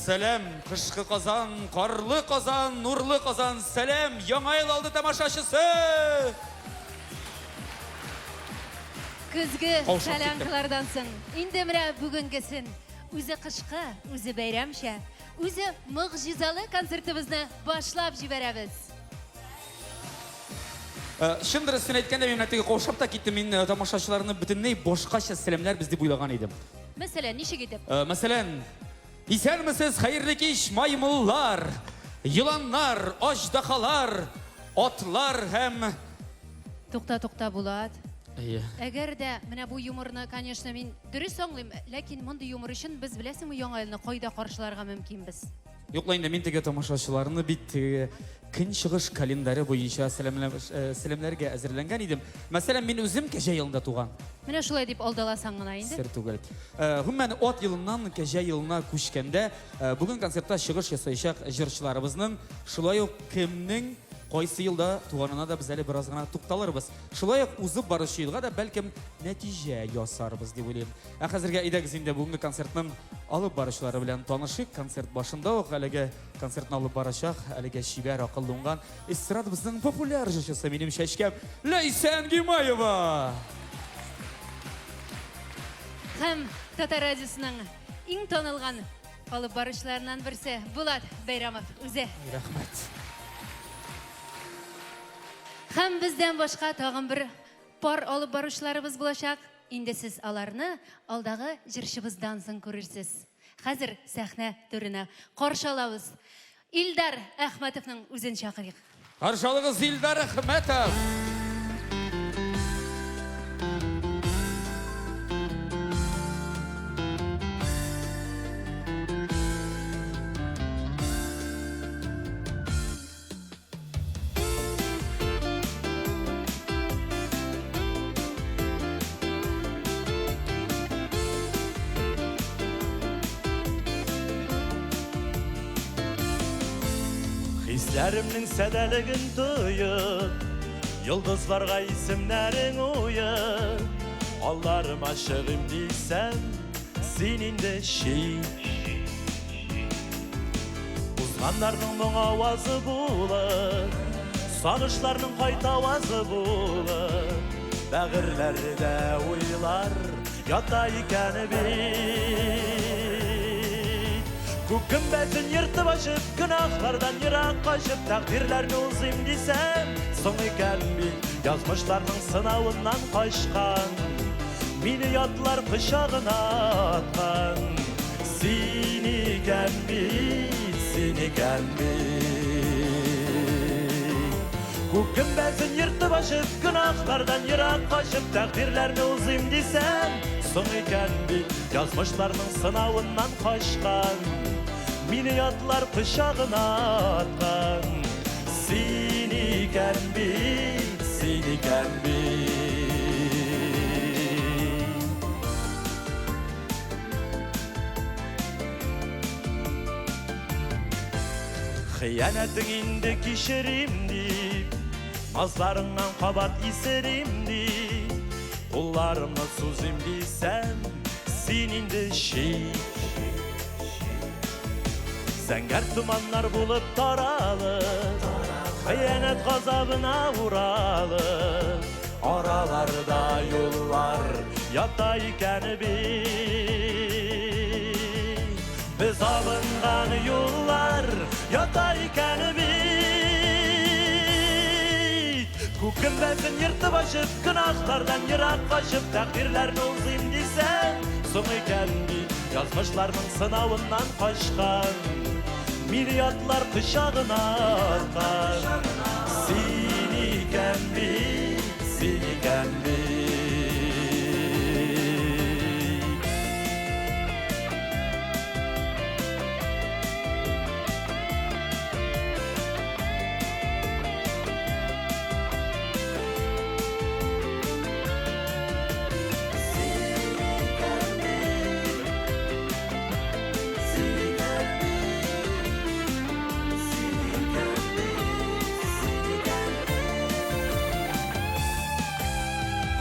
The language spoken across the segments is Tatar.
Сәлам, кышкы Казан, карлы Казан, нурлы Казан, сәлам, Яңа ел алды тамашачысы! Көзге Каушап киттем. солянкалардан соң инде менә бүгенгесен үзе кышкы, үзе бәйрәмчә, үзе могҗизалы концертыбызны башлап җибәрәбез. Чын дөресен әйткәндә, мин менә теге каушап та киттем. Мин тамашачыларны бөтенләй башкача сәламләрбез дип уйлаган идем. Мәсәлән, ничек итеп? Мәсәлән, исәнмесез, хәерле кич, маймыллар, еланнар, аждахалар, атлар һәм... Тукта, тукта, Булат. Әйе. Әгәр дә менә бу юморны, конечно, мин дөрес аңлыйм, ләкин мондый юмор өчен без, беләсеңме, Яңа елны кайда каршыларга мөмкинбез? Юк ла инде, мин теге тамашачыларны бит теге көнчыгыш календаре буенча сәламләргә әзерләнгән идем. Мәсәлән, мин үзем кәҗә елында туган. Менә шулай дип алдаласаң гына инде. Сер түгел. Гомумән, ат елыннан кәҗә елына күчкәндә, бүген концертта чыгыш ясаячак җырчыларыбызның шулай ук кемнең кайсы елда туганына да без әле бераз гына тукталырбыз. Шулай ук узып баручы елга да бәлкем нәтиҗә ясарбыз дип уйлыйм. Ә хәзергә әйдәгез инде бүгенге концертның алып баручылары белән танышыйк. Концерт башында ук әлеге концертны алып барачак, әлеге чибәр, акыллы, уңган эстрадабызның популяр җырчысы минем чәчкәм Ләйсән Гимаева. Һәм Татар радиосының иң танылган алып баручыларыннан берсе Булат Бәйрамов үзе. Рәхмәт. Һәм бездән башка тагын бер пар алып баручыларыбыз булачак. Инде сез аларны алдагы җырчыбыздан соң күрерсез. Хәзер сәхнә түренә каршы алабыз. Илдар Әхмәтовның үзен чакырыйк. Каршы алыгыз Илдар Әхмәтов! Хисләремнең сәдәлеген тоеп, йолдызларга исемнәрең уеп, алларыма чыгыйм дисәм, син инде чит. Узганнарның моң авазы булып, сагышларның кайтавазы булып, бәгырьләрдә уйлар ята икән бит. Күк гөмбәзен ертып ачып, гөнаһлардан ерак качып, тәкъдирләрне узыйм дисәм, соң икән бит, язмышларның сынавыннан качкан. Мине ятлар кочагына аткан. Син икән бит, син икән бит. Күк гөмбәзен ертып ачып, гөнаһлардан ерак качып, тәкъдирләрне узыйм дисәм, соң икән бит, язмышларның сынавыннан качкан. Мине ятлар кочагына аткан. Син икән бит, син икән бит. Хыянәтең инде кичерим дип, назларыңнан кабат исерим дип, кулларымны сузыйм дисәм, син инде чит. Зәңгәр томаннар булып таралып, хыянәт газабына уралып, араларда юллар ята икән бит. Без абынган юллар ята икән бит. Күк гөмбәзен ертып ачып, гөнаһлардан ерак качып, тәкъдирләрне узыйм дисәм, соң икән бит, язмышларның сынавыннан качкан. Миллиардлар кочагына аткан. Син икән бит, син икән бит.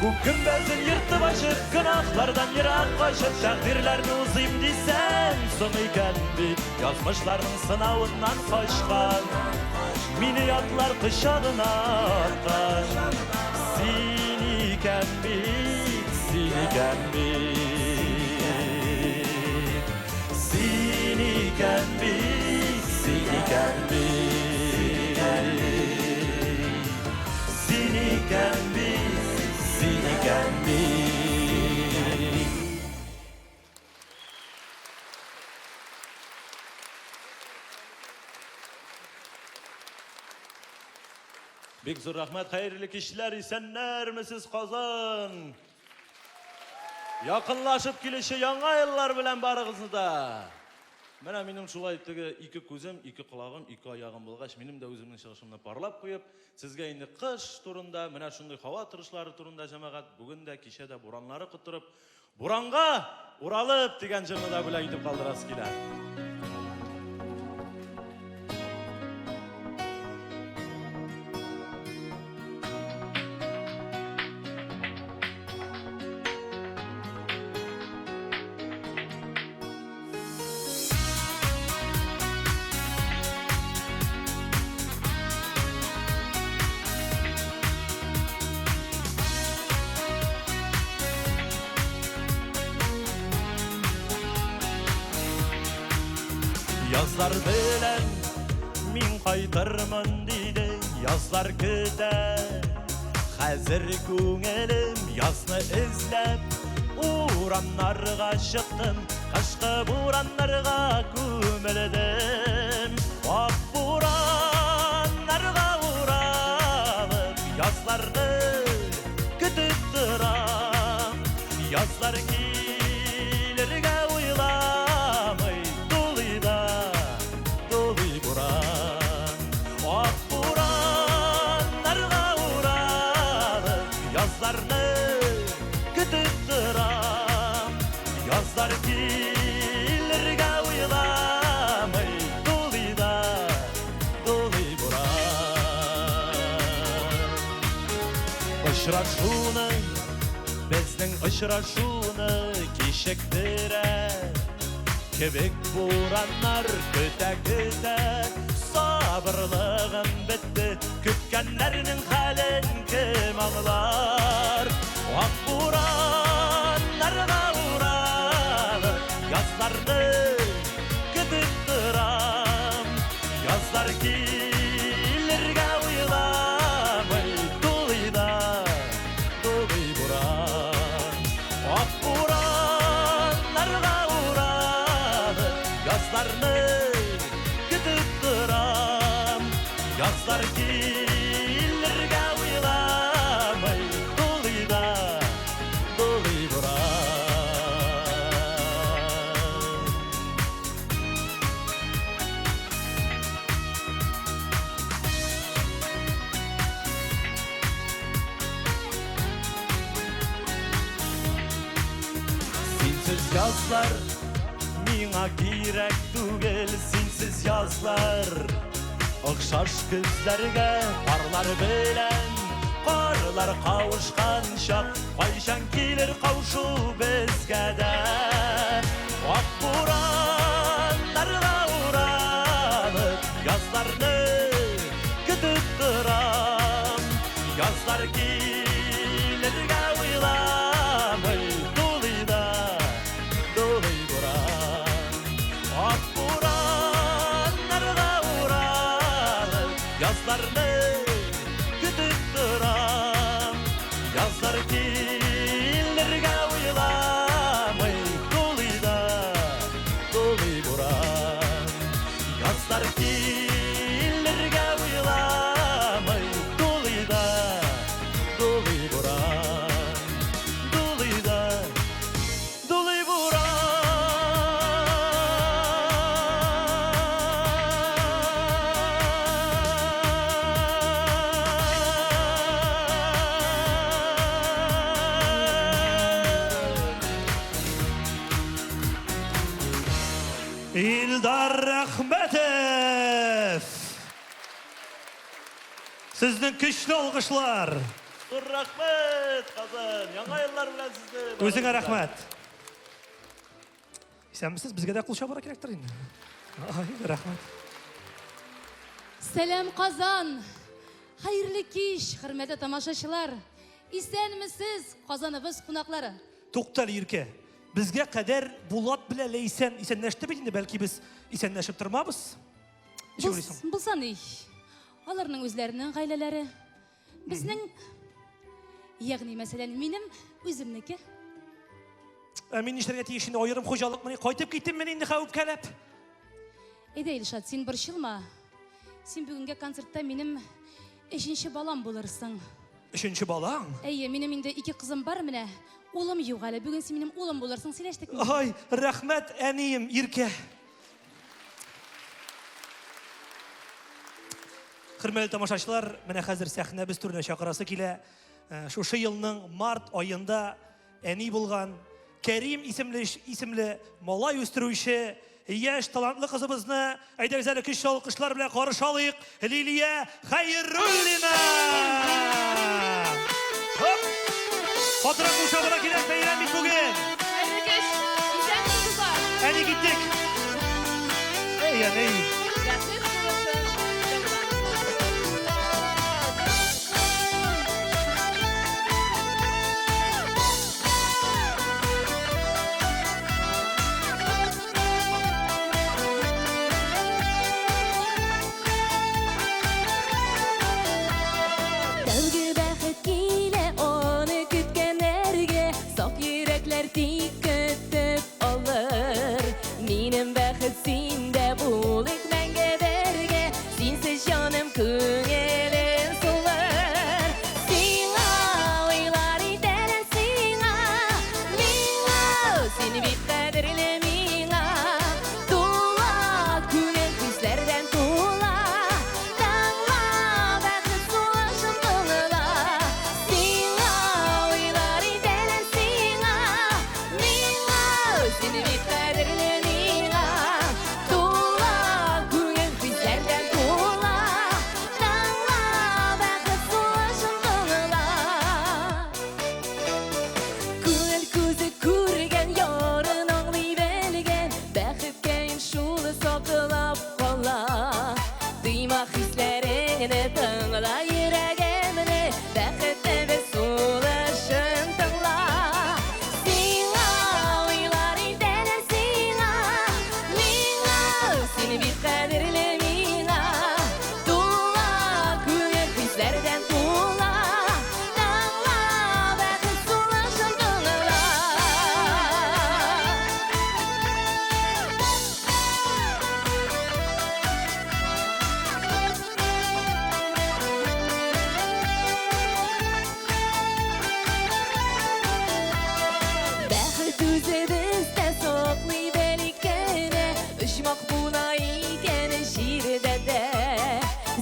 Күк гөмбәзен ертып ачып, гөнаһлардан ерак качып, тәкъдирләрне узыйм дисәң, соң икән бит, язмышларның сынавыннан качкан. Мине ятлар кочагына аткан. Син икән бит, син икән бит. Син икән бит, син икән бит. Син икән бит, син икән бит. Бик зур рәхмәт, хәерле кичләр, исәннәрмесез, Казан! Якынлашып килүче яңа еллар белән барыгызны да! Менә минем шулай теге ике күзем, ике колагым, ике аягым булгач, минем дә үземнең чыгышымны парлап куеп, сезгә инде кыш турында, менә шундый һава торышлары турында, җәмәгать, бүген дә, кичә дә бураннары котырып, Буранга уралып дигән җырны да бүләк итеп калдырасы килә. Язлар белән мин кайтырмын диде, язлар көтә. Хәзер күңелем язны эзләп, урамнарга чыктым, кышкы бураннарга күмелдем. Ак бураннарга уралып, язларны көтеп торам. Язлар килергә уйламый, дулый да, дулый буран. Ак бураннарга уралып, язларны көтеп торам. Язлар килергә уйламый, дулый да, дулый буран. Очрашуны, безнең очрашуны кичектерә. Кебек бураннар көтә-көтә, сабырлыгым бетте, көткәннәрнең хәлен кем аңлар? Ак бураннарга уралып, язларны көтеп торам. Язлар килергә уйламый, дулый да, дулый буран. Ак бураннарга уралып, язларны көтеп торам. Язлар килергә уйламый, дулый да, дулый буран. Синсез язлар миңа кирәк түгел, синсез язлар охшаш көзләргә парлар белән карлар кавышкан чак, кайчан килер каушу безгә дә? Ак бураннарга уралып, язларны көтеп торам. Язлар килергә уйламый, дулый да, дулый буран. Ак бураннарга уралып, язларны көтеп торам. Язлар килергә уйламый, дулый да, дулый буран. Язлар килергә уйламый, дулый да, дулый буран. Дулый да, дулый буран. Илдар Рәхмәтов! Сезнең көчле алкышлар! Зур рәхмәт, Казан! Яңа еллар белән сезне! Үзеңә рәхмәт. Исәнмесез, безгә дә кул чабырга кирәктер инде. Ай, рәхмәт. Сәлам, Казан! Хәерле кич, хөрмәтле тамашачылар! Исәнмесез, Казаныбыз кунаклары! Тукта әле, Иркә. Безгә кадәр Булат белән Ләйсән исәнләште бит инде, бәлки без исәнләшеп тормабыз? Ничек уйлыйсың? Булса ни, аларның үзләренең гаиләләре. Безнең, ягъни мәсәлән, минем үземнеке. Ә мин нишләргә тиеш инде, аерым хуҗалыкмыни? Кайтып киттем мин инде хәвефкәләп. Әйдә, Илшат, син борчылма. Син бүгенге концертта минем өченче балам булырсың. Өченче балаң? Әйе, минем инде ике кызым бар менә. Улым юк әле. Бүген син минем улым булырсың, сөйләштекме? Ай, рәхмәт, әнием, Иркә. Хөрмәтле тамашачылар, менә хәзер сәхнәбез түренә чакырасы килә. Э, шушы елның март аенда әни булган Кәрим исемле исемле малай үстерүче яшь талантлы кызыбызны әйдәгез әле көчле алкышлар белән каршы алыйк. Лилия Хәйруллина! Хоп! Катырак кул чабырга кирәк, бәйрәм бит бүген. Хәерле кич! Исәнмесез, дуслар! Әни киттек. Эй, әни. Бәхет сулышын тыңла. Тәүге бәхет килә аны көткәннәргә, Саф йөрәкләр тик көтеп алыр. Минем бәхет синдә, булыйк мәңге бергә, Синсез җаным күңелем сулыр. Сиңа уйлар итәләр сиңа, миңа, Син бит кадерле миңа. Тула күңел хисләрдән тула, Тыңла бәхет сулышын тыңла. Сиңа уйлар итәләр сиңа, миңа, Син бит кадерле миңа. Тула күңел хисләрдән тула, Тыңла бәхет сулышын тыңла. Күңел күзе күргән, ярын аңлый белгән, Бәхеткәем шул саклап кала. Тыйма хисләреңне, тыңла йөрәгемне, Бәхетебез сулышын тыңла. Сиңа уйлар итәләр сиңа, миңа, Син бит кадерле миңа. Тула күңел хисләрдән тула, Тыңла бәхет сулышын тыңла. Бәхет үзебездә саклый белик кенә, Оҗмах була икән җирдә дә.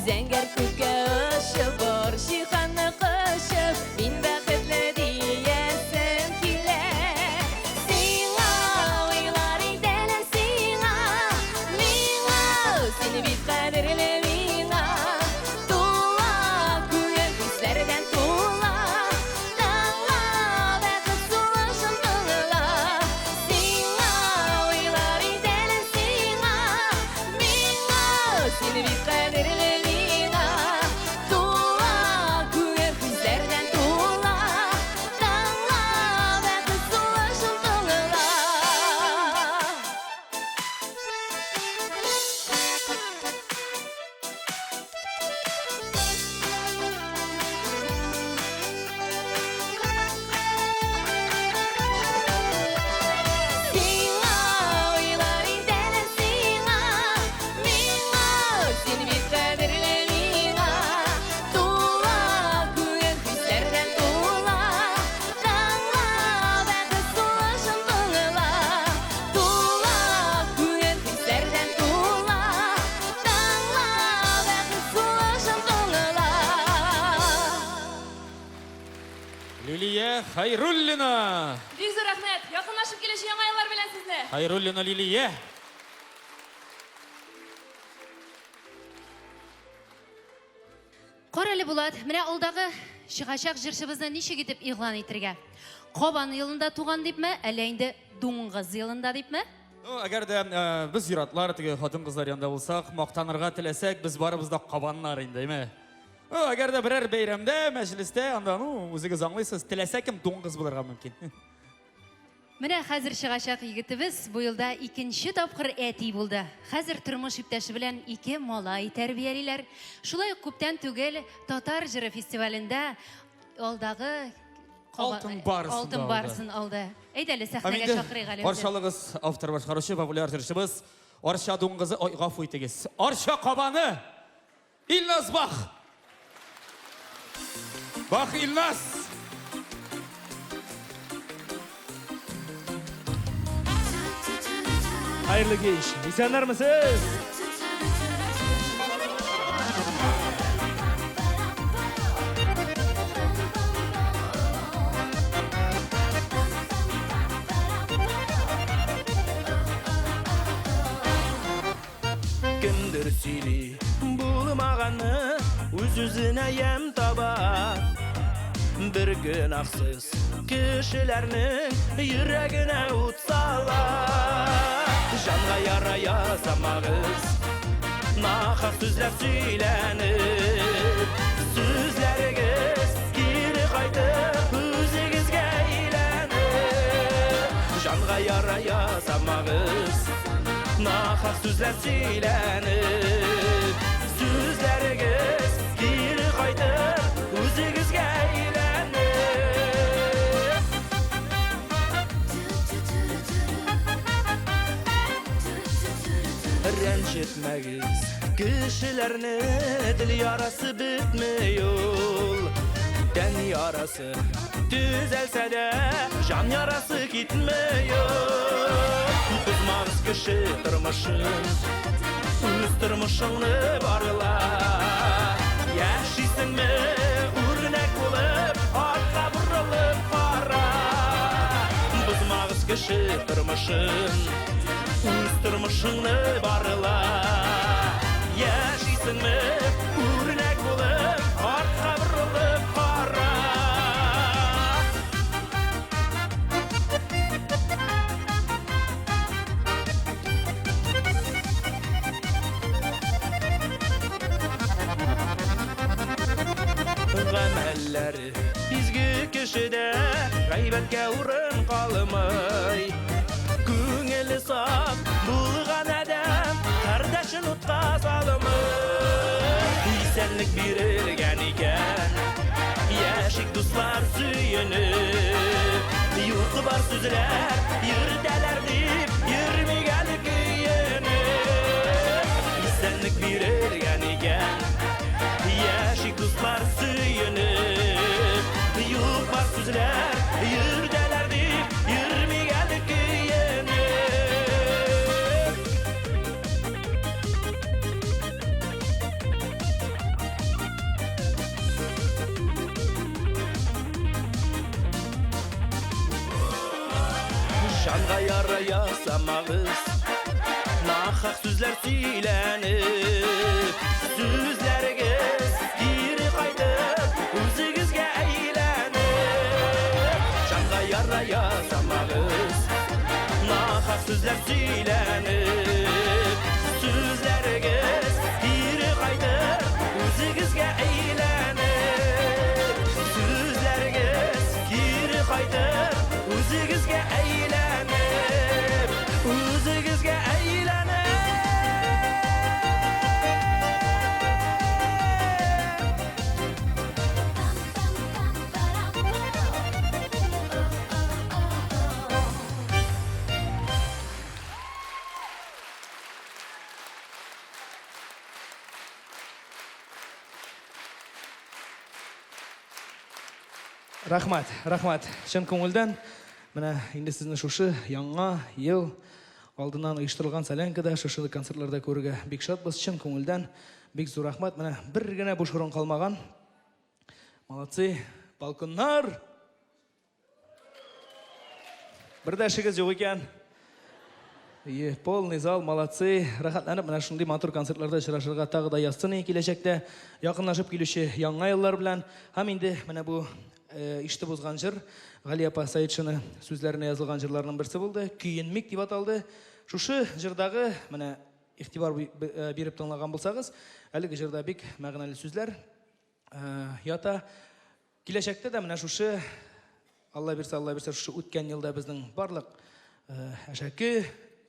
Зәңгәр күккә очып, бар җиһанны кочып, Мин бәхетле диясем килә. Сиңа уйлар итәләр сиңа, миңа, Син бит кадерле миңа. Тула күңел хисләрдән тула, Тыңла бәхет сулышын тыңла. Сиңа уйлар итәләр сиңа, миңа, Син бит кадерле миңа. Тула күңел хисләрдән тула, Тыңла бәхет сулышын тыңла. Сиңа уйлар итәләр сиңа, миңа, Син бит кадерле миңа. Тула күңел хисләрдән тула, Тыңла бәхет сулышын тыңла. Тула күңел хисләрдән тула, Тыңла бәхет сулышын тыңла. Лилия Хәйруллина! Бик зур рәхмәт! Якынлашып килүче яңа еллар белән сезне! Хәйруллина Лилия! Кара әле, Булат, менә алдагы чыгачак җырчыбызны ничек итеп игълан итергә? Кабан елында туган дипме, әллә инде дуңгыз елында дипме? Ну, әгәр дә э, без ир-атлар, теге хатын-кызлар янында булсак, мактанырга теләсәк, без барыбыз да кабаннар инде, әйме? Ну, әгәр дә берәр бәйрәмдә, мәҗлестә, анда, ну, үзегез аңлыйсыз, теләсә кем дуңгыз булырга мөмкин. Менә хәзер чыгачак егетебез бу елда икенче тапкыр әти булды. Хәзер тормыш иптәше белән ике малай тәрбиялиләр. Шулай ук күптән түгел Татар җыры фестивалендә алдагы Алтын барысын Алтын да алды. барысын алды. Әйдә әле сәхнәгә чакырыйк әле. Каршы алыгыз автор башкаручы популяр җырчыбыз Арча дуңгызы, ой, гафу итегез. Арча кабаны Илназ Бах! Бах Илназ! Хәерле кич. Исәннәрмесез? Кемдер сөйли булмаганны, үз-үзенә ямь таба. Бер гөнаһсыз кешеләрнең йөрәгенә ут сала. Җанга яра ясамагыз, нахак сүзләр сөйләнеп, сүзләрегез кире кайтып, үзегезгә әйләнеп. Җанга яра ясамагыз, нахак сүзләр сөйләнеп, сүзләрегез кире кайтып, үзегезгә әйләнеп. Рәнҗетмәгез кешеләрне, тел ярасы бетми ул. Тән ярасы төзәлсә дә, җан ярасы китми ул. Бозмагыз кеше тормышын, үз тормышыңны барла. Яшисеңме үрнәк булып, артка борылып кара. Бозмагыз кеше тормышын, үз тормышыңны барла. Яшисеңме үрнәк булып, артка борылып кара. Гамәлләре изге кешедә гайбәткә урын калмый. Күңеле саф булган адәм кардәшен утка салмый. Исәнлек бирелгән икән, яшик дуслар сөенеп. Юк бар сүзләр йөртәләр дип, йөрмик әле көенеп. Исәнлек бирелгән икән, яшик дуслар сөенеп. Юк бар сүзләр йөртәләр дип, йөрмик әле көенеп. Җанга яра ясамагыз, нахак сүзләр сөйләнеп, сүзләрегез кире кайтып, үзегезгә әйләнеп. Җанга яра ясамагыз, нахак сүзләр сөйләнеп, сүзләрегез кире кайтып, үзегезгә әйләнеп. Сүзләрегез кире кайтып, үзегезгә әйләнеп, үзегезгә әйләнеп. Рәхмәт, рәхмәт. Чын күңелдән. Менә инде сезне шушы яңа ел алдыннан оештырылган солянкада, шушы концертларда күрергә бик шатбыз. Чын күңелдән бик зур рәхмәт. Менә бер генә буш урын калмаган. Молодцы, балконнар! Бер дә эшегез юк икән. Ие, полный зал, молодцы. Рәхәтләнеп менә шундый матур концертларда очрашырга тагы да язсын и киләчәктә. Якынлашып килүче яңа еллар белән һәм инде менә бу ишетеп узган җыр Гали апа Саитшина сүзләренә язылган җырларның берсе булды. Көенмик дип аталды. Шушы җырдагы менә игътибар биреп тыңлаган булсагыз, әлеге җырда бик мәгънәле сүзләр ята. Киләчәктә дә менә шушы, Алла бирсә, Алла бирсә, шушы үткән елда безнең барлык әшәке,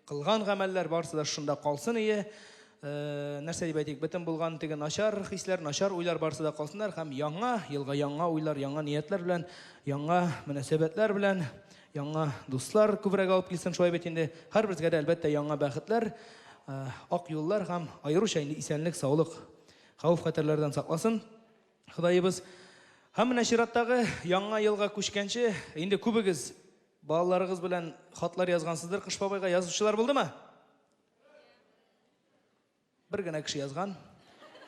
кылган гамәлләр барысы да шушында калсын ие. Нәрсә дип әйтик, бөтен булган теге начар хисләр, начар уйлар барысы да калсыннар һәм яңа елга яңа уйлар, яңа ниятләр белән, яңа мөнәсәбәтләр белән, яңа дуслар күбрәк алып килсен, шулай бит инде. Һәрберебезгә дә, әлбәттә, яңа бәхетләр, ак юллар һәм аеруча инде исәнлек, саулык, хәвеф-хәтәрләрдән сакласын. Ходаебыз. Һәм менә чираттагы яңа елга күчкәнче, инде күбегез балаларыгыз белән хатлар язгансыздыр Кыш бабайга. Язучылар булдымы? Бер генә кеше язган.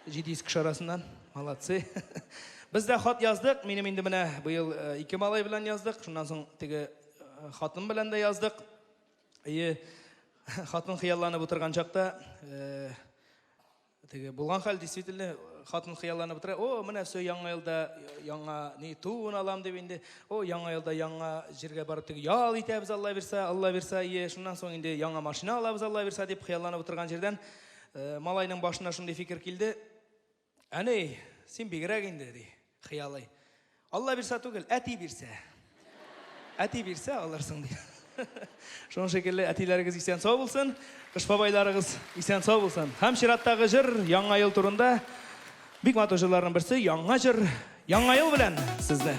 700 кеше арасыннан. Молодцы. Без дә хат яздык. Минем инде менә быел э, ике малай белән яздык. Шуннан соң теге э, хатын белән дә яздык. Әйе, хатын хыялланып утырган чакта, э, Теге булган хәл действительно хатын хыялланып утыра. О, менә все яңа елда яңа ни тун алам дип инде. О, яңа елда яңа җиргә барып теге ял итәбез Алла бирсә, Алла бирсә, ие, шуннан соң инде яңа машина алабыз Алла бирсә дип хыялланып утырган җирдән э, малайның башына шундый фикер килде. Әни, син бигрәк инде ди, хыялый. Алла бирсә түгел, әти бирсә. Әти бирсә алырсың ди. Шуның шикелле әтиләрегез исән сау булсын, кыш бабайларыгыз исән сау булсын. Һәм чираттагы җыр Яңа ел турында бик матур җырларның берсе Яңа җыр, Яңа ел белән сезне.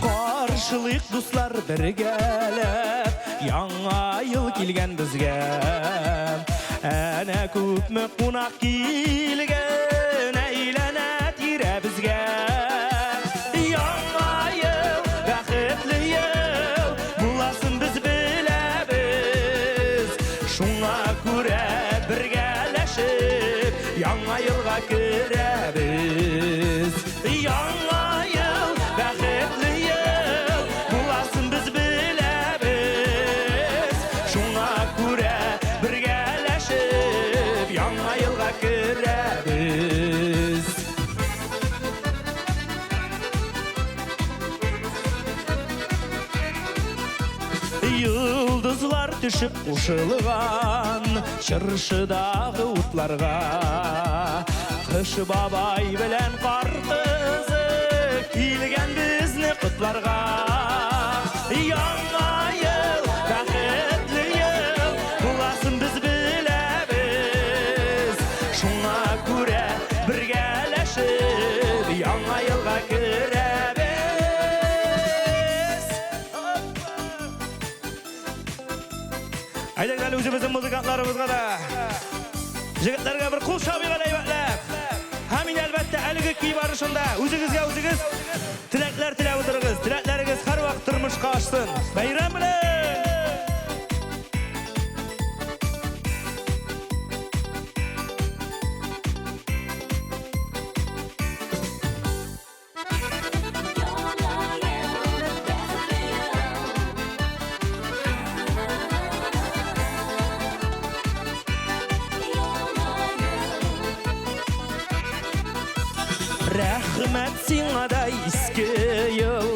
Каршылыйк, дуслар, бергәләп, Яңа ел килгән безгә. Әнә күпме кунак килгән, Әйләнә тирәбезгә. Яңа ел, бәхетле ел, Буласын без беләбез. Шуңа күрә бергәләшеп Яңа елга керәбез. Яңа ел, бәхетле ел, буласын без беләбез. Шуңа күрә бергәләшеп Яңа елга керәбез. Йолдызлар төшеп кушылган чыршыдагы утларга. Кыш бабай белән кар кызы килгән безне котларга. Яңа ел, бәхетле ел, буласын без беләбез. Шуңа күрә бергәләшеп яңа елга керәбез. Әйдәгез әле үзебезнең музыкантларыбызга да. Җегетләргә бер кул чабыйк әле әйбәтләп. Һәм инде әлбәттә әлеге көй барышында үзегезгә үзегез теләкләр теләп утырыгыз. Теләкләрегез һәрвакыт тормышка ашсын. Бәйрәм белән! Рәхмәт сиңа да иске ел,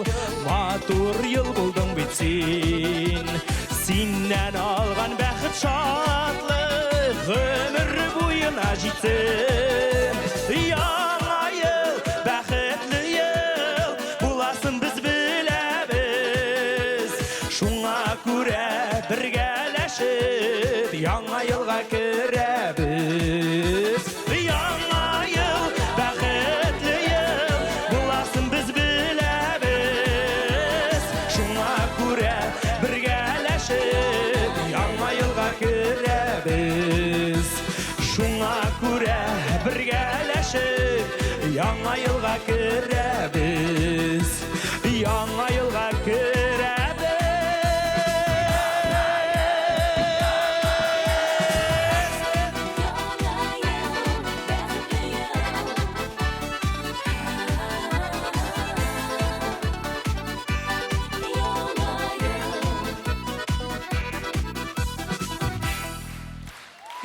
матур ел булдың бит син. Синнән алган бәхет шатлык гомер буена җитсен. Яңа ел, бәхетле ел, буласын без беләбез. Шуңа күрә бергәләшеп яңа елга керәбез. Яңа ел, бәхетле ел, буласын без беләбез. Шуңа күрә бергәләшеп яңа елга керәбез. Шуңа күрә бергәләшеп яңа елга керәбез. Яңа елга керәбез.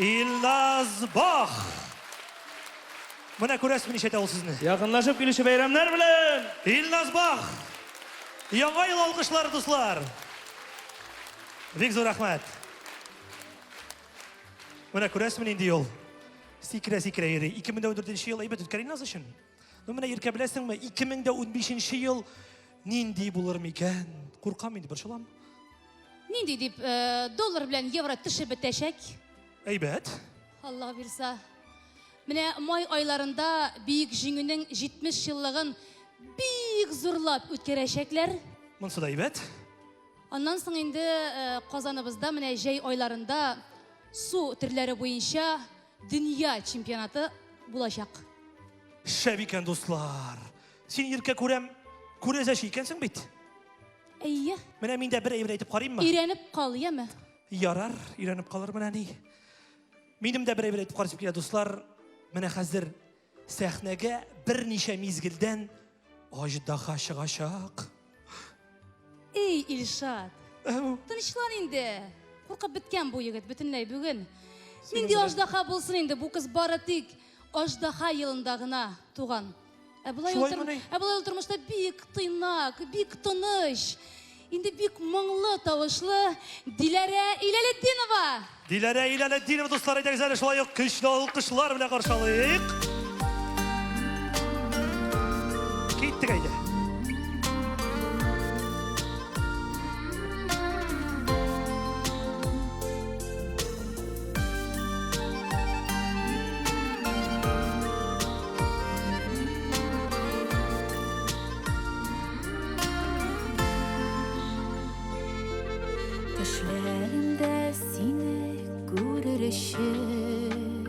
Илназ Бах! Менә күрәсезме ничәтә ул сезне? Якынлашып килүче бәйрәмнәр белән! Илназ Бах! Яңа ел алкышлары, дуслар! Бик зур рәхмәт. Менә күрәсезме нинди юл? Сикерә-сикерә йөри. 2014 ел әйбәт үткән Илназ өчен. Ну менә Иркә беләсеңме, 2015 ел нинди булыр микән? Куркам инде, борчылам. Нинди дип, э, доллар белән евро төшеп бетәчәк. Әйбәт. Алла бирса. Менә май айларында Бөек Җиңүнең 70 еллыгын бик зурлап үткәрәчәкләр. Монсы да әйбәт. Аннан соң инде э, Казаныбызда менә җәй айларында су төрләре буенча дөнья чемпионаты булачак. Шәп икән, дуслар. Син Иркә күрәм, күрәзәче икәнсең бит. Әйе. Менә мин дә бер әйбер әйтеп карыйммы? Өйрәнеп кал, яме. Ярар, өйрәнеп калырмын, әни. Минем дә бер әйбер әйтеп карыйсым килә, дуслар. Менә хәзер сәхнәгә берничә мизгелдән аждаһа чыгачак. Эй, Илшат. Тынычлан инде. Куркып беткән бу егет бөтенләй бүген. Нинди аждаһа булсын инде, бу кыз бары тик аждаһа елында гына туган. Ә болай ул, ә болай ул тормышта бик тыйнак, бик тыныч, инде бик моңлы тавышлы Диләрә Иләлетдинова! Диләрә Иләлетдинова, дуслар, әйдәгез әле шулай ук көчле алкышлар белән каршы алыйк. Киттек әйдә. Төшләремдә сине күрер өчен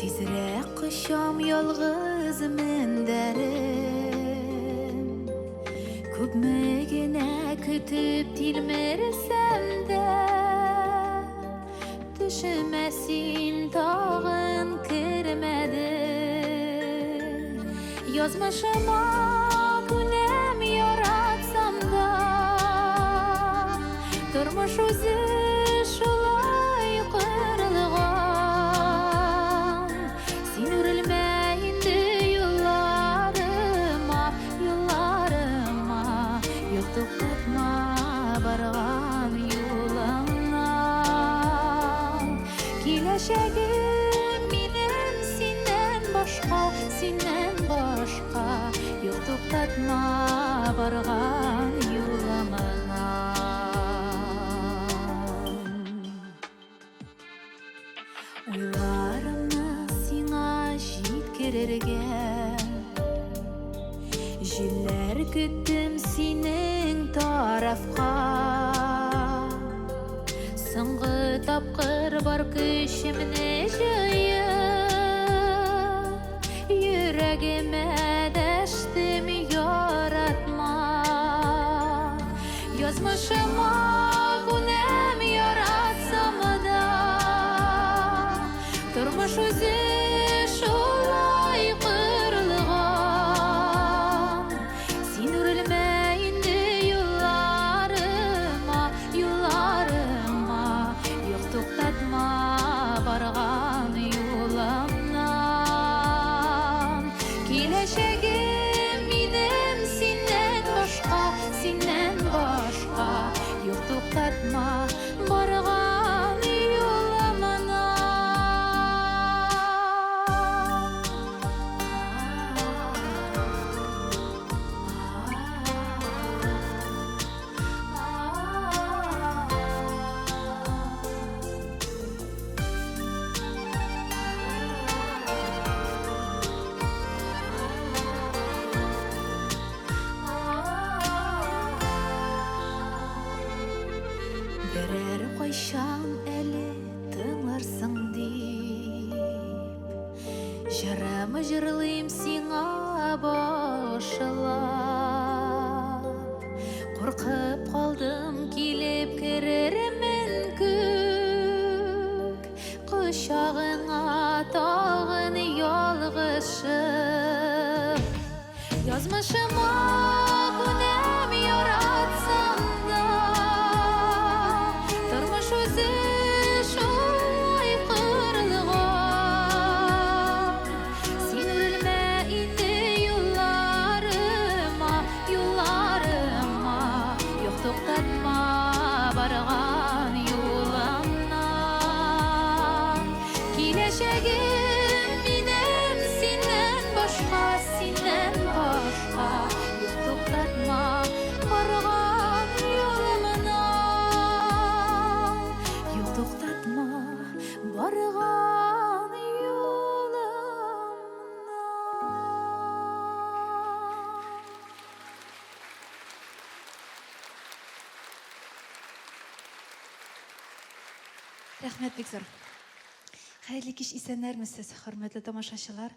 Тизрәк кочам ялгыз мендәрем Күпме генә көтеп тилмерсәм дә Төшемә син тагын кермәдең. Язмышыма күнәм яратсам да, Тормыш үзе шулай корылган. Син үрелмә инде юлларыма, юлларыма, Юк туктатма барган юлыңнан. Киләчәгем минем синнән башка, синнән башка. Юк туктатма барган юлыңнан. Уйларымны сиңа җиткерергә Җилләр көттем синең тарафка Соңгы тапкыр бар көчемне җыеп Йөрәгемә дәштем яратма Язмышыма күнәм яратсам да, Тормыш үзе шулай корылган. Син үрелмә инде юлларыма, юлларыма, Юк туктатма барган юлымнан. Киләчәгем минем синнән башка, синнән башка. Юк туктатма барган юлымнан. Берәр кайчан әле тыңларсың дип, Җырым җырлыйм сиңа башлап. Куркып калдым килеп керермен күк, Кочагыңа тагын ялгышып. Язмышыма күнәм яратсам да, Тормыш үзе шулай. Рәхмәт бик зур. Хәерле кич, исәннәрмесез, хөрмәтле тамашачылар.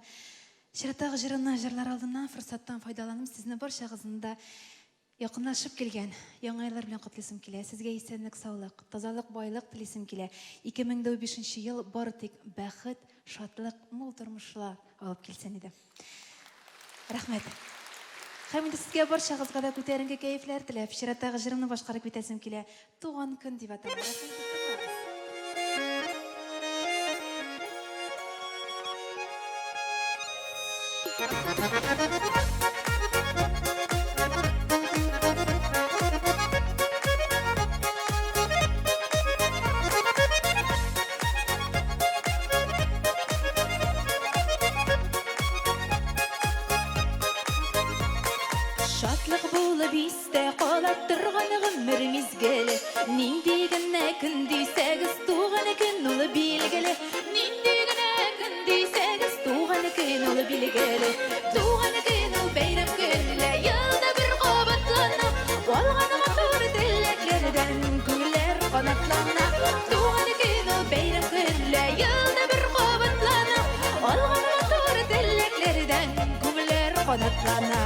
Чираттагы җырымны җырлар алдыннан форсаттан файдаланып, сезне барчагызны да якынлашып килгән Яңа еллар белән котлыйсым килә. Сезгә исәнлек, саулык, тазалык, байлык телисем килә. 2015 ел бары тик бәхет, шатлык, мул тормышлар алып килсен иде. Рәхмәт. Һәм инде сезгә барчагызга да күтәренке кәефләр теләп, чираттагы җырымны башкарып китәсем килә. Туган көн дип атала. Рәхим итеп тыңлагыз. Шатлык булып истә кала торган гомер мизгеле. Нинди генә көн дисәгез, туган көн ул билгеле. Нинди генә көн дисәгез, туган көн ул билгеле. Туган көн ул бәйрәм көнле, елда бер кабатлана. Алган матур теләкләрдән күңелләр канатлана. Туган көн ул бәйрәм көнле, елда бер кабатлана. Алган матур теләкләрдән күңелләр канатлана.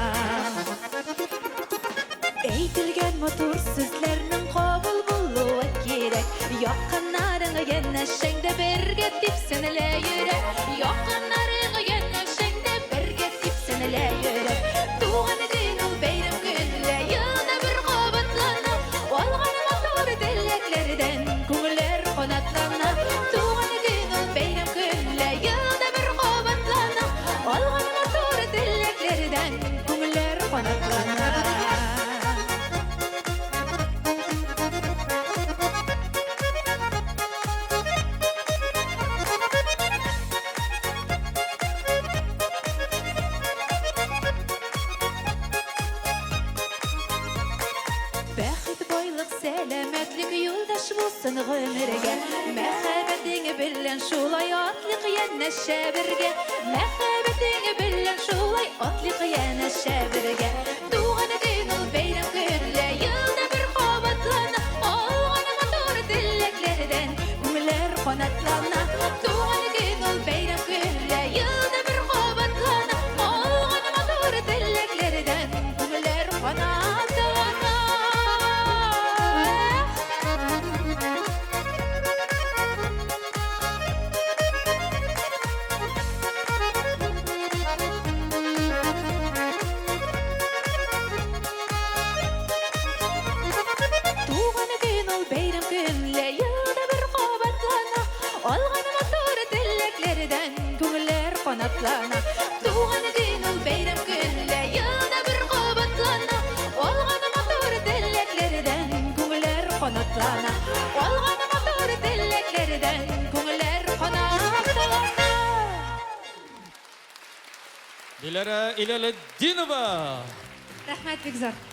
Әйтелгән матур сүзләрнең кабул булуы кирәк. Якыннарың янәшәңдә бергә типсен лә йөрәк. Якыннарың янәшәңдә бергә типсен лә йөрәк. Туган көн ул бәйрәм көнле, елда бер кабатлана. Алган матур теләкләрдән күңелләр канатлана. Туган көн ул бәйрәм көнле, елда бер кабатлана. Алган матур теләкләрдән күңелләр канатлана. Бәхет, байлык, сәламәтлек юлдаш булсын гомергә. Мәхәббәтең белән шулай атлык янәшә бергә. Мәхәббәтең белән шулай атлык янәшә бергә. Туган көн ул бәйрәм көнле, елда бер кабатлана. Алган матур теләкләрдән күңелләр канатлана. Туган көн ул бәйрәм көнле, елда бер кабатлана. Алган матур теләкләрдән күңелләр канатлана. Туган көн ул бәйрәм көнле, елда бер кабатлана. Алган матур теләкләрдән күңелләр канатлана. Туган көн ул бәйрәм көнле, елда бер кабатлана. Алган матур теләкләрдән күңелләр канатлана. Алган матур теләкләрдән күңелләр канатлана. Диләрә Илалетдинова! Рәхмәт бик зур.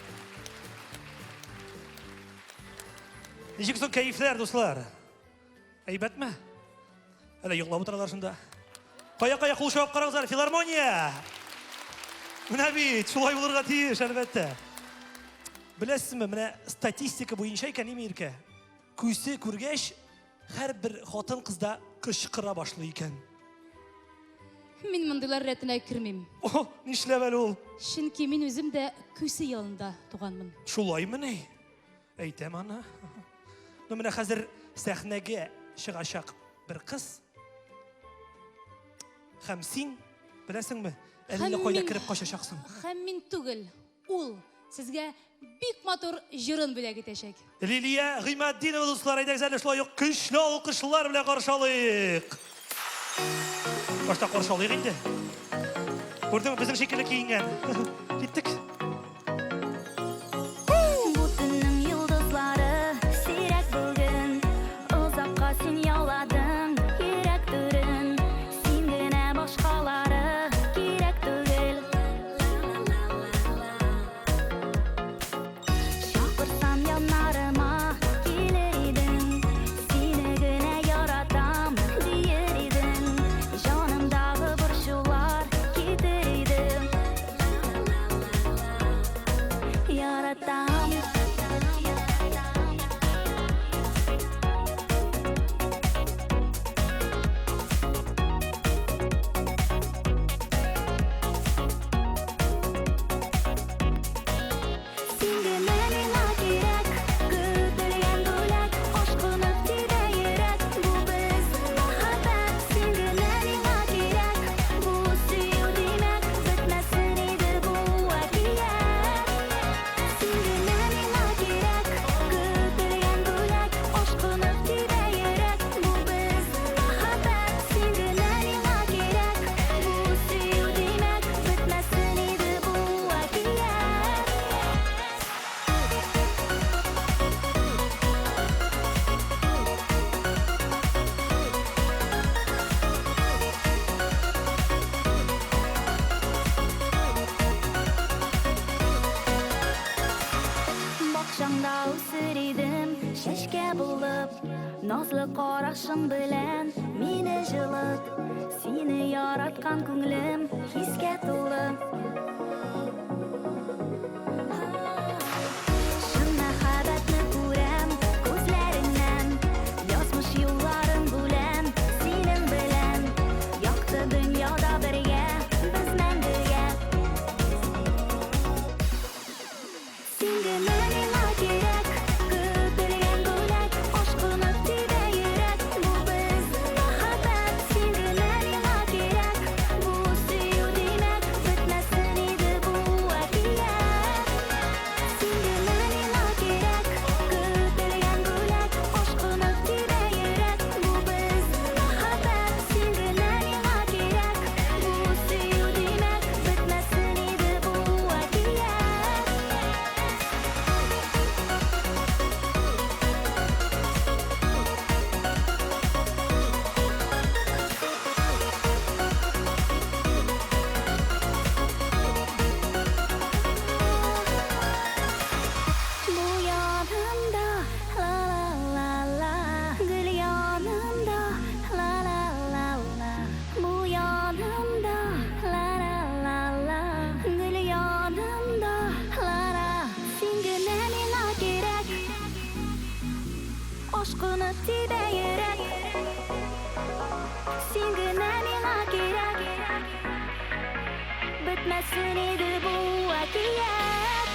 Ничек соң кәефләр, дуслар? Әйбәтме? Әллә йоклап утыралар шунда? Кая-кая кул чабып карагыз әле, филармония! Менә бит, шулай булырга тиеш, әлбәттә. Беләсезме, менә статистика буенча икән, име Иркә? Күсе күргәч, һәрбер хатын-кыз да кычкыра башлый икән. Мин мондыйлар рәтенә кермим. О, нишләп әле ул? Чөнки мин үзем дә күсе елында туганмын. Шулаймыни? Әйтәм аны. Ну, менә хәзер сәхнәгә чыгачак бер кыз. Һәм син, беләсеңме, әллә кайда кереп качачаксың. Һәм мин түгел, ул сезгә бик матур җырын бүләк итәчәк. Лилия Гыйматдинова, дуслар, әйдәгез әле шулай ук көчле алкышлар белән каршы алыйк. Башта каршы алыйк инде. Күрдеңме, безнең шикелле киенгән. Киттек. Бу төннең йолдызлары сирәк бүген. Озакка син яуладың йөрәк түрен. Син генә башкалары кирәк түгел. Чакырсам яннарыма килер идең. Сине генә яратам диер идең. Җанымдагы борчулар китер иде. Назлы карашың белән мине җылыт. Сине яраткан күңлем хискә тулы. Чын мәхәббәтне күрәм күзләреңнән. Язмыш юлларын бүләм синең белән. Якты дөньяда бергә без мәңгегә. Син генә миңа кирәк, көтелгән бүләк, ашкынып тибә йөрәк, бу безнең мәхәббәт. Син генә миңа кирәк, бу сөю димәк, бетмәсен иде бу әкият. Син генә миңа кирәк, көтелгән бүләк, ашкынып тибә йөрәк, бу безнең мәхәббәт. Син генә миңа кирәк, бу сөю димәк, бетмәсен иде бу әкият. Бу янымда, ла-ла-ла-ла, гөл янымда, ла-ла-ла-ла. Бу янымда, ла-ла-ла-ла, гөл янымда, ла-ла. Син генә миңа кирәк, ашкынып тибә йөрәк. Син генә миңа кирәк, бетмәсен иде бу әкият.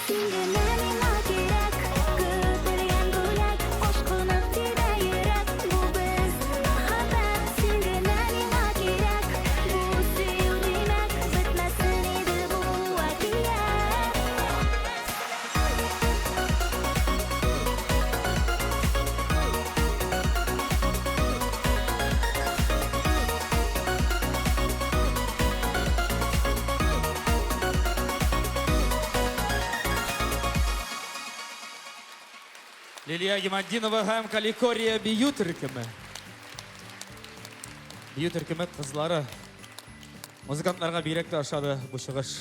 Син генә миңа кирәк, көтелгән бүләк, ашкынып тибә йөрәк, бу безнең мәхәббәт. Син генә миңа кирәк, бу сөю димәк, бетмәсен иде бу әкият. Лилия Гиматдинова һәм Каликория бию төркеме. Бию төркеме кызлары. Музыкантларга бигрәк тә ошады бу чыгыш.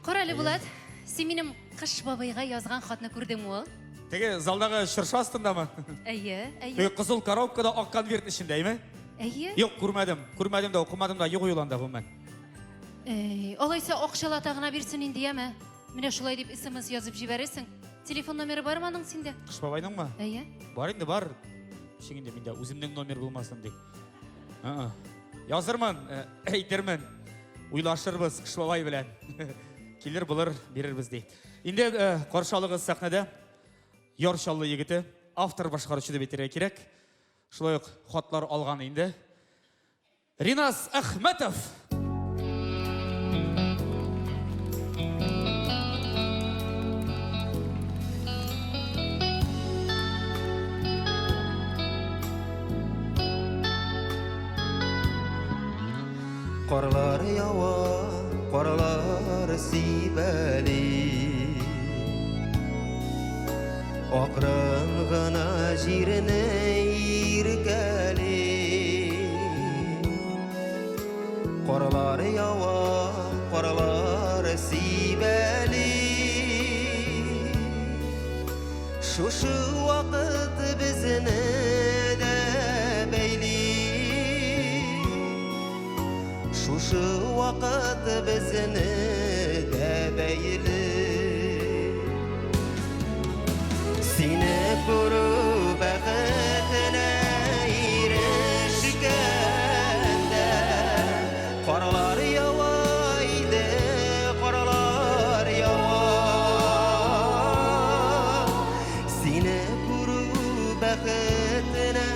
Кара әле, Булат, син минем Кыш бабайга язган хатны күрдеңме ул? Теге залдагы чыршы астындамы? Әйе, әйе. Теге кызыл коробкада ак конверт эчендә, әйме? Әйе. Юк, күрмәдем. Күрмәдем дә, укымадым да, юк ул анда гомумән. Әй, алайса акчалата гына бирсен инде, яме. Менә шулай дип смс язып җибәрерсең. Телефон номеры бармы аның синдә? Кыш бабайныңмы? Әйе. Бар инде, бар. Ничек инде миндә үземнең номер булмасын ди. А-а. Язырмын, әйтермен. Уйлашырбыз Кыш бабай белән. Килер булыр, бирербез ди. Инде каршы алыгыз сәхнәдә Яр Чаллы егете, автор башкаручы дип әйтергә кирәк. Шулай ук хатлар алган инде. Ринас Әхмәтов! Карлар ява, карлар сибәли. Акрын гына җирне иркәли. Карлар ява, карлар сибәли. Шушы вакыт безне дә бәйли. Шушы вакыт безне дә бәйли. Сине күрү бәхетенә ирешкәндә, карлар ява иде, карлар ява. Сине күрү бәхетенә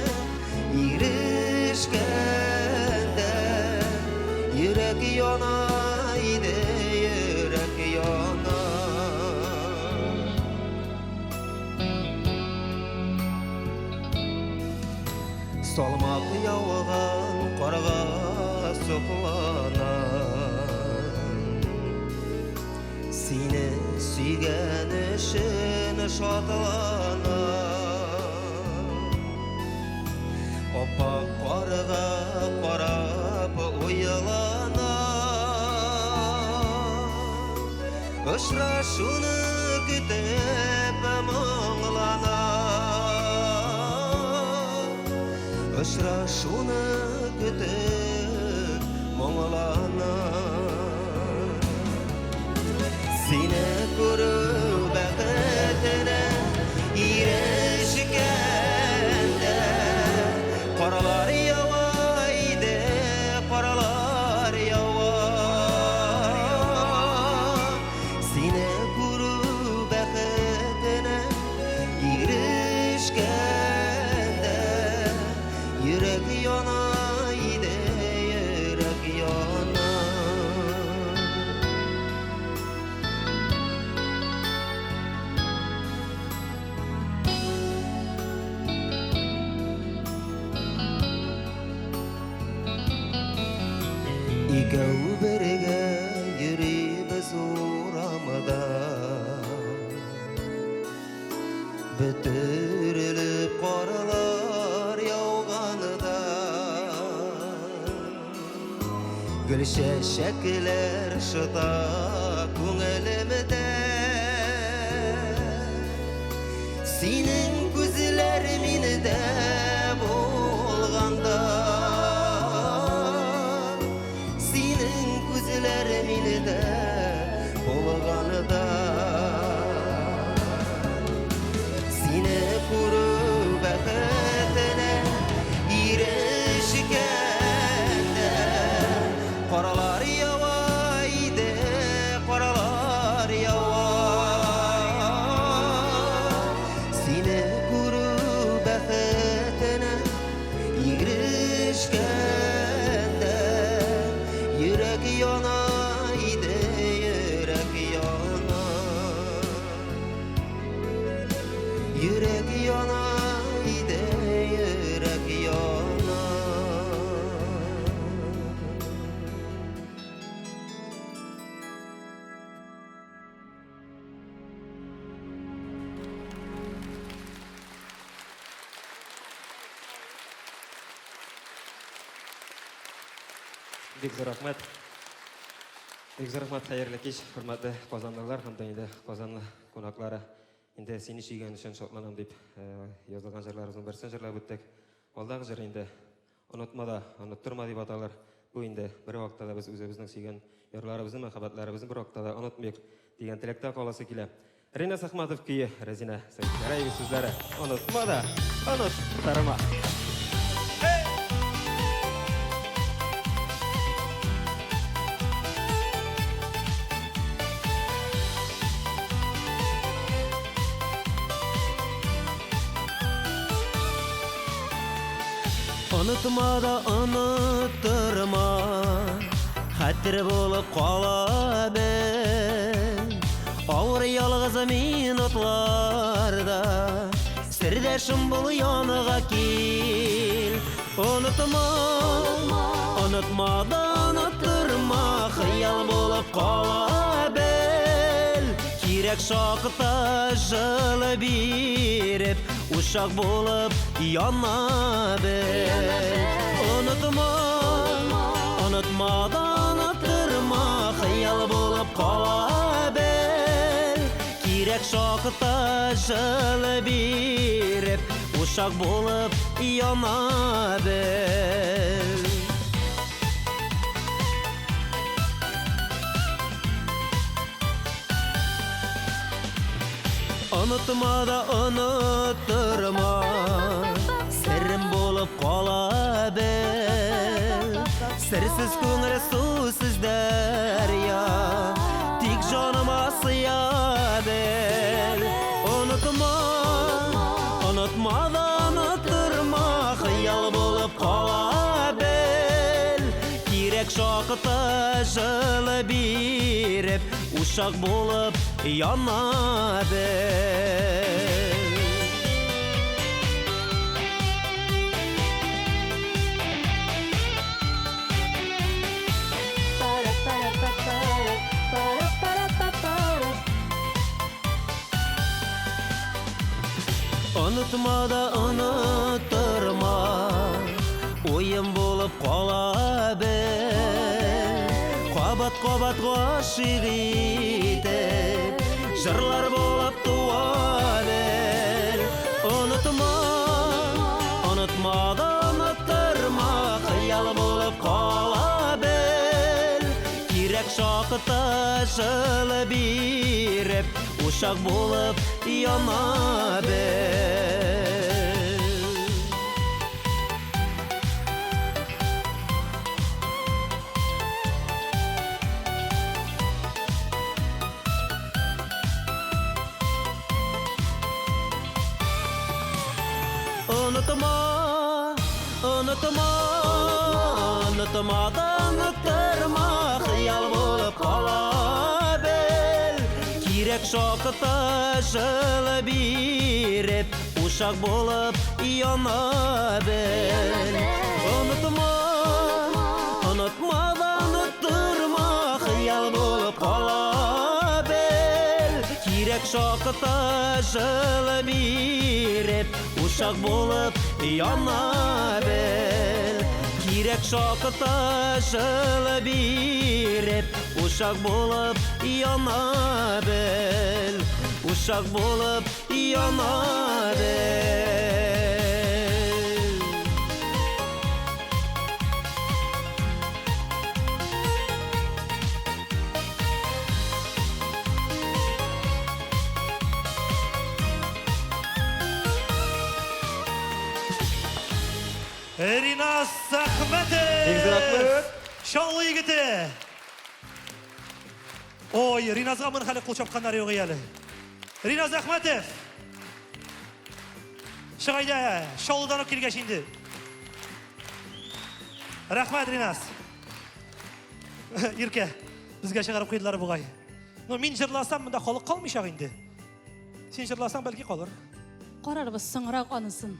ирешкәндә, йөрәк яна иде, йөрәк яна. Салмак яуган карга соклана. Сине сөйгән өчен шатлана. Аппак карга карап уйлана. Очрашуны көтеп моңлана. Очрашуны көтеп моңланам. Сине күрү бәхетенә ирешкәндә, Карлар ява иде, карлар ява. Сине күрү бәхетенә ирешкәндә, Йөрәк яна иде, йөрәк яна. Икәү бергә йөрибез урамда, Бөтерелеп карлар яуганда, Гөл чәчәкләр шыта күңелемдә. Синең күзләр миндә булганда, Синең күзләр миндә булганда, Сине күрү бәхетенә ирешкәндә, Карлар ява иде, карлар ява. Сине күрү бәхетенә ирешкәндә, Йөрәк яна иде, йөрәк яна. Йөрәк яна иде, йөрәк яна. Бик зур рәхмәт. Бик зур рәхмәт, хәерле кич, хөрмәтле казанлылар һәм дә инде Казан кунаклары. Инде сине сөйгән өчен шатланам дип язылган җырларыбызның берсен җырлап үттек. Алдагы җыр инде Онытма да, оныттырма дип аталыр. Бу инде бер вакытта да без үзебезнең сөйгән ярларыбызны, мәхәббәтләребезне бер вакытта да онытмыйк дигән теләктә каласы килә. Ринас Әхмәтов көе, Рәзинә Сәетгәрәева сүзләре. Онытма да, оныттырма. Онытма да оныттырма, Хәтер булып кала бел. Авыр ялгыз минутларда Сердәшем бул, янга кил. Онытма, онытма да оныттырма, Хыял булып кала бел. Кирәк чакта җылы биреп, Учак булып яна бел. Онытма, онытма да оныттырма, Хыял булып кала бел. Кирәк чакта җылы биреп, Учак булып яна бел. Онытма да оныттырма, Серем булып кала бел. Серсез күңел сусыз дәрья, Тик җаныма сыя бел. Онытма, онытма да оныттырма, Хыял булып кала бел. Кирәк чакта җылы биреп, Учак булып яна бел. Онытма да оныттырма, Уем булып кала бел. Кабат-кабат гашыйк итеп, Җырлар булып туа бел. Онытма, онытма да оныттырма, чакта җылы биреп, учак булып яна бел. Онытма, онытма, онытма да оныттырма, хыял булып кала бел. Кирәк чакта җылы биреп, учак булып яна бел. Онытма, онытма да оныттырма, хыял булып кала бел. Кирәк чакта җылы биреп, учак булып яна бел. Кирәк чакта җылы биреп, учак булып яна бел. Учак булып яна бел. Ринас Әхмәтов! Чаллы егете! Ой, Риназга моны хәле кул чапканнар юк әле. Риназ Әхмәтов! Чык әйдә, Чаллыдан ук килгәч инде. Рәхмәт, Риназ. Иркә, безгә чыгарып куйдылар бугай. Ну, мин җырласам, монда халык калмыйчак инде. Син җырласаң, бәлки калыр. Карарбыз соңрак анысын.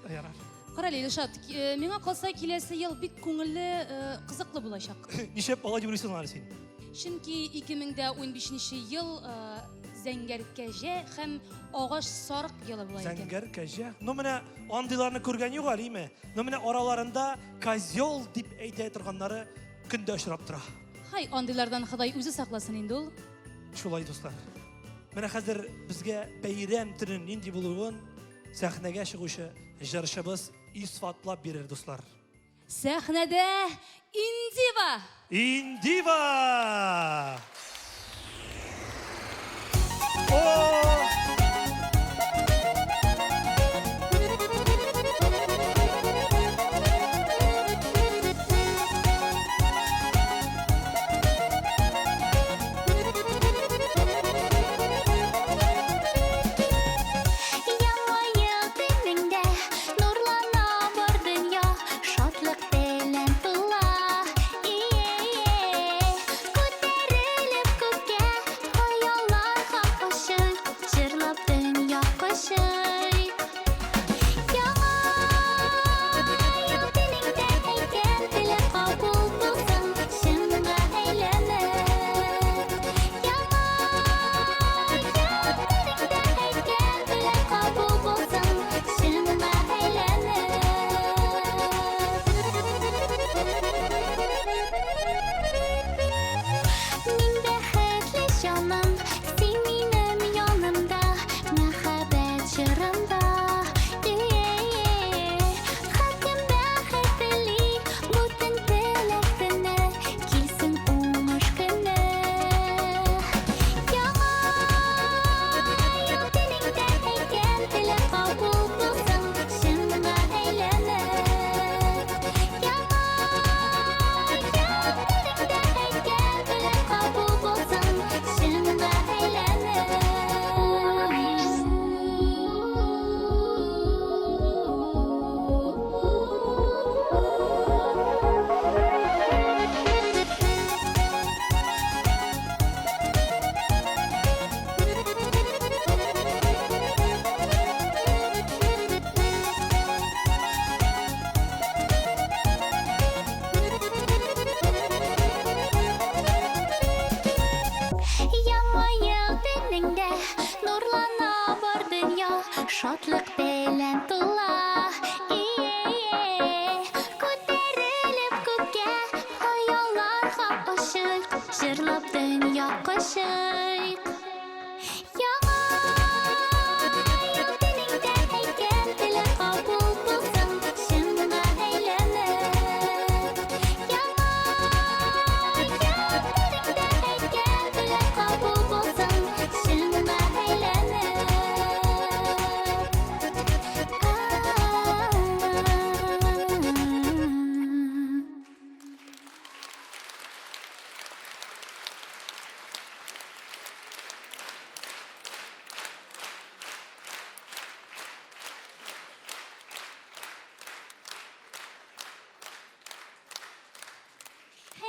Ярар. Карале, Илшат, миңа калса киләсе ел бик күңелле, кызыклы булачак. Нишләп алай дип уйлыйсың әле син? Чөнки 2015 ел зәңгәр кәҗә һәм агач сарык елы була икән. Зәңгәр кәҗә. Ну менә андыйларны күргән юк әле, име? Ну менә араларында козел дип әйтә торганнары көндә очрап тора. Хай, андыйлардан Ходай үзе сакласын инде ул. Шулай, дуслар. Менә хәзер безгә бәйрәм төнен нинди булуын сәхнәгә чыгучы җырчыбыз исфатлап бирер, дуслар. Сәхнәдә Индива! Индива! О! Яңа ел төнендә нурлана бар дөнья, шатлык белән тула. Күтәрелеп күккә, хыялларга очыйк, җырлап дөнья кочыйк. Яңа ел төнендә әйткән теләк кабул булсын, чынга әйләнеп. Яңа ел төнендә әйткән теләк кабул булсын, чынга әйләнеп. Мин бәхетле җаным, син минем янымда, мәхәббәт җырымда. Һәркем бәхет тели, бөтен теләк көне, килсен уңыш көне. Яңа ел төнендә әйткән теләк кабул булсын, чынга әйләнеп. Яңа ел төнендә әйткән теләк кабул булсын, чынга әйләнеп. Яңа ел төнендә нурлана бар дөнья, шатлык белән тула. Күтәрелеп күккә, хыялларга очыйк, җырлап дөнья кочыйк. Яңа ел төнендә әйткән теләк кабул булсын, чынга әйләнеп. Яңа ел төнендә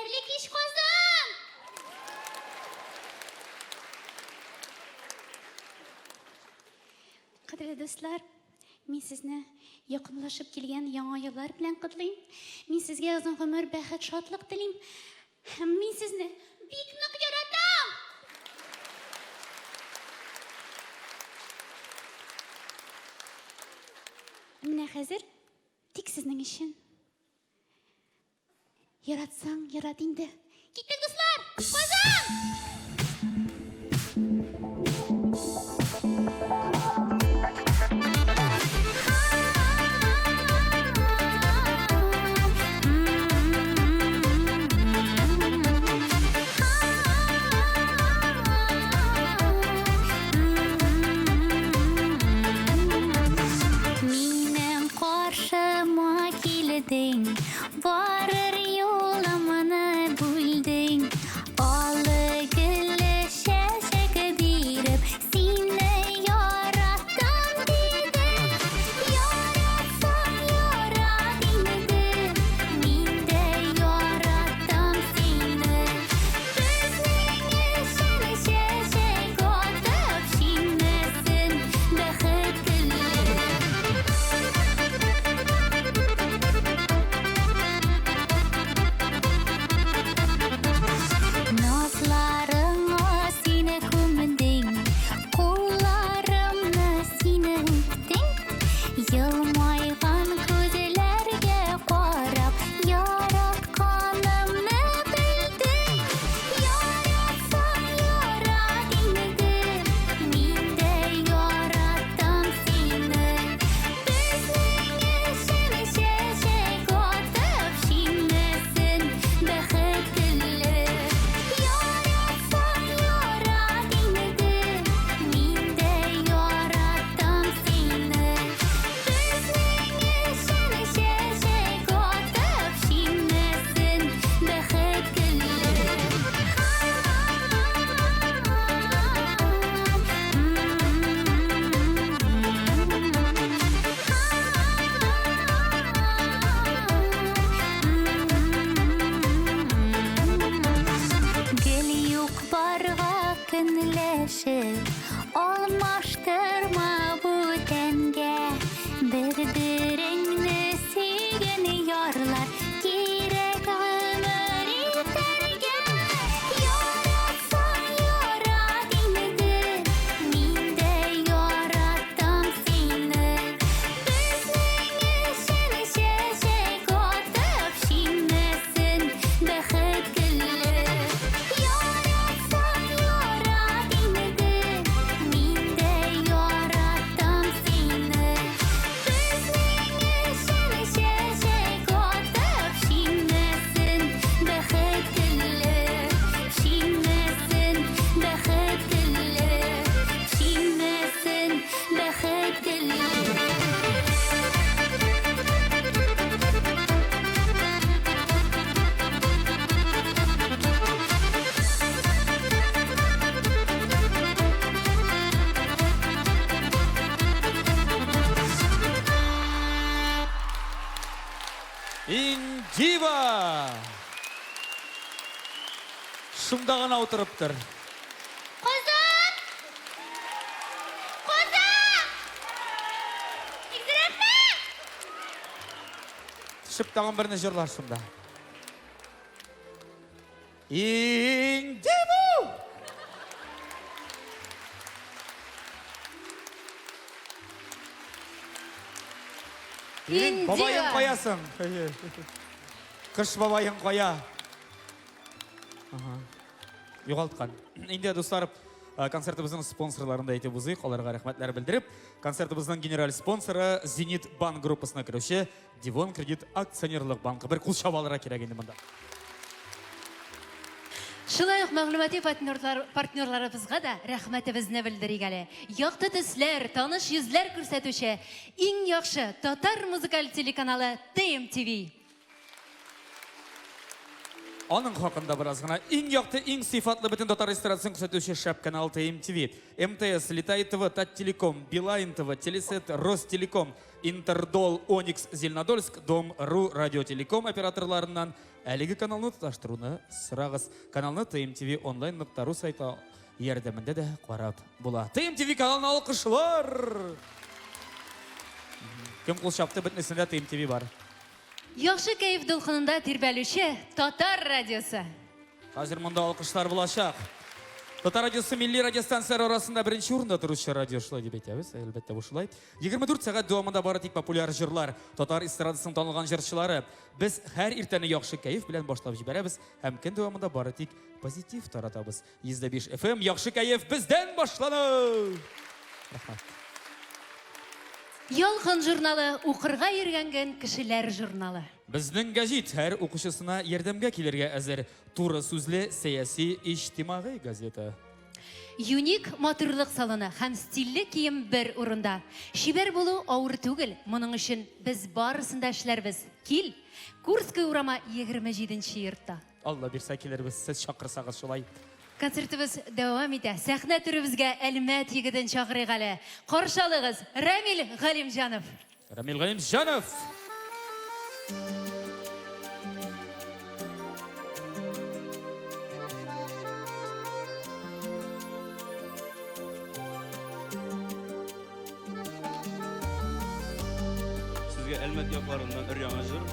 Хәерле кич, Казан! Кадерле дуслар, мин сезне якынлашып килгән яңа еллар белән котлыйм. Мин сезгә озын гомер, бәхет, шатлык телим. Һәм мин сезне бик нык яратам! Менә хәзер тик сезнең өчен. Яратсаң, ярат инде. Киттек, дуслар! Казан! Минем каршыма килдең, Барыр юлымны бүлдең, Алы гөлле чәчәк биреп, Сине яраттым дидең. Яратсаң ярат инде, Мин дә яраттым сине. Безнең өчен чәчәк атып, Шиңмәсен бәхет гөле. Назларыңа сине күмдең, Кулларымны сине үптең. Елмайган күзләргә карап, Яратканымны белдең. Яратсаң ярат инде, Мин дә яраттым сине. Безнең өчен чәчәк атып, Шиңмәсен бәхет гөле. Яратсаң ярат инде, Мин дә яраттым сине. Безнең өчен чәчәк атып, Шиңмәсен бәхет гөле. Гел юк-барга көнләшеп, Алмаштырма бүтәнгә. Бер-береңне сөйгән ярлар Кирәк гомер итәргә. Яратсаң ярат инде, Мин дә яраттым сине. Безнең өчен чәчәк атып, Шиңмәсен бәхет гөле. Яратсаң ярат инде, Мин дә яраттым сине. Безнең өчен чәчәк атып, Шиңмәсен бәхет гөле. Шиңмәсен бәхет гөле. Шиңмәсен бәхет гөле. Индива! Шунда гына утырыптыр. Казан! Казан! Бик рәхмәт! Төшеп тагын берне җырлар шунда. Индива! Индива! Бабаең каясың? Кыш бабаең кая? Ага. Югалткан. Инде, дуслар, э, концертыбызның спонсорларын да әйтеп узыйк, аларга рәхмәтләр белдереп. Концертыбызның генераль спонсоры Зенит банк группасына керүче Дивон кредит акционерлык банкы. Бер кул чабалырга кирәк инде монда. Шулай ук мәгълүмати партнерлар, партнерларыбызга да рәхмәтебезне белдерик әле. Якты төсләр, таныш йөзләр күрсәтүче иң яхшы татар музыкаль телеканалы ТМТВ. Аның хакында бераз гына. Иң якты, иң сыйфатлы бөтен татар эстрадасын күрсәтүче шәп канал ТМТВ. МТС, Литай ТВ, Таттелеком, Билайн ТВ, Телесет, Ростелеком, Интердол, Оникс, Зеленодольск, Дом, Ру, Радиотелеком операторларыннан әлеге каналны тоташтыруны сорагыз. Каналны TMTV онлайн нокта ру сайты ярдәмендә дә карап була. TMTV каналына алкышлар! Кем кул чапты, бөтенесендә TMTV бар. Яхшы кәеф дулкынында тирбәлүче Татар радиосы. Хәзер монда алкышлар булачак. Татар радиосы милли радиостанцияләр арасында беренче урында торучы радио шулай дип әйтәбез. Әлбәттә, бу шулай. 24 сәгать дәвамында бары тик популяр җырлар, татар эстрадасының танылган җырчылары. Без һәр иртәне яхшы кәеф белән башлап җибәрәбез һәм көн дәвамында бары тик позитив таратабыз. 105 FM яхшы кәеф бездән башлана! Рәхмәт. Ялкын журналы укырга йөргәнгән кешеләр журналы. Безнең гәҗит һәр укучысына ярдәмгә килергә әзер. Туры сүзле сәяси иҗтимагый газета. Юник матурлык салоны һәм стильле кием бер урында. Чибәр булу авыр түгел, моның өчен без барысын да эшләрбез. Кил, Курская урамы 27 нче йортта. Алла бирсә килербез, сез чакырсагыз шулай. Концертыбыз дәвам итә. Сәхнә түребезгә Әлмәт егетен чакырыйк әле. Каршы алыгыз, Рамил Галимҗанов. Рамил Галимҗанов! Сезгә Әлмәт якларыннан өр-яңа җыр.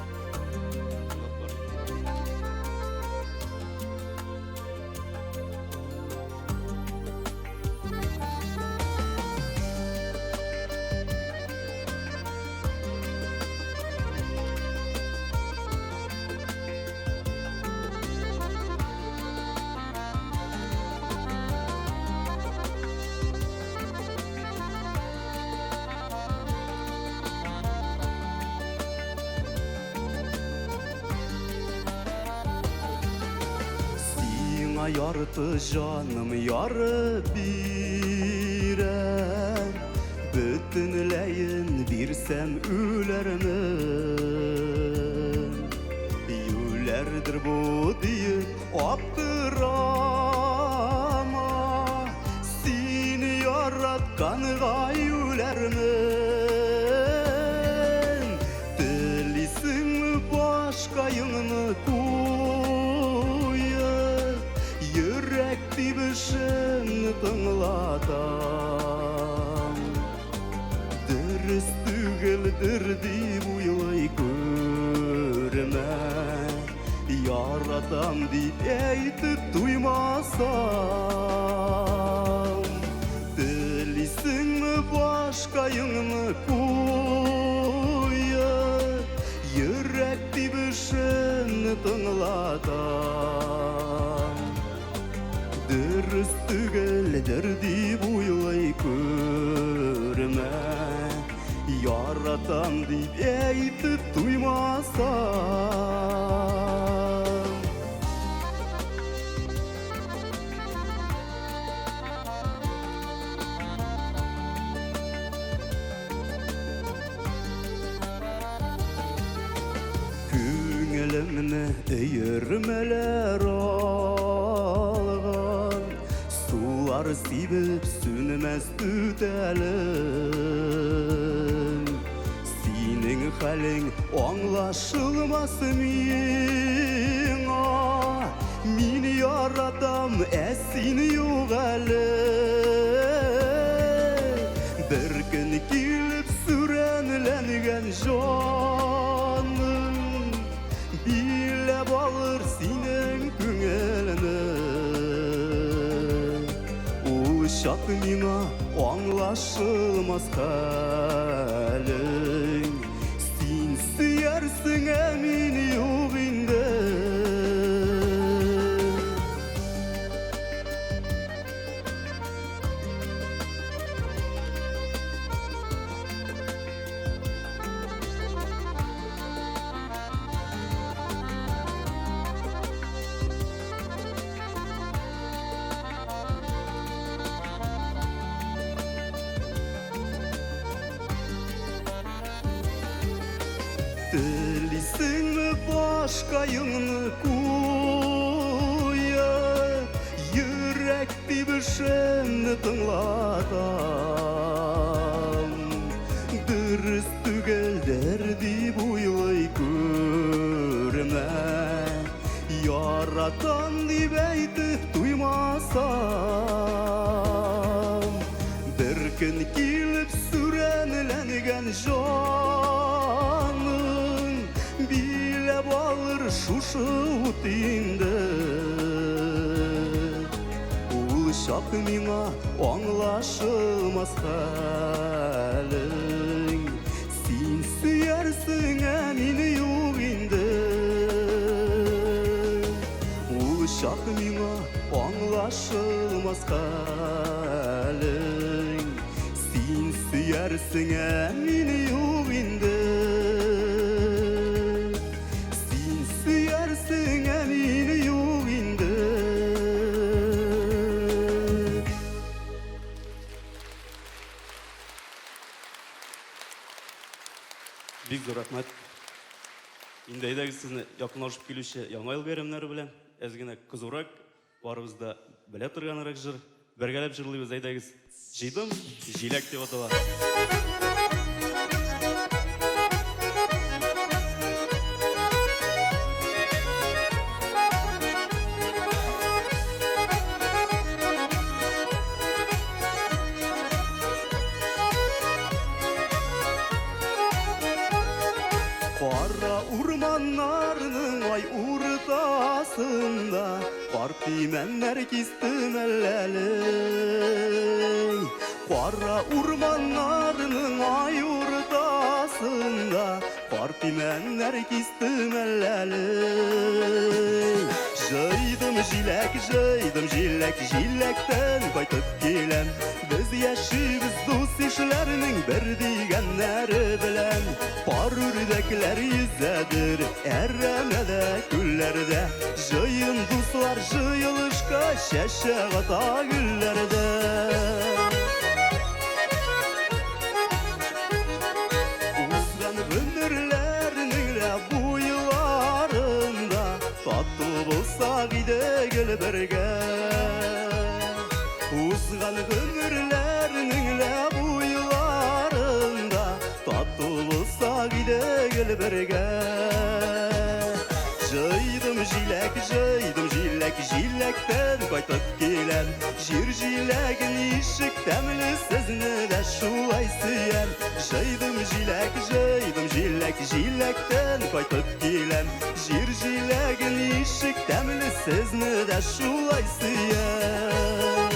Сиңа ярты җаным ярып бирәм, Бөтенләен бирсәм үләрмен. Юләрдер бу диеп аптырама, Сине яратканга юләрмен. Телисеңме башкаеңны куеп, Йөрәк тибешен тыңлатам. Дөрес түгелдер дип уйлый күрмә, Яратам дип әйтеп туймасам. Телисеңме башкаеңны куеп, Йөрәк тибешен тыңлатам. Дөрес түгелдер дип уйлый күрмә, Яратам дип әйтеп туймасам. Күңелемне өермәләр алган, Сулар сибеп сүнмәс түтәлем. Синең хәлең аңлашылмас миңа, Мин яратам, ә син юк әле. Бер көн килеп сүрәнләнгән җаның Биләп алыр синең күңелне. Ул чак миңа аңлашылмас хәлең. Син сөярсең, ә мин юк инде. Телисеңме башкаеңны куеп, Йөрәк тибешен тыңлатам. Дөрес түгелдер дип уйлый күрмә, Яратам дип әйтеп туймасам, бер көн килеп сүрәнләнгән җаның биләп алыр шушы ут инде. Ул чак миңа аңлашылмас хәлең. Син сөярсең, ә мин юк инде. Ул чак миңа аңлашылмас хәлең. Син сөярсең, ә мин юк инде. Син сөярсең, ә мин юк инде. Бик зур рәхмәт. Инде әйдәгез сезне якынлашып килүче Яңа ел бәйрәмнәре белән. Әз генә кызурак, барыбыз да белә торганрак җыр. Бергәләп җырлыйбыз, әйдәгез. Җыйдым, җиләк дип атала. Кара урманнарның ай уртасында Карт имәннәр кистем әлләле. Кара урманнарның ай уртасында Карт имәннәр кистем әлләле. Җыйдым җиләк, җыйдым җиләк, җиләктән кайтып киләм. Без яшибез дус ишләрнең бер дигәннәре белән. Пар үрдәкләр йөзәдер әрәмәдә, күлләрдә. Җыен дуслар җыелышка чәчәк ата гөлләрдә. Узган гомерләрнең лә буйларында тату булсак иде гел бергә. Узган гомерләрнең лә буйларында тату булсак иде гел бергә. Җыйдым җиләк, җыйдым җиләк, җиләктән кайтып киләм. Җир җиләге ничек тәмле, сезне дә шулай сөям. Җыйдым җиләк, җыйдым җиләк, җиләктән кайтып киләм. Җир җиләге ничек тәмле, сезне дә шулай сөям.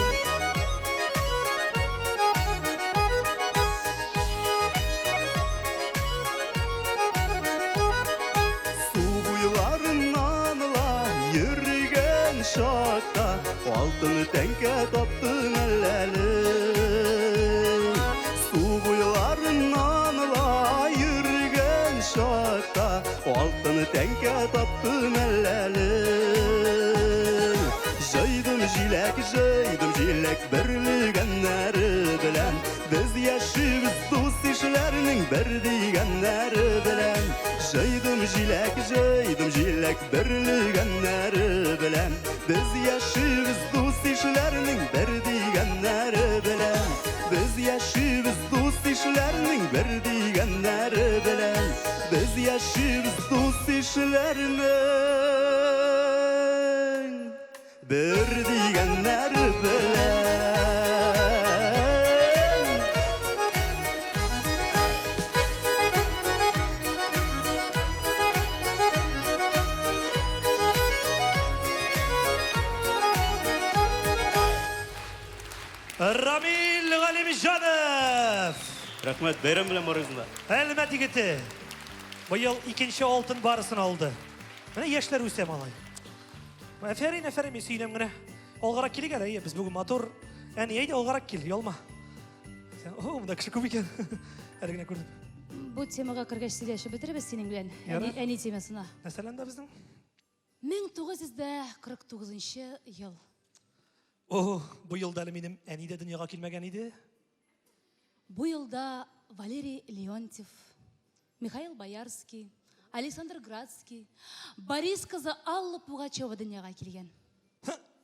Су буйларыннан ла йөргән чакта алтын тәңкә таптым әлләле. Су буйларыннан ла йөргән чакта алтын тәңкә таптым әлләле. Җыйдым җиләк, җыйдым җиләк, берлегәннәре белән. Без яшибез дус ишләрнең бер дигәннәре белән. Җыйдым җиләк, җыйдым җиләк, берлегәннәре белән. Без яшибез дус ишләрнең бер дигәннәре белән. Без яшибез дус ишләрнең бер дигәннәре белән. Без яшибез дус ишләрнең бер дигәннәре белән. Рамил Галимҗанов! Рәхмәт, бәйрәм белән барыгызны да. Әлмәт егете быел икенче алтын барысын алды. Менә яшьләр үсә, малай. Әфәрин, әфәрин, мин сөенәм генә. Алгарак килик әле, әйе, без бүген матур. Әни, әйдә, алгарак кил, ялма. О, монда кеше күп икән. Әле генә күрдем. Бу темага кергәч сөйләшеп бетербез синең белән. Әни, әни темасына. Нәрсәләр анда безнең? 1949 ел. О, бу елда әле минем әни дә дөньяга килмәгән иде. Бу елда Валерий Леонтьев, Михаил Боярский, Александр Градский, Борис кызы Алла Пугачева дөньяга килгән.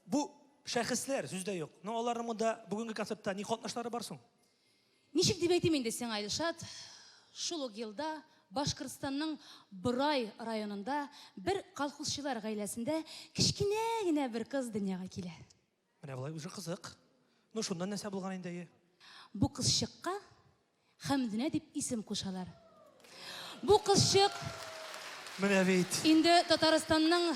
Бу шәхесләр, сүз дә юк. Но аларның монда бүгенге концертта ни катнашлары бар соң? Ничек дип әйтим инде сиңа, Илшат, шул ук елда Башкортстанның Борай районында бер колхозчылар гаиләсендә кечкенә генә бер кыз дөньяга килә. Менә болай уже кызык. Ну, шуннан нәрсә булган инде, әйе? Бу кызчыкка Хәмдүнә дип исем кушалар. Бу кызчык Менә бит. инде Татарстанның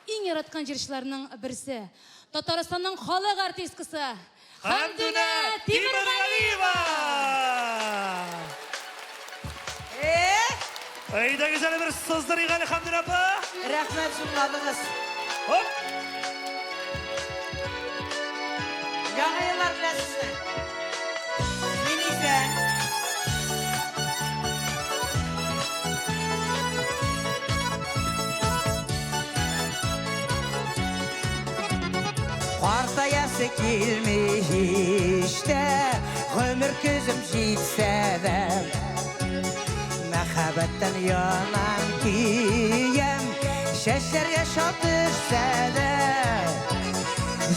иң яраткан җырчыларының берсе. Татарстанның халык артисткасы Хәмдүнә Тимергалиева! Әйдәгез әле бер сыздырыйк әле, Хәмдүнә апа. Рәхмәт, зурладыгыз. Оп! Яңа еллар белән сезне. Мин исән. Картаясы килми һич тә, гомер көзем җитсә дә. Мәхәббәттән янам, көям, чәчләргә чал төшсә дә.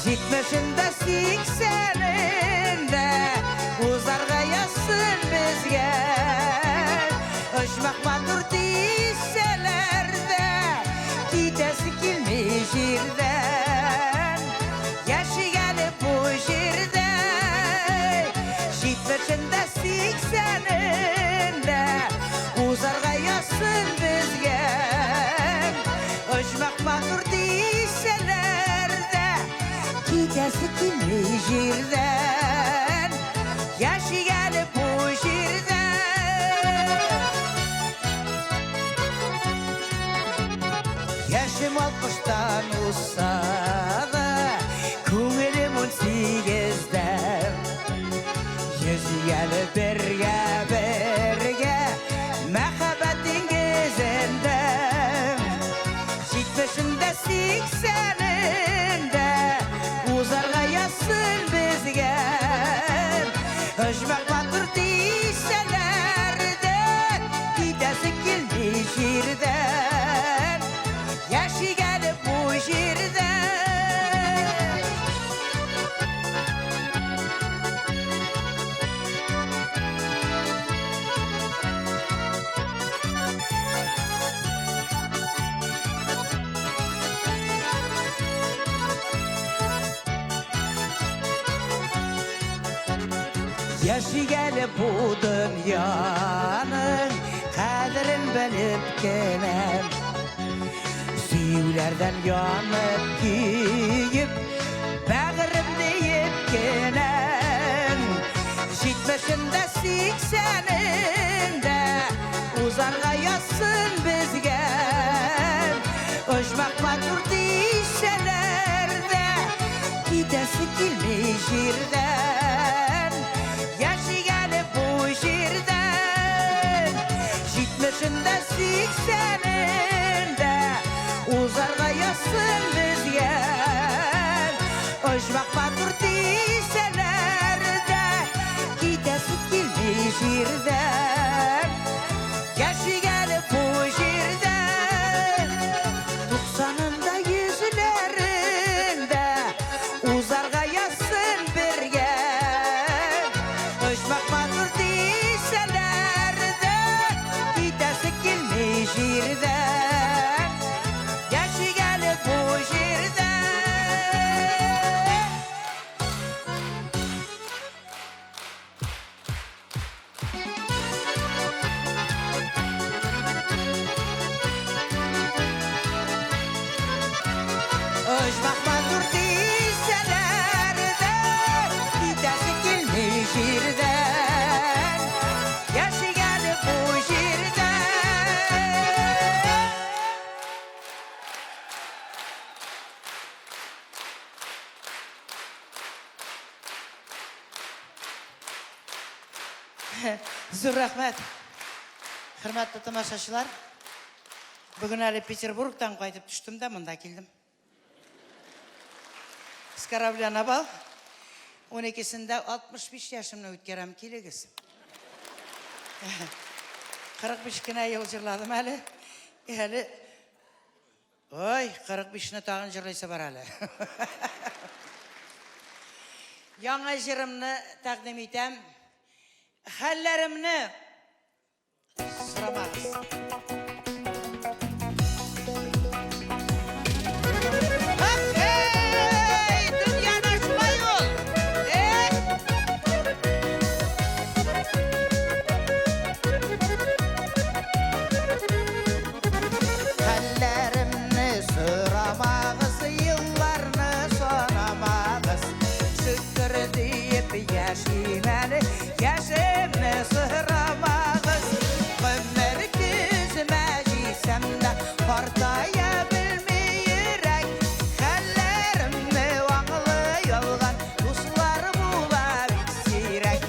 Җитмешендә, сиксәнендә узарга язсын безгә. Оҗмах матур дисәләр дә, китәсе килми җирдән. Яшик әле бу җирдә, җитмешендә, сиксәнендә узарга язсын безгә. Оҗмах матур дисәләр дә, китәсе килми җирдән. Яшик әле бу җирдә. Яшем алтмыштан узса да, күңелем 18-дә. Йөзик әле бергә, бергә, мәхәббәт диңгезендә. Җитмешендә, сиксәнендә узарга язсын безгә. Оҗмах матур дисәләр дә, китәсе килми җирдән. Яшик әле бу җирдә. Яшик әле бу дөньяның кадерен белеп кенә. Сөюләрдән янып көеп, бәгырем диеп кенә. Җитмешендә, сиксәнендә узарга язсын безгә. Оҗмах матур дисәләр дә, китәсе килми җирдән. Яшик әле бу җирдә. Җитмешендә, сиксәнендә узарга язсын безгә. Оҗмах матур дисәләр дә, китәсе килми җирдән. Яшик әле бу җирдә. Туксанында, йөзләрендә узарга язсын бергә. Оҗмах матур дисәләр дә, китәсе килми җирдән. Яшик әле бу җирдә. Оҗмах матур дисәләр дә, китәсе килми җирдән. Яшик әле бу җирдә. Зур рәхмәт. Хөрмәтле тамашачылар. Бүген әле Петербургтан кайтып төштем дә монда килдем. С корабля на бал. 12-сендә 65 яшемне үткәрәм, килегез. 45 кенә ел җырладым әле. Әле Ой, 45-не тагын җырлыйсы бар әле. Яңа җырымны тәкъдим итәм. Хәлләремне сорамагыз. Эй, дөньяны шулай ул! Эх! Хәлләремне сорамагыз, елларны санамагыз. Шөкер диеп яшим әле, яшемне сорамагыз. Гомер көземә җитсәм дә, картая белми йөрәк. Хәлләремне аңлый алган дуслар була бик сирәк.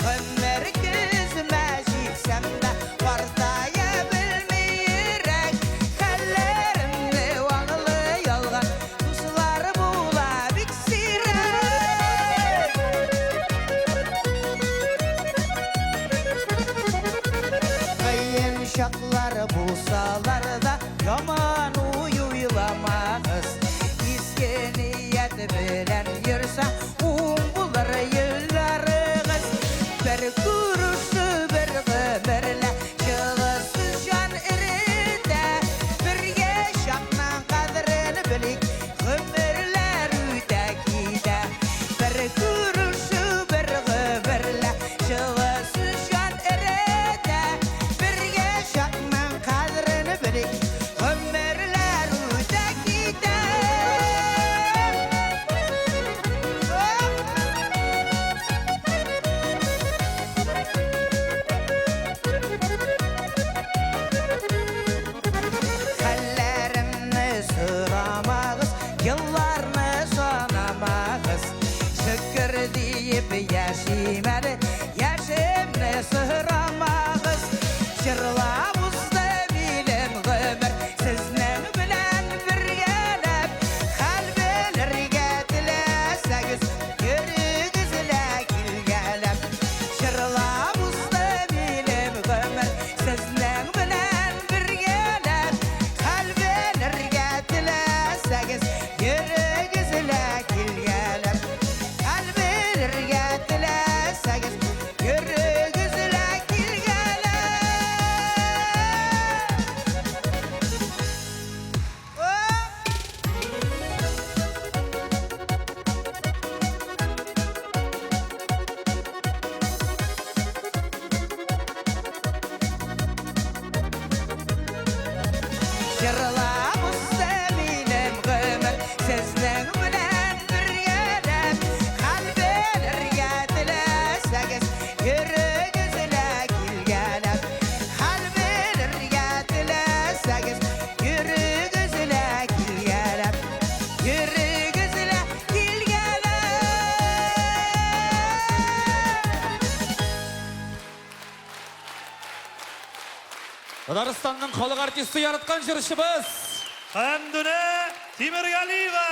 Гомер көземә җитсәм дә, картая белми йөрәк. Хәлләремне аңлый алган дуслар була бик сирәк. Кыен чаклар булсалар да, яман уй уйламагыз. Изге ният белән йөрсәң, уң булыр елларыгыз. Бер күрешү, бер гомерлә, җылысы җан эретә. Бергә чакның кадерен белик, гомерләр үтә китә. Бер күрешү, бер гомерлә, җылысы җан эретә. Бергә чакның кадерен белик, гомерләр үтә китә. Хәлләремне сорамагыз, елларны санамагыз. Шөкер диеп яшим әле, яшемне сорамагыз. Җырлап узды минем гомер, сезнең белән бергәләп. Хәл белергә теләсәгез, йөрегез лә килгәләп. Җырлап узды минем гомер, сезнең белән бергәләп. Хәл белергә теләсәгез, йөрегез лә килгәләп. Хәл белергә теләсәгез, йөрегез лә килгәләп. Җырлап узды минем гомер, сезнең белән бергәләп. Хәл белергә теләсәгез, йөрегез лә килгәләп. Хәл белергә теләсәгез, йөрегез лә килгәләп. Йөрегез лә килгәләп. Татарстанның халык артисты яраткан җырчыбыз Хәмдүнә Тимергалиева!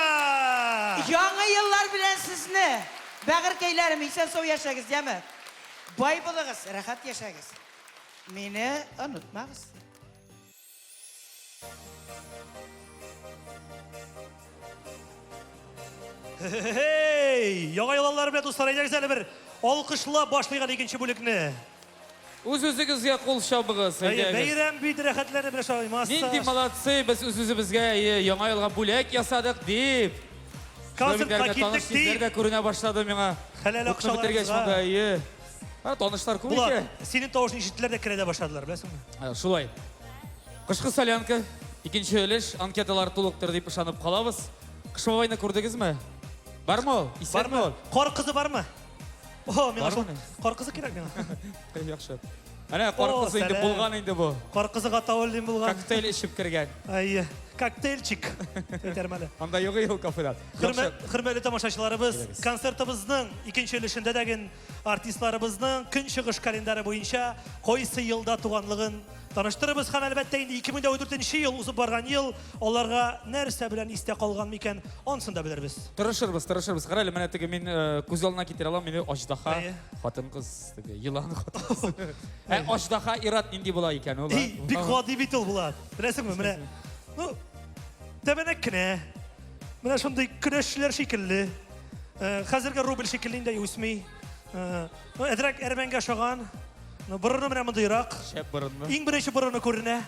Яңа еллар белән сезне, бәгырькәйләрем, исән-сау яшәгез, яме. Бай булыгыз, рәхәт яшәгез. Мине онытмагыз. Хей! Яңа еллар белән дуслар, әйдәгез әле бер алкышлап башлыйк әле икенче бүлекне. Үз-үзегезгә кул чабыгыз, Әйе, әйдәгез. бәйрәм бит рәхәтләнеп менә шулай массаж. Нинди молодцы, без үз-үзебезгә әйе, яңа елга бүләк ясадык дип. Концертка Шулай бит, киттек таныш дип. йөзләр дә күренә башлады миңа. Хәләл Укып бетергәч акчаларыбызга. монда, әйе. Ха, танышлар күп Булат, икән. синең тавышны ишеттеләр дә керә дә башладылар, беләсеңме? Ә, Шулай. Кышкы солянка, икенче өлеш, анкеталар тулыктыр дип ышанып калабыз. Кыш бабайны күрдегезме? Бармы ул? Исәнме ул? Кар кызы бармы? О, миңа шул Бармы? кар кызы кирәк миңа. Яхшы. Әнә кар О, кызы инде сәлам. булган инде бу. Кар кызы Гатауллин булган. Коктейль эчеп кергән. Әйе, коктейльчик. Әйтәрмен әле. Анда юк ул кафеда. Хөрмәт, хөрмәтле тамашачыларыбыз, концертыбызның икенче өлешендә дә артистларыбызның көнчыгыш календары буенча кайсы елда туганлыгын таныштырыбыз һәм әлбәттә инде 2014 ел узып барган ел аларга нәрсә белән истә калган микән, ансын да белербез. Тырышырбыз, тырышырбыз. Кара әле, менә теге мин э, күз алдына китерә алам, мине аждаһа хатын-кыз, теге елан хатын-кыз. Ә аждаһа ир-ат нинди була икән ул? Эй, бик гади бит ул Булат. Беләсеңме, менә ну тәбәнәк кенә. Менә шундый көрәшчеләр шикелле. Э, Хәзерге рубль шикелле инде үсми. Э, ну, әзрәк әрмәнгә ошаган. Ну, борыны менә мондыйрак. Шәп борынмы? Иң беренче борыны күренә.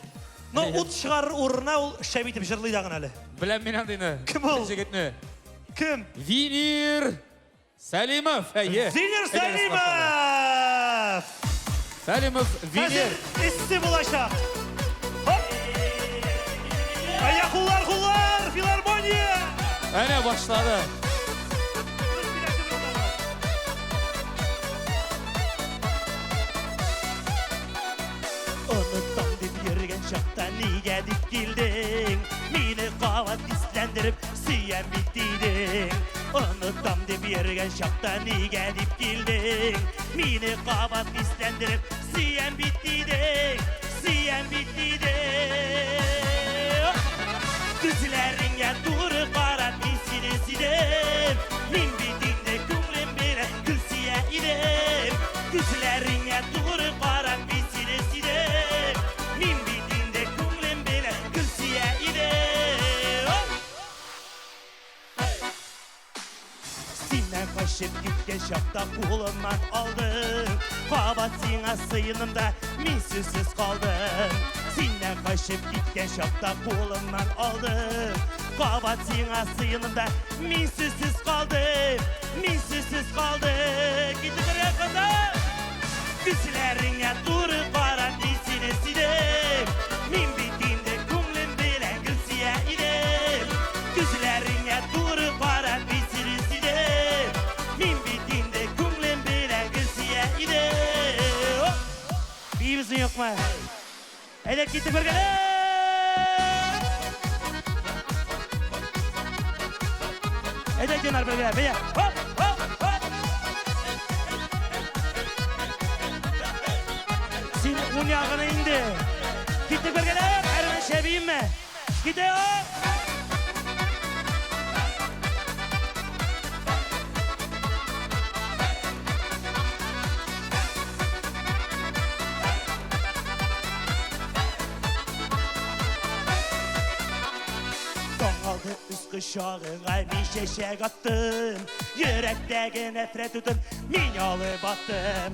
Ну, ут чыгарыр урынына ул шәп итеп җырлый да гына әле. Беләм мин андыйны. Кем ул? Җегетне. Кем? Винир Сәлимов, әйе. Винир Сәлимов! Сәлимов, Винир. Хәзер эссе булачак. Хоп! Ая, куллар, куллар, филармония! Әнә башлады. Онытам дип йөргән чакта нигә дип килдең? Мине кабат исләндереп сөям бит дидең. Онытам дип йөргән чакта нигә дип килдең? Мине кабат исләндереп сөям бит дидең. Сөям бит дидең. Күзләреңә туры карап мин сине сөйдем. Мин бит инде күңелем белән гөл сөя идем. Күзләреңә туры карап мин сине сөйдем. Мин бит инде күңелем белән гөл сөя идем. Синнән качып киткән чакта кулымнан алдың. Кабат сиңа сыендым да мин сүзсез калдым. Синнән качып киткән чакта кулымнан алдың. Кабат сиңа сыендым да мин сүзсез калдым. Мин сүзсез калдым. Китеп бергә кызым. Күзләреңә туры карап мин сине сөйдем. Мин бит инде күңелем белән гел сөя идем. Күзләреңә туры карап мин сине сөйдем. Мин бит инде күңелем белән гел сөя идем. Биибезме юкмы? Әйдә китеп бергәләп! Әйдә Динар бергәләп, әйдә. Хоп, хоп, хоп. Син ун ягына инде. Киттек бергәләп, әрмән шәбиемме? Китә! Таң алды үз кочагыңа мин чәчәк аттым. Йөрәктәге нәфрәт утын мин алып аттым.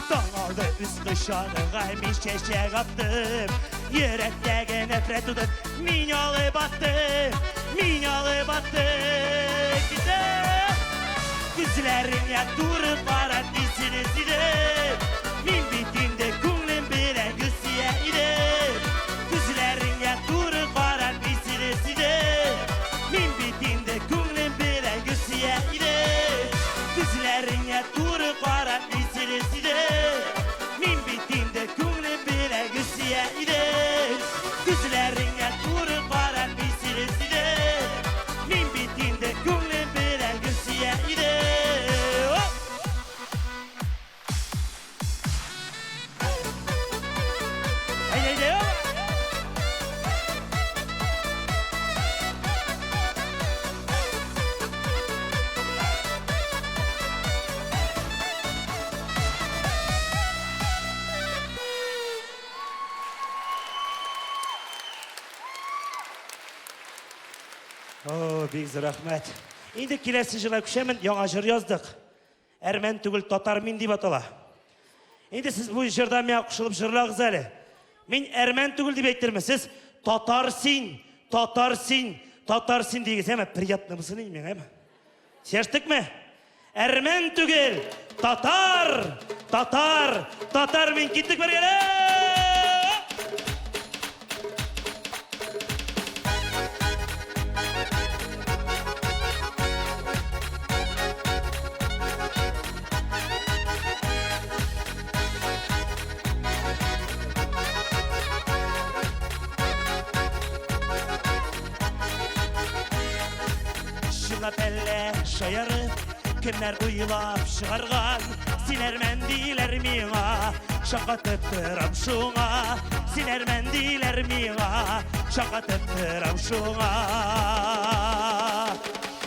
Таң алды үз кочагыңа мин чәчәк аттым. Йөрәктәге нәфрәт утын мин алып аттым. Мин алып аттым. Китә! Күзләреңә туры карап мин сине сөйдем. Мин бит инде күңелем белән гел сөя идем. Күзләреңә туры карап мин сине сөйдем. Мин бит инде күңелем белән гел сөя идем. Күзләреңә туры карап мин сине сөйдем. Мин бит инде күңелем белән гел сөя идем. Күзләреңә туры карап мин сине сөйдем. Мин бит инде күңелем белән гел сөя идем. Оп! Әйдә, әйдә, оп! О, бик зур рәхмәт. Инде киләсе җырга күчәмен, яңа җыр яздык. Әрмән түгел, татар мин дип атала. Инде сез бу җырда миңа кушылып җырлагыз әле. Мин әрмән түгел дип әйтермен. Сез татар син, татар син, татар син дигез, әмма приятно булсын инде миңа, әмма. Сөйләштекме? Әрмән түгел, татар, татар, татар мин киттек бергәләп! Чынлап әллә шаярып, кемнәр уйлап чыгарган? Син әрмән диләр миңа, шаккатып торам шуңа. Син әрмән диләр миңа, шаккатып торам шуңа.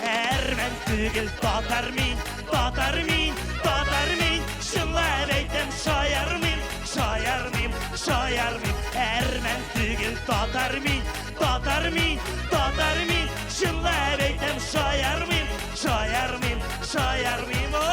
Әрмән түгел, татар мин, татар мин, татар мин. Чынлап әйтәм, шаярмыйм, шаярмыйм, шаярмыйм. Әрмән түгел, татар мин, татар мин, татар мин. Чынлап әйтәм, шаярмыйм, шаярмыйм, шаярмыйм. О!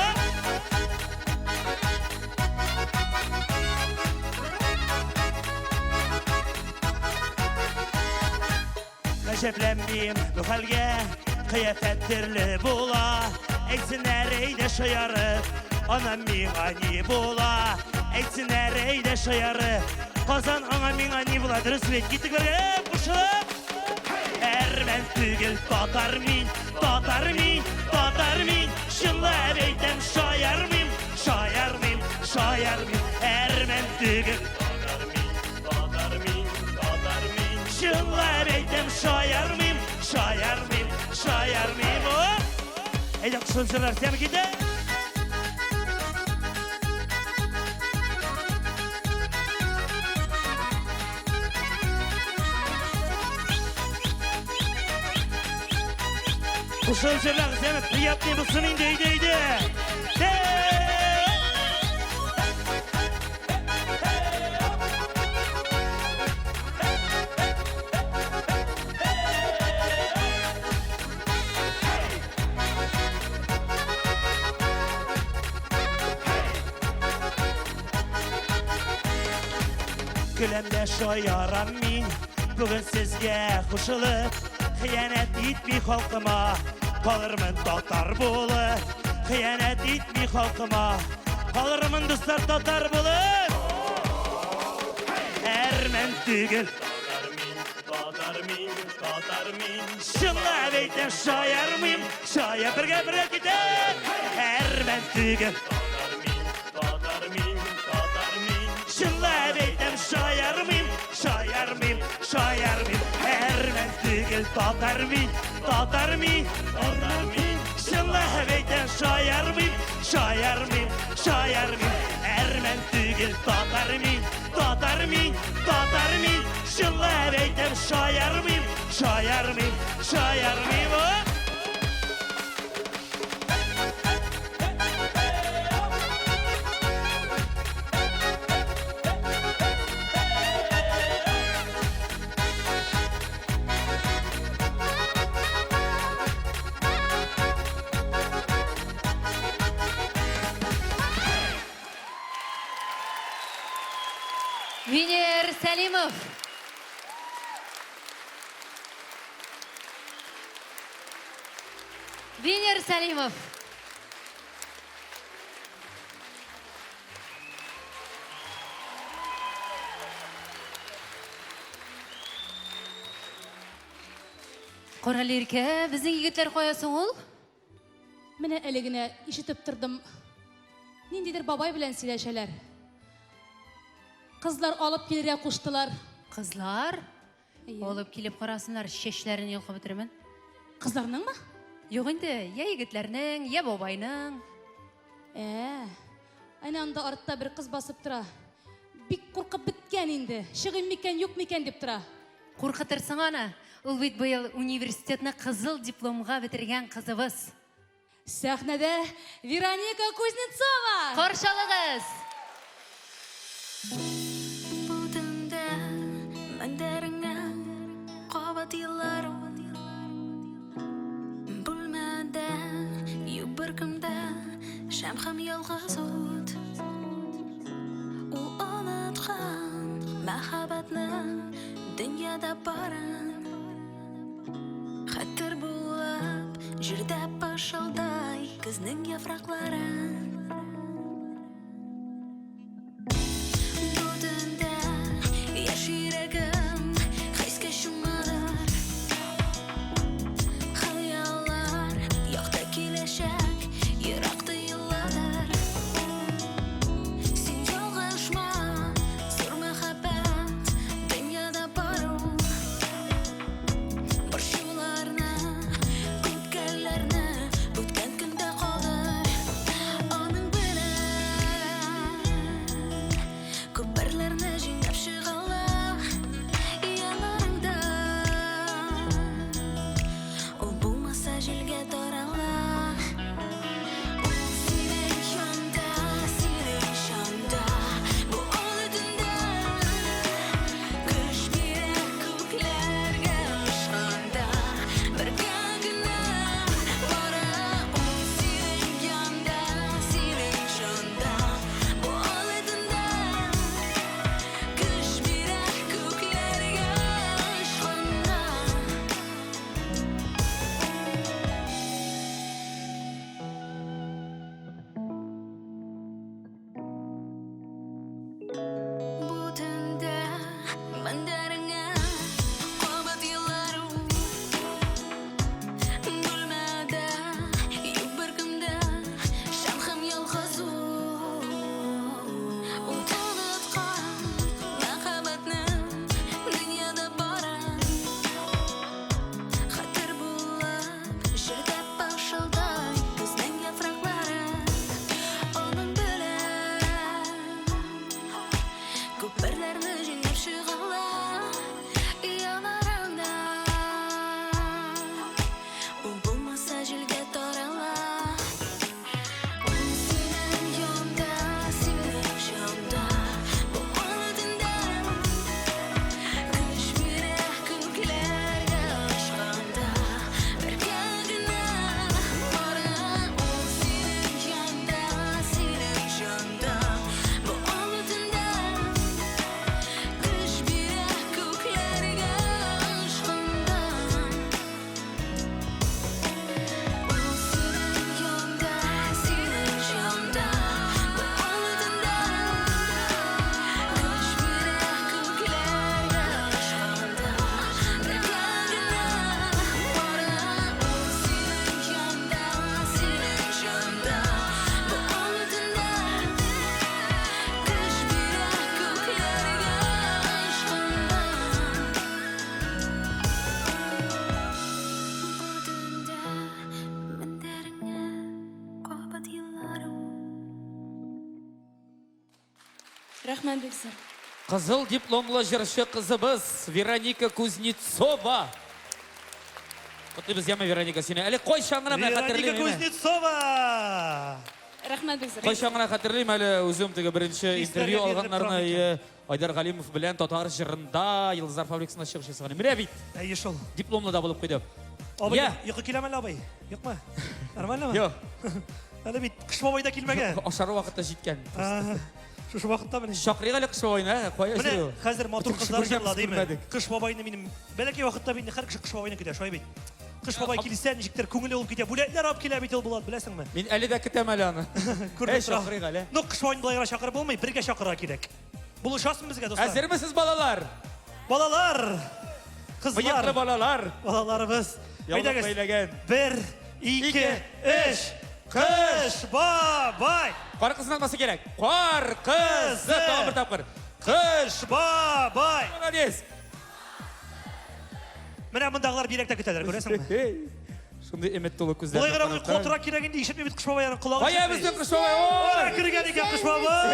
Гаҗәпләнмим бу хәлгә, кыяфәт төрле була. Әйтсеннәр әйдә шаярып, аннан миңа ни була? Әйтсеннәр әйдә шаярып, Казан аңа миңа ни була? Дөрес бит, киттек бергә, кушылып! Әрмән түгел, татар мин, татар мин, татар мин. Чынлап әйтәм, шаярмыйм, шаярмыйм, шаярмыйм. Әрмән түгел, татар мин, татар мин, татар мин. Чынлап әйтәм, шаярмыйм, шаярмыйм, шаярмыйм. О! Әйдә, кушылып җырлар, тәме китә. Кушылып җырлагыз, яме, приятный булсын инде, әйдә, әйдә. Көләм дә шаярам мин бүген сезгә кушылып, хыянәт итми халкыма, калырмын татар булып. Хыянәт итми халкыма, калырмын дуслар татар булып. Әрмән түгел. Татар мин, татар мин, татар мин. Чынлап әйтәм, шаярмыйм, шая бергә бергә китә. Әрмән түгел. Татар мин, татар мин, татар мин. Чынлап әйтәм, шаярмыйм, шаярмыйм, шаярмыйм. Әрмән түгел, татар мин, татар мин, татар мин. Чынлап әйтәм, шаярмыйм, шаярмыйм, шаярмыйм. Әрмән түгел, татар мин, татар мин, татар мин. Чынлап әйтәм, шаярмыйм, шаярмыйм, шаярмыйм. О! Венер Сәлимов. Венер Сәлимов. Кораль Иркә, безнең егетләр кая соң ул? Менә әле генә ишетеп тордым. Ниндидер бабай белән сөйләшәләр. Кызлар алып килергә куштылар. Кызлар? Алып килеп карасыннар, чәчләрен йолкып бетерермен. Кызларныңмы? Юк инде, я егетләрнең, я бабайның. Ә, әнә анда артта бер кыз басып тора. Бик куркып беткән инде. Чыгыйм микән, юк микән дип тора. Куркытырсың аны. Ул бит быел университетны кызыл дипломга бетергән кызыбыз. Сәхнәдә Вероника Кузнецова! Каршы алыгыз! Бу төндә мендәреңә кабат еллар Бүлмәдә юк беркем дә, шәм һәм ялгыз ут. Ул оныткан мәхәббәтне дөньяда барын. Хәтер булып җирдә пышылдай көзнең яфракларын. Бу төндә яшь йөрәгем хискә чумадыр. Хыяллар якты киләчәк, ерак тоеладыр. Син ялгышма, зур мәхәббәт дөньяда бар ул. Борчуларны, үпкәләрне үткән көндә калдыр. Рәхмәт бик зур. Кызыл дипломлы җырчы кызыбыз Вероника Кузнецова. Котлыйбыз, яме, Вероника, сине. Әле кайчан гына менә Вероника хәтерлим. Кузнецова! Рәхмәт бик зур. Кайчан гына хәтерлим әле үзем теге беренче Хисләргә интервью бирелеп алганнарны торам э, Айдар Галимов белән татар җырында Йолдызлар фабрикасында чыгыш ясаган. Менә бит. Әйе шул. Дипломлы да булып куйды. Абый, Я. йокы киләме әллә, абый? Юкмы? Нормальнымы? Юк. Әле бит Кыш бабай да килмәгән. Ашар вакыт та җиткән. Ага. Шушы вакытта менә. Чакырыйк әле Кыш бабайны, ә? Кая Менә йөри ул? хәзер матур Бөтен кеше кызлар күргән, җырла, без димме? күрмәдек. Кыш бабайны минем бәләкәй вакытта мин һәр кеше Кыш бабайны көтә, шулай бит. Кыш бабай килсә, ничектер күңеле булып китә. Бүләкләр алып килә бит ул Булат, беләсеңме? Мин әле дә көтәм әле аны. Күреп Әй, торам. чакырыйк әле. Ну, Кыш бабайны болай гына чакырып булмый, бергә чакырырга кирәк. Булышасың безгә, дуслар? Әзермесез, балалар? Балалар! Кызлар! Мыеклы балалар! Балаларыбыз! Яулык Әйдәгез. бәйләгән. Бер, ике, өч! Кыш бабай! Кар кызын атмасы кирәк. Кар кызы! Тагын бер тапкыр. Кыш бабай! Молодец! Менә мондагылар бигрәк тә көтәләр, күрәсеңме? Шундый өмет тулы күзләр. Болай гына катырак кирәк инде, ишетми бит Кыш бабай аның колагы. Кая безнең Кыш бабай? Ой! Кергән икән Кыш бабай!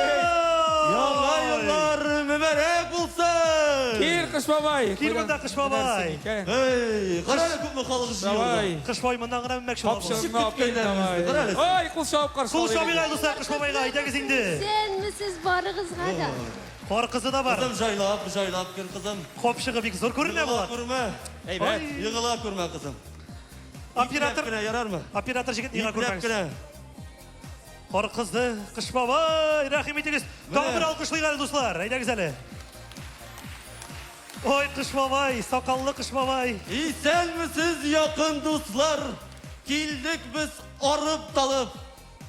Яңа еллар мөбарәк булсын! Кил, Кыш бабай! Кил монда, Кыш бабай! Эй, кара әле күпме халык җыелды. Кыш бабай моннан гына менмәкче була. Капчыгыңны алып кил, давай. Ой, кул чабып каршы Кул чабыйк әле, дуслар, Кыш бабайга, әйдәгез инде. Исәнмесез барыгызга да. Кар кызы да бар. Кызым, җайлап, җайлап кер, кызым. Капчыгы бик зур күренә Егыла Булат. күрмә. Әйбәт. Егыла күрмә, кызым. Оператор Ипләп кенә, ярармы? Оператор җегет миңа Ипләп күрмәгез. кенә. Кар кызы, Кыш бабай, рәхим итегез. Тагын бер алкышлыйк әле, дуслар. Әйдәгез әле. Ой, Кыш бабай, сакаллы Кыш бабай. Исәнмесез, якын дуслар! Килдек без арып талып.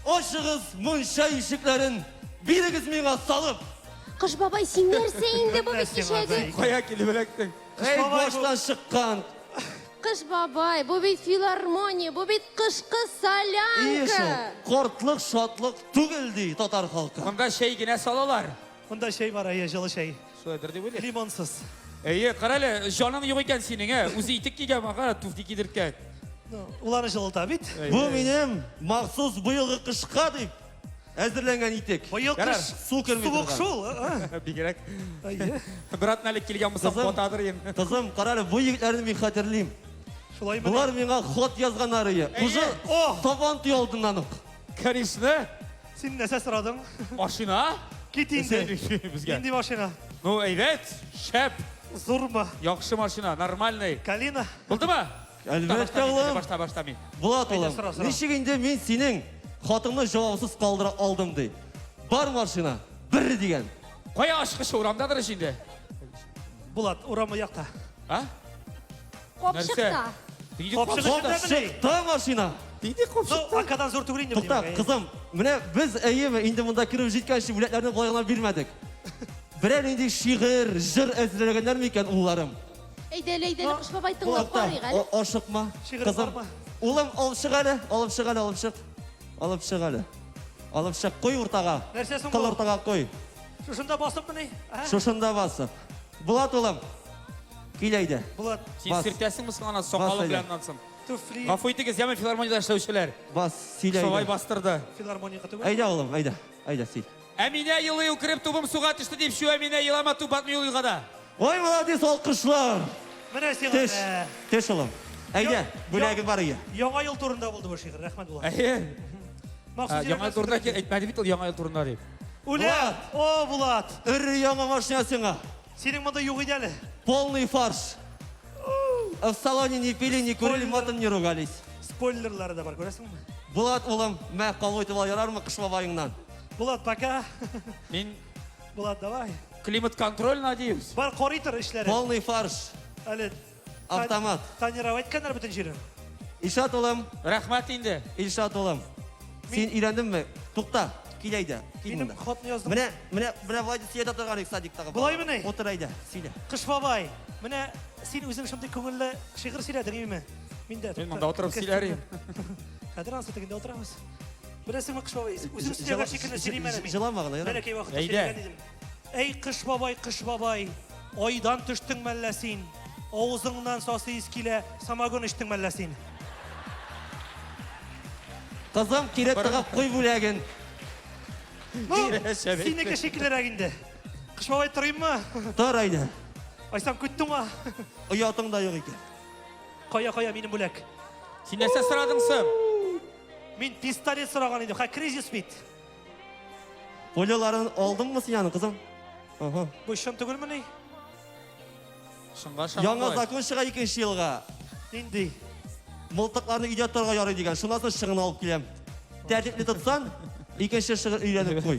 Ачыгыз мунча ишекләрен, бирегез миңа салып. Кыш бабай, син нәрсә инде бу бит кичәге? Кая килеп эләктең? Эй, баштан чыккан. Кыш бабай, бу бит филармония, бу бит кышкы Ие шул, солянка. картлык шатлык түгел ди татар халкы. Монда чәй генә салалар. Монда чәй бар, әйе, җылы чәй. Шулайдыр дип уйлыйм. Лимонсыз. Әйе, кара әле, җаның юк икән синең, ә? Үзе итек кигән, кара, туфли кидерткән. Ул аны җылыта бит. Бу минем махсус быелгы кышка дип әзерләнгән итек. Быел кыш су керми суык торган. шул. а, Бигрәк. Әйе. Бер атна элек килгән булсам, Кызым, батадыр инде. Кызым, кара әле, бу егетләрне мин хәтерлим. Шулаймы? Болар миңа хат язганнар ие. Уже Сабан туе алдыннан ук. Конечно. Син нәрсә сорадың? Машина? Кит инде. Безгә. Нинди машина? Ну, әйбәт, шәп. Зурмы? Яхшы машина, нормальный. Калина? Булдымы? Әлбәттә, улым. Башта, башта мин. Булат Әйдә, улым, сора, сора. ничек инде мин синең хатыңны җавапсыз калдыра алдым ди. Бар машина, бер дигән. Кая ачкычы урамдадыр ич инде. Булат, урамы якта. А? Капчыкта. Капчыкта машина. Нинди капчыкта? Ну, акадан зур түгел инде. Тукта, кызым, менә без әйеме инде монда кереп җиткәнче бүләкләрне болай гына бирмәдек. Берәр нинди шигырь, җыр әзерләгәннәр микән улларым? Әйдә әле, әйдә әле, Кыш бабай тыңлап Тукта, карыйк әле. ашыкма. Шигырь Кызым, бармы? улым, алып чык әле, алып чык әле, алып чык. Алып чык әле. Алып чык, куй уртага. Нәрсә соң Кыл бу? уртага куй. Шушында басыпмыни? А? Шушында басып. Булат улым, кил әйдә. Булат. Син Бас. сиртәсеңме соң ана Бас сакалы әйдә. белән аннан соң? Туфли. Гафу итегез, яме филармониядә эшләүчеләр. Бас, сөйлә Шулай әйдә. бастырды. Филармонияга түгел. Әйдә улым, әйдә. Әйдә, сөйл. Әминә елый үкереп тубым суга төште дип, чү Әминә елама туп батмый ул елгада. Ой, молодец, алкышлар. Менә сиңа. Төш, ә. төш улым. Әйдә, бүләге бар ие. Яңа ел турында булды бу шигырь. Рәхмәт Булат. Әйе. Махсус Яңа ел турында әйтмәде бит ул яңа ел турында дип. Үлә! О, Булат! Өр яңа машина сиңа. Синең монда юк иде әле. Полный фарш. В салоне не пили, не курили, матом не ругались. Спойлерлары да бар, күрәсеңме? Булат улым, мә, кабул итеп ал, ярармы кыш бабаеңнан? Булат, пока. Мин Булат, давай. климат контроль, надеюсь. Бар, карый тор эшләре. Полный фарш. Әле Автомат. Тонировать иткәннәр бөтен җирен. Илшат улым. Рәхмәт инде. Илшат улым. Син өйләндеңме? Тукта, кил әйдә. Кил Минем монда. хатны яздым. Менә, менә, менә болай дип сөйләтә торган идек садиктагы. Болаймыни? Утыр әйдә, сөйлә. Кыш бабай, менә син үзең шундый күңелле шигырь сөйләдең, име? Мин дә. Мин монда утырып сөйләр идем. Хәзер анысы тегендә утырабыз. Беләсеңме, Кыш бабай, үзең сөйләгән шикелле сөйлим әле мин. Җылама гына, ярар. Бәләкәй вакытта Әйдә. сөйләгән идем. Әй, Кыш бабай, Кыш бабай, айдан төштең мәллә син? Авызыңнан сасы ис килә, самогон эчтең мәллә син? Кызым, кире тыгып куй бүләген. Ну, синеке шикеллерәк инде. Кыш бабай торыйммы? Тор әйдә. Айсам көттеңме? Оятың да юк икән. Кая, кая минем бүләк? Син нәрсә сорадың соң? Мин пистолет сораган идем. Хә, кризис бит. Пуляларын алдыңмы син аны, кызым? Ага. Бу чын түгелмени? Чынга ышанып Яңа закон чыга икенче елга. Нинди? Мылтыкларны өйдә тотарга ярый дигән. Шуннан соң чыгын алып киләм. Тәртипле тотсаң, икенче шыгыр өйрәнеп куй.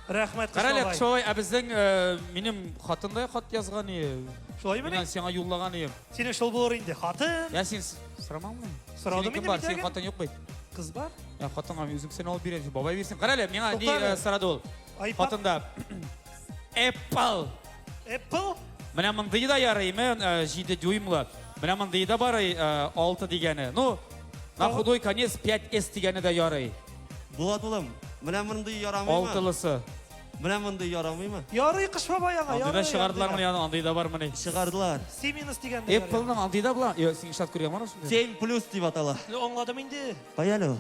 Рәхмәт, Кыш Карале, бабай. Кыш бабай, ә безнең э, минем хатын да хат язган ие. Шулаймыни? Мин сиңа юллаган ием. Синең шул булыр инде. Хатын. Я син сорамаңмы? Сорадым Синең кем инде бар? бит Синең әле. хатын юк бит. Кыз бар. Я хатынга мин үзем сине алып бирәм. Бабай бирсен. Карале, миңа ни Туктале. э, сорады ул? iPad. Хатында Apple. Apple? Менә мондые да ярыймы, 7 дюймлы. Менә мондые да бар, 6 дигәне. Ну, на худой конец 5S дигәне дә ярый. Булат улым, менә мондый ярамыймы? Алтылысы. Менә мондый ярамыймы? Ярый, Кыш бабай аңа, Андый да ярый. чыгардылар моны, андый да бар моны. Чыгардылар. Симинус дигән дә ярый. Apple-ның андый да була. Йо, син ишләп күргән бармы шундый? 7 плюс дип атала. Ну, Аңладым инде. Кая әле ул?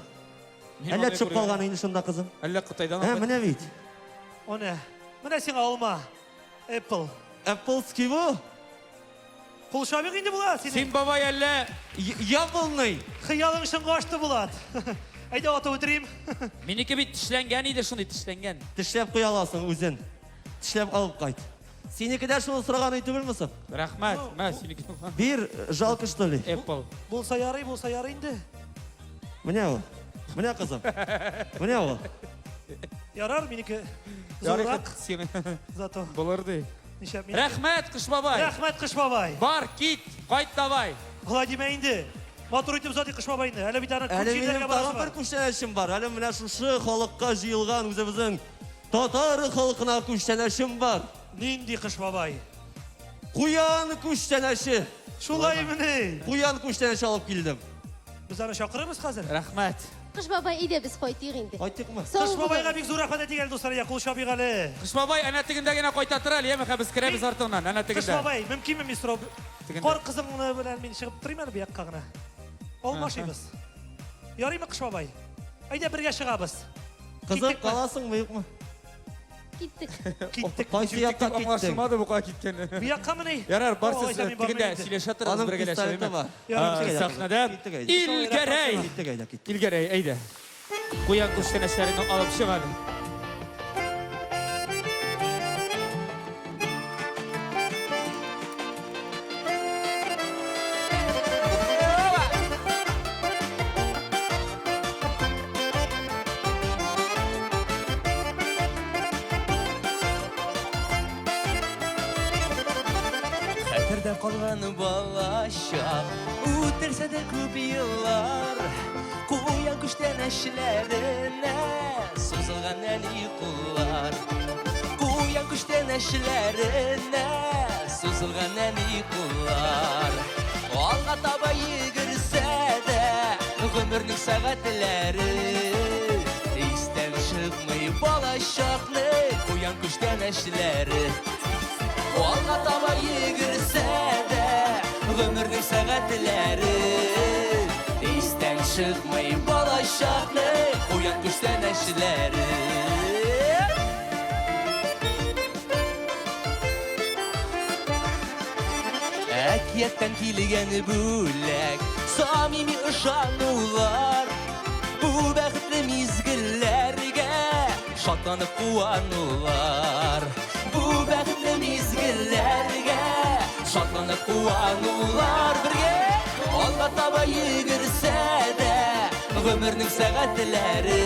Мин Әллә андый төшеп күргән. калган инде шунда, кызым. Әллә Кытайдан Ә, менә бит. О, Менә сиңа алма. Apple. Appleский бу. Кул чабыйк инде Булат синең. Син бабай әллә Яблонный. Хыялың чынга ашты Булат. Әйдә атып үтерим. Минеке бит тешләнгән иде, шундый тешләнгән. Тешләп куя аласың үзен. Тешләп алып кайт. Синеке дә шуны сораган иде түгелме соң? Рәхмәт. Мә, синеке. Бир, жалко что ли? Apple. Булса ярый, булса ярый инде. Менә ул. Менә кызым. Менә ул. Ярар, минеке Ярый, зуррак. сине. Зато. Булыр ди. Нишләп мин? Рәхмәт, Кыш бабай. Рәхмәт, Кыш бабай. Бар, кит, кайт давай. Болай димә инде. Матур итеп озатыйк Кыш бабайны. Әле бит аны күп Әле минем җирләргә барасы тагын бер бар. күчтәнәчем бар. Әле менә шушы халыкка җыелган үзебезнең татар халкына күчтәнәчем бар. Нинди Кыш бабай? Куян күчтәнәче. Шулаймыни? Куян күчтәнәче алып килдем. Без аны чакырабыз хәзер. Рәхмәт. Кыш бабай, әйдә без кайтыйк инде. Кайтыйкмы? Сау Кыш бабайга булыгыз. бик зур рәхмәт әйтик әле, дуслар, я кул чабыйк әле. Кыш бабай, әнә тегендә генә кайта тор әле, яме, без керәбез артыңнан, әнә Кыш тегендә. бабай, мөмкинме мин сорау? Тегендә. Кар кызыңны белән мин чыгып торыйм әле бу якка гына. Алмашыйбыз. Ярыймы, Кыш бабай? Әйдә бергә чыгабыз. Кызым, Киттекме? каласыңмы, юкмы? Киттек. Киттек. Кайсы якка киттең? Аңлашылмады бу кая киткәне. Бу яккамыни? Ярар, бар О, сез алайса мин бармыйм тегендә инде. сөйләшә торыгыз Аның бергәләшеп. пистолеты бар. Ярар, Сәхнәдә Киттек әйдә. Илгәрәй. Киттек әйдә, киттек. Илгәрәй, әйдә. Куян күчтәнәчләреңне алып чык әле. Хәтердә калган балачак, үтерсә дә күп еллар, куян күчтәнәчләренә сузылган нәни куллар. Куян күчтәнәчләренә сузылган нәни куллар. Алга таба йөгерсә дә гомернең сәгатьләре, истән чыкмый балачакның куян күчтәнәчләре. Алга таба йөгерсә дә гомернең сәгатьләре, истән чыкмый балачакның куян күчтәнәчләре. Әкияттән килгән бүләк, самими ышанулар, бу бәхетле мизгелләргә шатланып куанулар. Бу бәхетле мизгелләргә шатланып куанулар бергә. Алга таба йөгерсә дә гомернең сәгатьләре,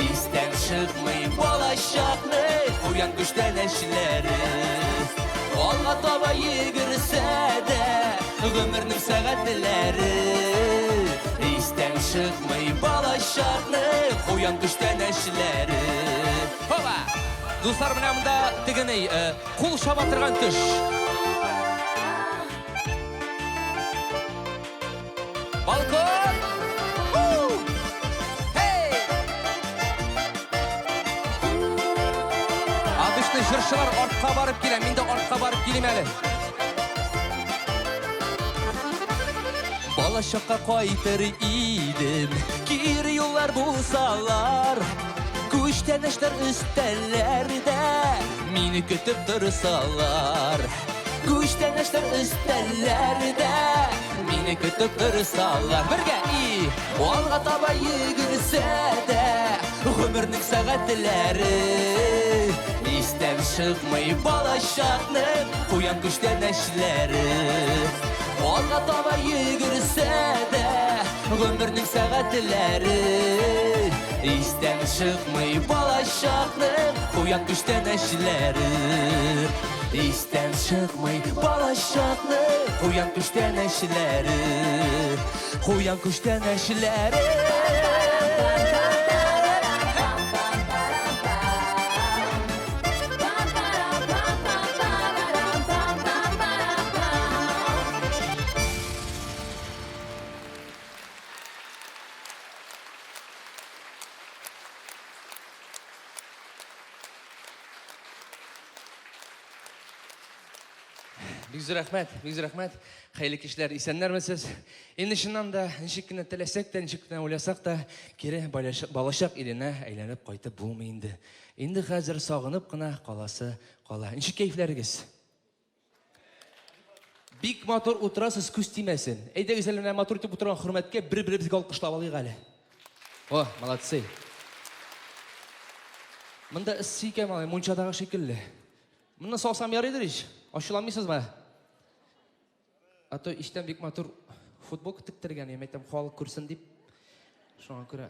истән чыкмый балачакның куян күчтәнәчләре. Алга таба йөгерсә дә гомернең сәгатьләре, истән чыкмый балачакның куян күчтәнәчләре. Хоба! Дуслар, менә монда тегене, кул чаба торган төш. Балкон! Хей! Обычно җырчылар артка барып килә, мин дә артка барып килим әле. Балачакка кайтыр идем, кире юллар булсалар, күч Күчтәнәчләр өстәлләрдә мине көтеп торсалар. Күчтәнәчләр өстәлләрдә мине көтеп торсалар. Бергә и алга таба йөгерсә дә гомернең сәгатьләре. Истән чыкмый балачакның куян күчтәнәчләре. Алга таба йөгерсә дә гомернең сәгатьләре. Истән чыкмый балачакның куян күчтәнәчләре. Истән чыкмый балачакның куян күчтәнәчләре. Куян күчтәнәчләре. Бик зур рәхмәт, бик зур рәхмәт. Хәерле кичләр, исәннәрмесез? Инде чыннан да, ничек кенә теләсәк тә, ничек кенә уйласак та, кире балачак иленә әйләнеп кайтып булмый инде. Инде хәзер сагынып кына каласы кала. Ничек кәефләрегез? Бик матур утырасыз, күз тимәсен. Әйдәгез әле менә матур итеп утырган хөрмәткә бер-беребезгә алкышлап алыйк әле. О, молодцы. Монда эссе икән, малай, мунчадагы шикелле. Монны салсам ярыйдыр ич. Ачуланмыйсызмы? А то иштән бик матур футболка тектергән, я әйтәм, халык күрсен дип. Шуңа күрә.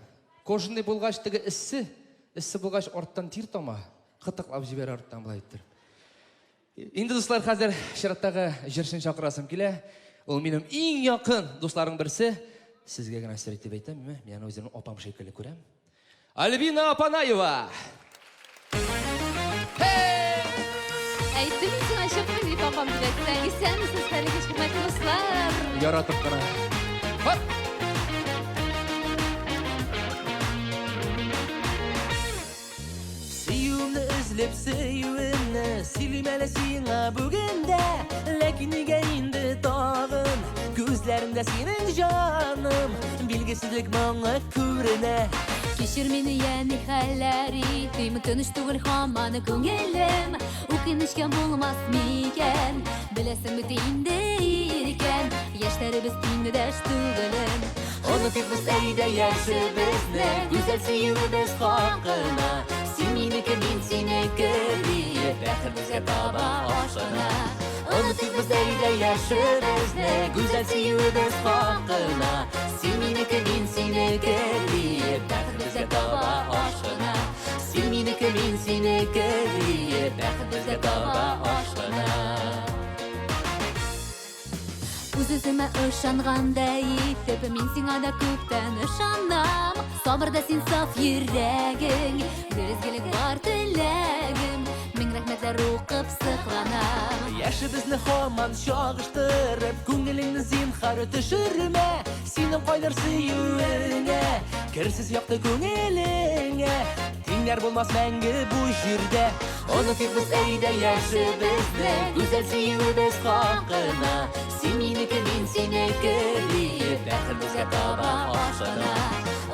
Кожаный булгач теге эссе, эссе булгач арттан тир тама, кытыклап җибәрә арттан болай иттереп. Инде дуслар, хәзер чираттагы җырчыны чакырасым килә. Ул минем иң якын дусларым берсе. Сезгә генә сер итеп әйтәм, мин аны үземнең апам шикелле күрәм. Альбина Апанаева! Әйттем мин сиңа чыкмыйм дип апам дип әйтсәң. Исәнмесез, хәерле кич, хөрмәтле дуслар. Яратып кына. Хоп! Сөюемне өзлеп сөюемне сөйлим әле сиңа бүген дә. Ләкин нигә инде тагын күзләреңдә синең җаным билгесезлек моңы күренә. Кичер мине, я ни хәлләр итим, тыныч түгел һаман күңелем. Үкенечкә булмас микән, беләсең бит инде иркән, яшьләребез тиңдәш түгелен. Онытыйк әйдә яшебезне, гүзәл сөюебез хакына. Син минеке, мин синеке диеп, бәхетебезгә таба ашкына. Онытыйк әйдә яшебезне, гүзәл сөюебез хакына. Син минеке, мин синеке диеп, бәхетебезгә таба ашкына. Син минеке, мин синеке диеп, бәхетебезгә таба ашкына. Үз-үземә ышангандай итеп, мин сиңа да күптән ышанам. Сабыр да син саф йөрәгең, бер изгелек бар теләгем. Мең рәхмәтләр укып сыкланам. Яшебезне һаман чагыштырып, күңелеңне зинһар төшермә. Синең кайнар сөюеңә, керсез якты күңелеңә. Тиңнәр булмас мәңге бу җирдә. Онытыйк без әйдә яшебезне, гүзәл сөюебез хакына. Син минеке, мин синеке диеп, бәхетебезгә таба ашкына.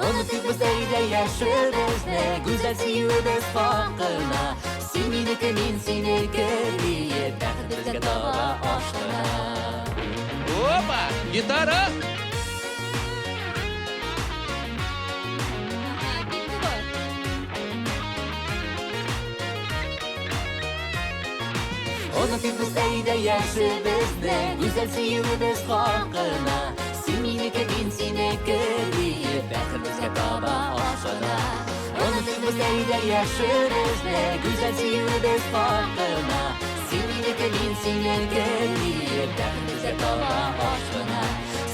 Онытыйк без әйдә яшебезне, гүзәл сөюебез хакына. Син минеке, мин синеке диеп, бәхетебезгә таба ашкына. Опа! Гитара! Онытыйк без әйдә яшебезне, гүзәл сөюебез хакына. Син минеке, мин синеке диеп, бәхетебезгә таба ашкына. Онытыйк без әйдә яшебезне, гүзәл сөюебез хакына. Син минеке, мин синеке диеп, бәхетебезгә таба ашкына.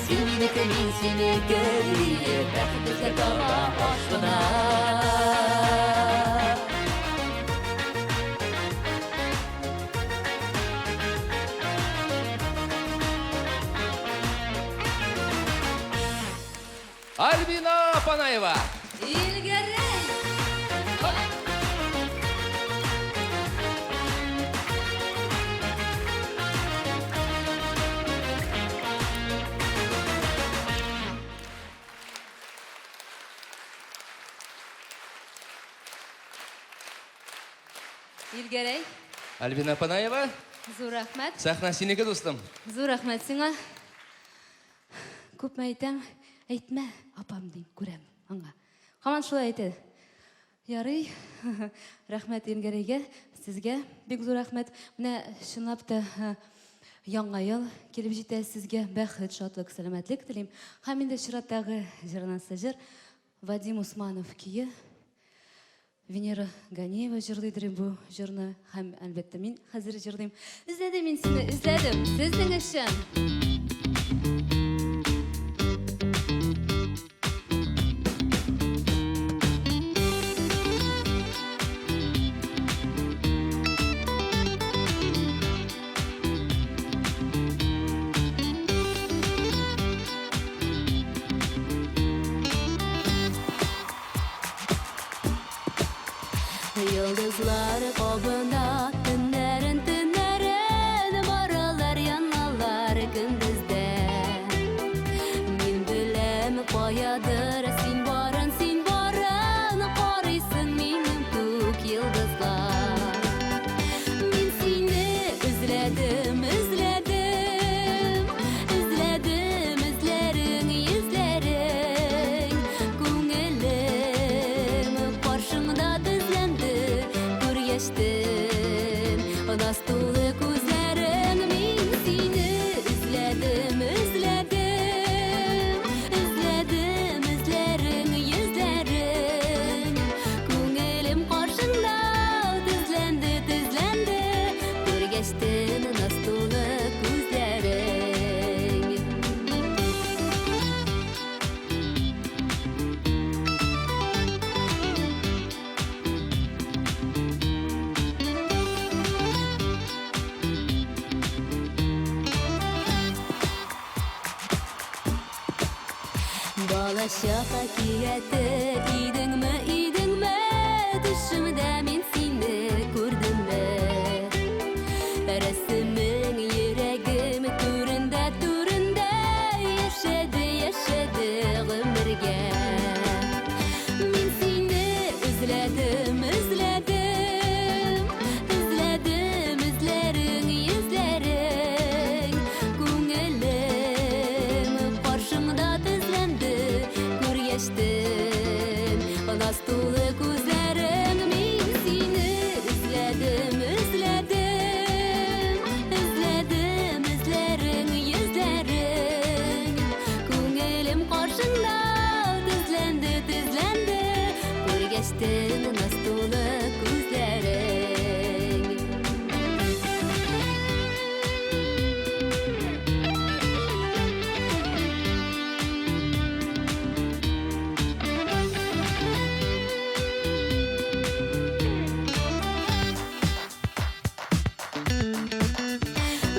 Син минеке, мин синеке диеп, бәхетебезгә таба ашкына. Альбина Апанаева! Илгәрәй! Илгәрәй. Альбина Панаева. Зур рәхмәт. Сәхнә синеке, дустым. Зур рәхмәт сиңа. Күпме әйтәм, әйтмә, апам дим, күрәм аңа. Һаман шулай әйтә. Ярый, рәхмәт Илгәрәйгә, сезгә бик зур рәхмәт. Менә чынлап та яңа ел килеп җитә, сезгә бәхет, шатлык, сәламәтлек телим. Һәм инде чираттагы җырнасы җыр Вадим Усманов көе. Венера Ганиева җырлыйдыр бу җырны һәм әлбәттә мин хәзер җырлыйм. Эзләдем мин сине, эзләдем, сезнең өчен. Йолдызлар кабына төннәрен төннәрен баралар яналар көндездә. Мин беләм каядыр син барын, син барын карыйсың минем күк йолдызлар. Мин сине эзләдем, эзләдем, эзләдем эзләрең, йөзләрең. Күңелем каршыңда тезләнде, күргәчтен наз тулы күзләрең. Мин сине эзләдем, эзләдем, эзләдем эзләрең, йөзләрең. Күңелем каршыңда тезләнде, тезләнде, күргәчтен наз тулы күзләрең. Балачак әкияте идеңме, идеңме, төшемдә мин сине күрдемме? Рәсемең йөрәгем түрендә, түрендә яшәде, яшәде гомергә. Мин сине эзләдем, эзләдем, эзләдем эзләрең, йөзләрең. Күңелем каршыңда тезләнде, күргәчтен наз тулы күзләрең. Мин сине эзләдем, эзләдем, эзләдем эзләрең, йөзләрең. Күңелем каршыңда тезләнде, тезләнде, күргәчтен наз тулы күзләрең.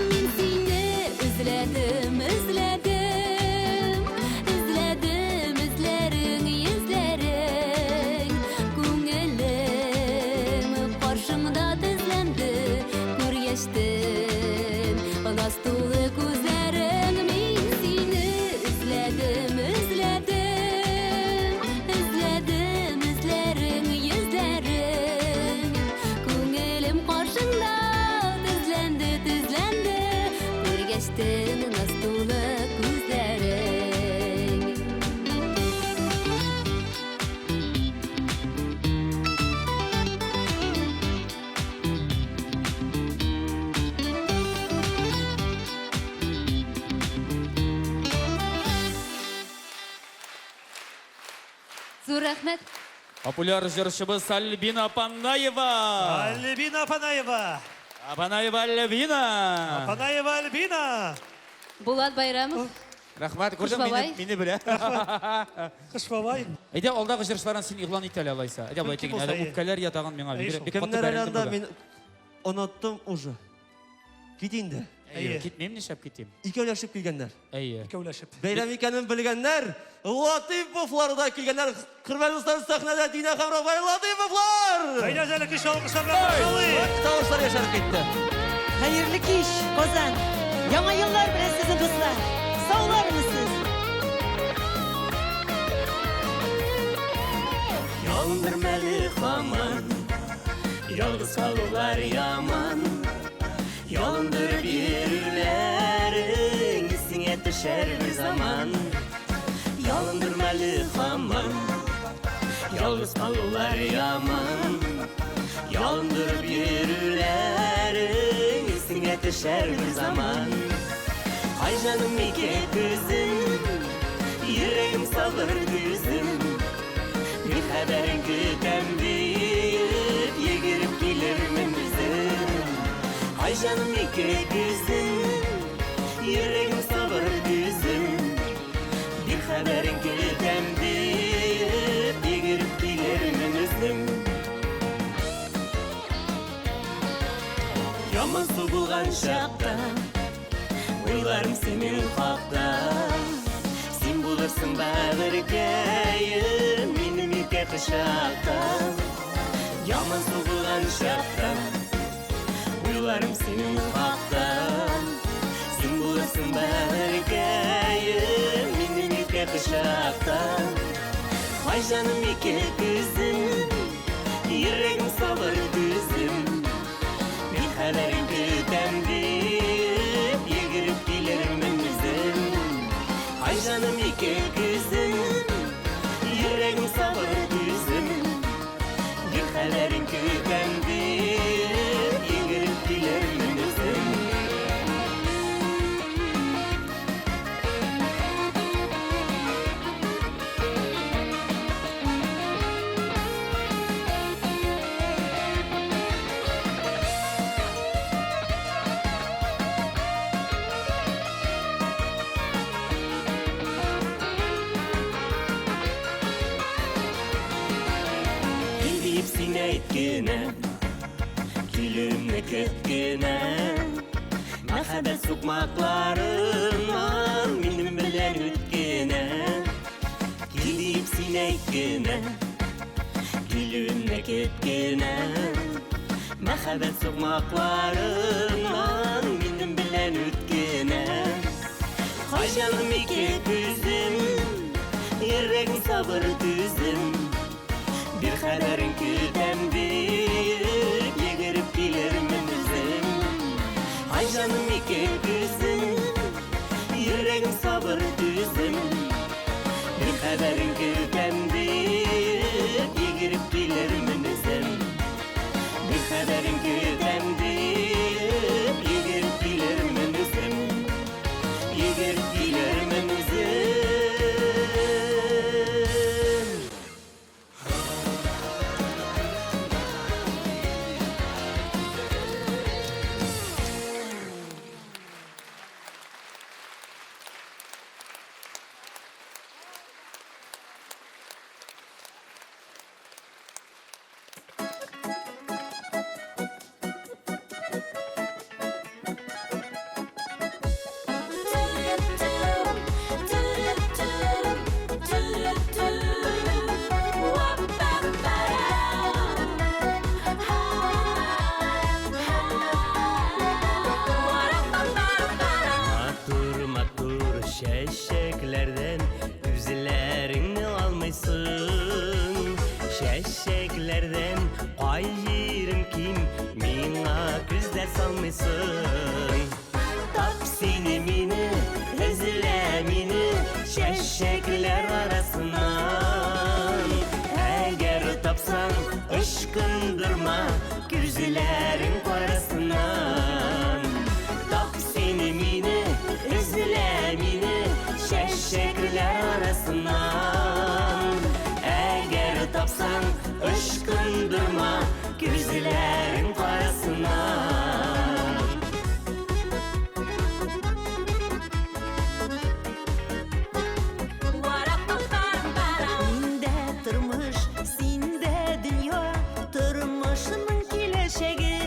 Мин сине эзләдем, эзләдем, эзләдем эзләрең, йөзләрең. Күңелем каршыңда тезләнде, күргәчтен наз тулы күзләрең. Мин сине эзләдем, эзләдем, эзләдем эзләрең, йөзләрең. Күңелем каршыңда тезләнде, тезләнде, күргәчтен наз тулы күзләрең. Зур рәхмәт. Популяр җырчыбыз Альбина Панаева. Альбина Панаева. Панаева Альбина. Панаева Альбина. Булат Байрамов. Рәхмәт, Кыш күрдем, бабай. мине, мине белә. Кыш бабай. Әйдә, алдагы җырчыларын син игълан ит әле алайса. Әйдә, болай Кем тиген, булса, әле әйе. үпкәләр ятаган миңа. Әйе Бигрәк шул. бик каты Кемнәр бәрелдем әле анда бүген. мин оныттым уже. Кит инде. Әйе, китмим, нишләп китим? Икәүләшеп килгәннәр. Әйе. Икәүләшеп. Бәйрәм икәнен белгәннәр, Латыйповлар да килгәннәр. Хөрмәтле дуслар, сәхнәдә Динә һәм Рафаэль Латыйповлар! Әйдәгез әле көчле алкышлар белән каршы алыйк. Тавышлар яшәреп китте. Хәерле кич, Казан! Яңа еллар белән сезне, дуслар! Саулармы сез? Яндыр әле һаман Ялгыз калулар яман. Ялындырып йөрүләрең исеңә төшәр бер заман. Ялындырма әле һаман. Ялгыз калулар яман. Ялындырып йөрүләрең исеңә төшәр бер заман. Ай җаным ике күзем, йөрәгем сабыр түзем. Бер хәбәрең көтәм диеп, йөгереп килермен үзем. Ай җаным ике күзем, йөрәгем сабыр түзем. Бер хәбәрең көтәм диеп, йөгереп килермен үзем. Ямансу булган чакта, уйларым синең хакта. Син булырсың бәгырькәем, минем иркә кочакта. Ямансу булган чакта, уйларым синең хакта. Син булырсың бәгырькәем, минем иркә кочакта. Ай җаным ике күзем, йөрәгем сабыр түзем. Бер хәбәрең көтәм диеп, йөгереп килермен үзем. Ай җаным ике күзем, йөрәгем сабыр түзем. Бер хәбәрең көтәм диеп, йөгереп килермен үзем. Кил диеп син әйт кенә, килүемне көт кенә. Мәхәббәт сукмакларыннан минем белән үт кенә. Кил диеп син әйт кенә, килүемне көт кенә. Мәхәббәт сукмакларыннан минем белән үт кенә. Ай җаным ике күзем, йөрәгем сабыр түзем. Бер хәбәрең көтәм диеп, йөгереп килермен үзем. Ай җаным ике күзем, йөрәгем сабыр түзем. Бер хәбәрең көтәм диеп, йөгереп килермен үзем. Бер хәбәрең көтәм диеп, йөгереп килермен үзем. Йөгереп килермен үзем. Матур, матур чәчәкләрдән күзләреңне алмыйсың. Чәчәкләрдән кай җирем ким, миңа күз дә салмыйсың. Тап сине мине, эзлә мине чәчәкләр арасыннан. Әгәр тапсаң, ычкындырма күзләрең карасыннан. Тап сине мине, эзлә мине чәчәкләр арасыннан. Әгәр тапсаң, ычкындырма күзләрең карасыннан. Миндә тормыш, синдә дөнья, тормышның киләчәге.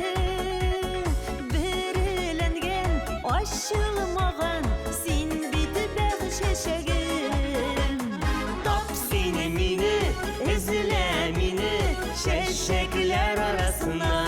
Бөреләнгән, ачылмаган, син бит бәхет чәчәгем. Тап сине мине, эзлә мине чәчәкләр арасыннан.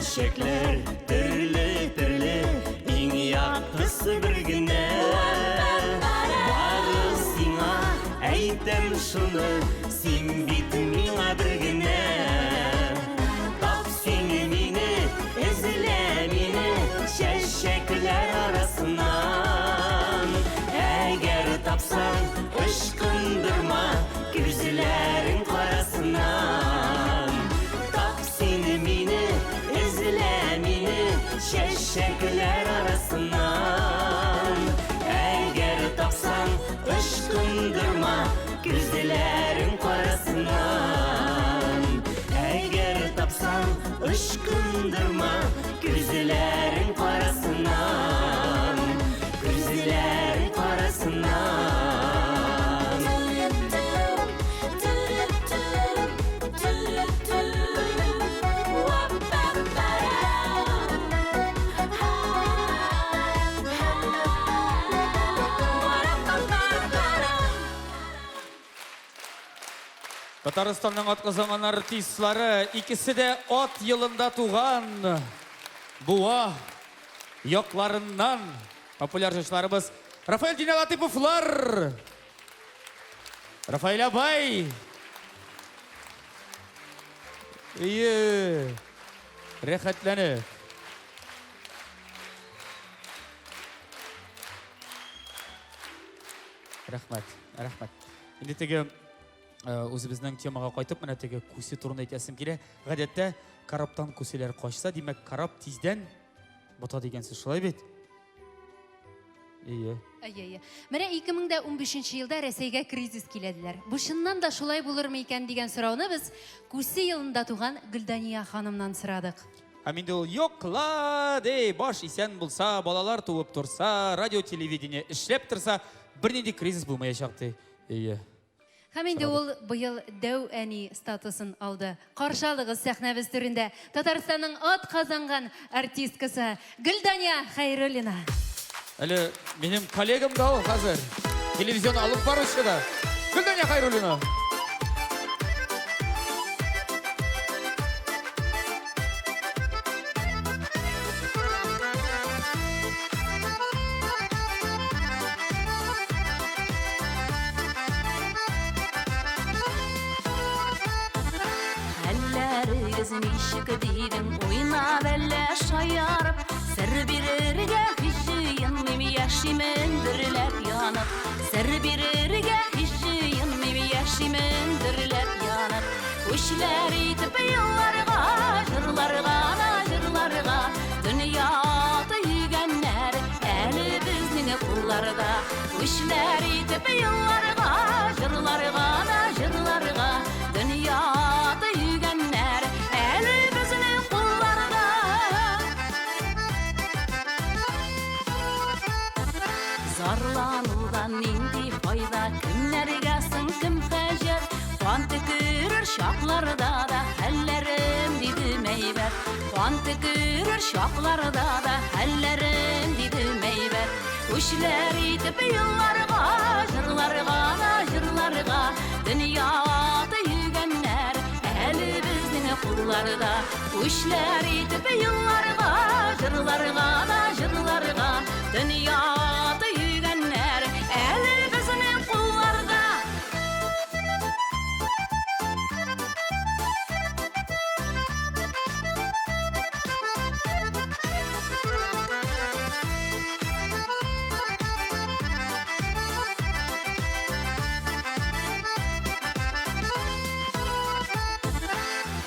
Чәчәкләр төрле-төрле, иң яктысы бер генә. Бары сиңа әйтәм шуны, син бит миңа бер генә. Тап син мине, эзлә мине чәчәкләр арасыннан. Әгәр тапсаң, ычкындырма күзләрең карасыннан. Тап син мине, эзлә мине чәчәкләр арасыннан. Әгәр тапсаң, ычкындырма күзләрең карасыннан. Әгәр тапсаң, ычкындырма күзләрең карасыннан. Күзләрең карасыннан. Татарстанның атказанган артистлары икесе дә ат елында туган Буа якларыннан популяр җырчыларыбыз Рафаэль Динә Латыповлар. Рафаэль абай. Ие. Рәхәтләнеп. Рәхмәт, рәхмәт. Инде теге үзебезнең темага кайтып, менә теге күсе турында әйтәсем килә. Гадәттә корабтан күселәр качса, димәк, кораб тиздән бата дигән сүз, шулай бит? Ие. Әйе, әйе. Менә 2015 елда Рәсәйгә кризис килә диләр. Бу чыннан да шулай булырмы икән дигән сорауны без Күсе елында туган Гөлдания ханымнан сорадык. Һәм инде ул юк ла, ди, баш исән булса, балалар туып торса, радио, телевидение эшләп торса, бернинди кризис булмаячак, ди. Әйе. Һәм инде ул быел дәү әни статусын алды. Каршы алыгыз сәхнәбез түрендә Татарстанның атказанган артисткасы Гөлдания Хәйруллина. Әле минем коллегам да ул хәзер. Телевизион алып баручы да. Гөлдания Хәйруллина. Хәлләрегез ничек дидең, уйнап әллә шаярып, сер бирергә һич җыенмыйм, яшимен дөрләп янып. Сер бирергә һич җыенмыйм, яшимен дөрләп янып. Үчләр итеп елларга, җырларга да җырларга, дөнья аты йөгәннәр әле безнең кулларда. Үчләр итеп елларга, җырларга да җырларга, дөнья аты йөгәннәр әле безнең кулларда. Зарланудан нинди файда, кемнәргә соң кем хаҗәт? Кан төкерер чакларда да хәлләрем дидем әйбәт. Кан төкерер чакларда да хәлләрем дидем әйбәт. Үчләр итеп елларга, җырларга да җырларга, дөнья аты йөгәннәр әле безнең кулларда. Үчләр итеп елларга, җырларга да җырларга, дөнья аты йөгәннәр әле безнең кулларда.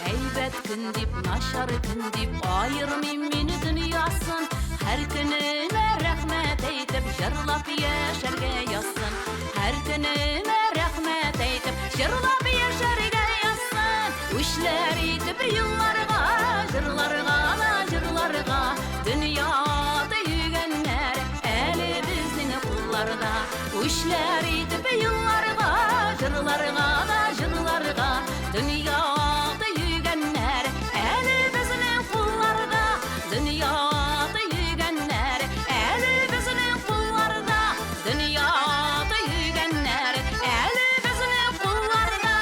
Әйбәт көн дип, начар көн дип аермыйм мин дөньясын. Һәр көнемә рәхмәт әйтеп, җырлап яшәргә язсын. Һәр көнемә рәхмәт әйтеп, җырлап яшәргә язсын. Үчләр итеп елларга, җырларга да җырларга, дөнья аты йөгәннәр әле безнең кулларда. Үчләр итеп елларга, җырларга да җырларга, дөнья аты йөгәннәр әле безнең кулларда. Дөнья аты йөгәннәр әле безнең кулларда. Дөнья аты йөгәннәр әле безнең кулларда.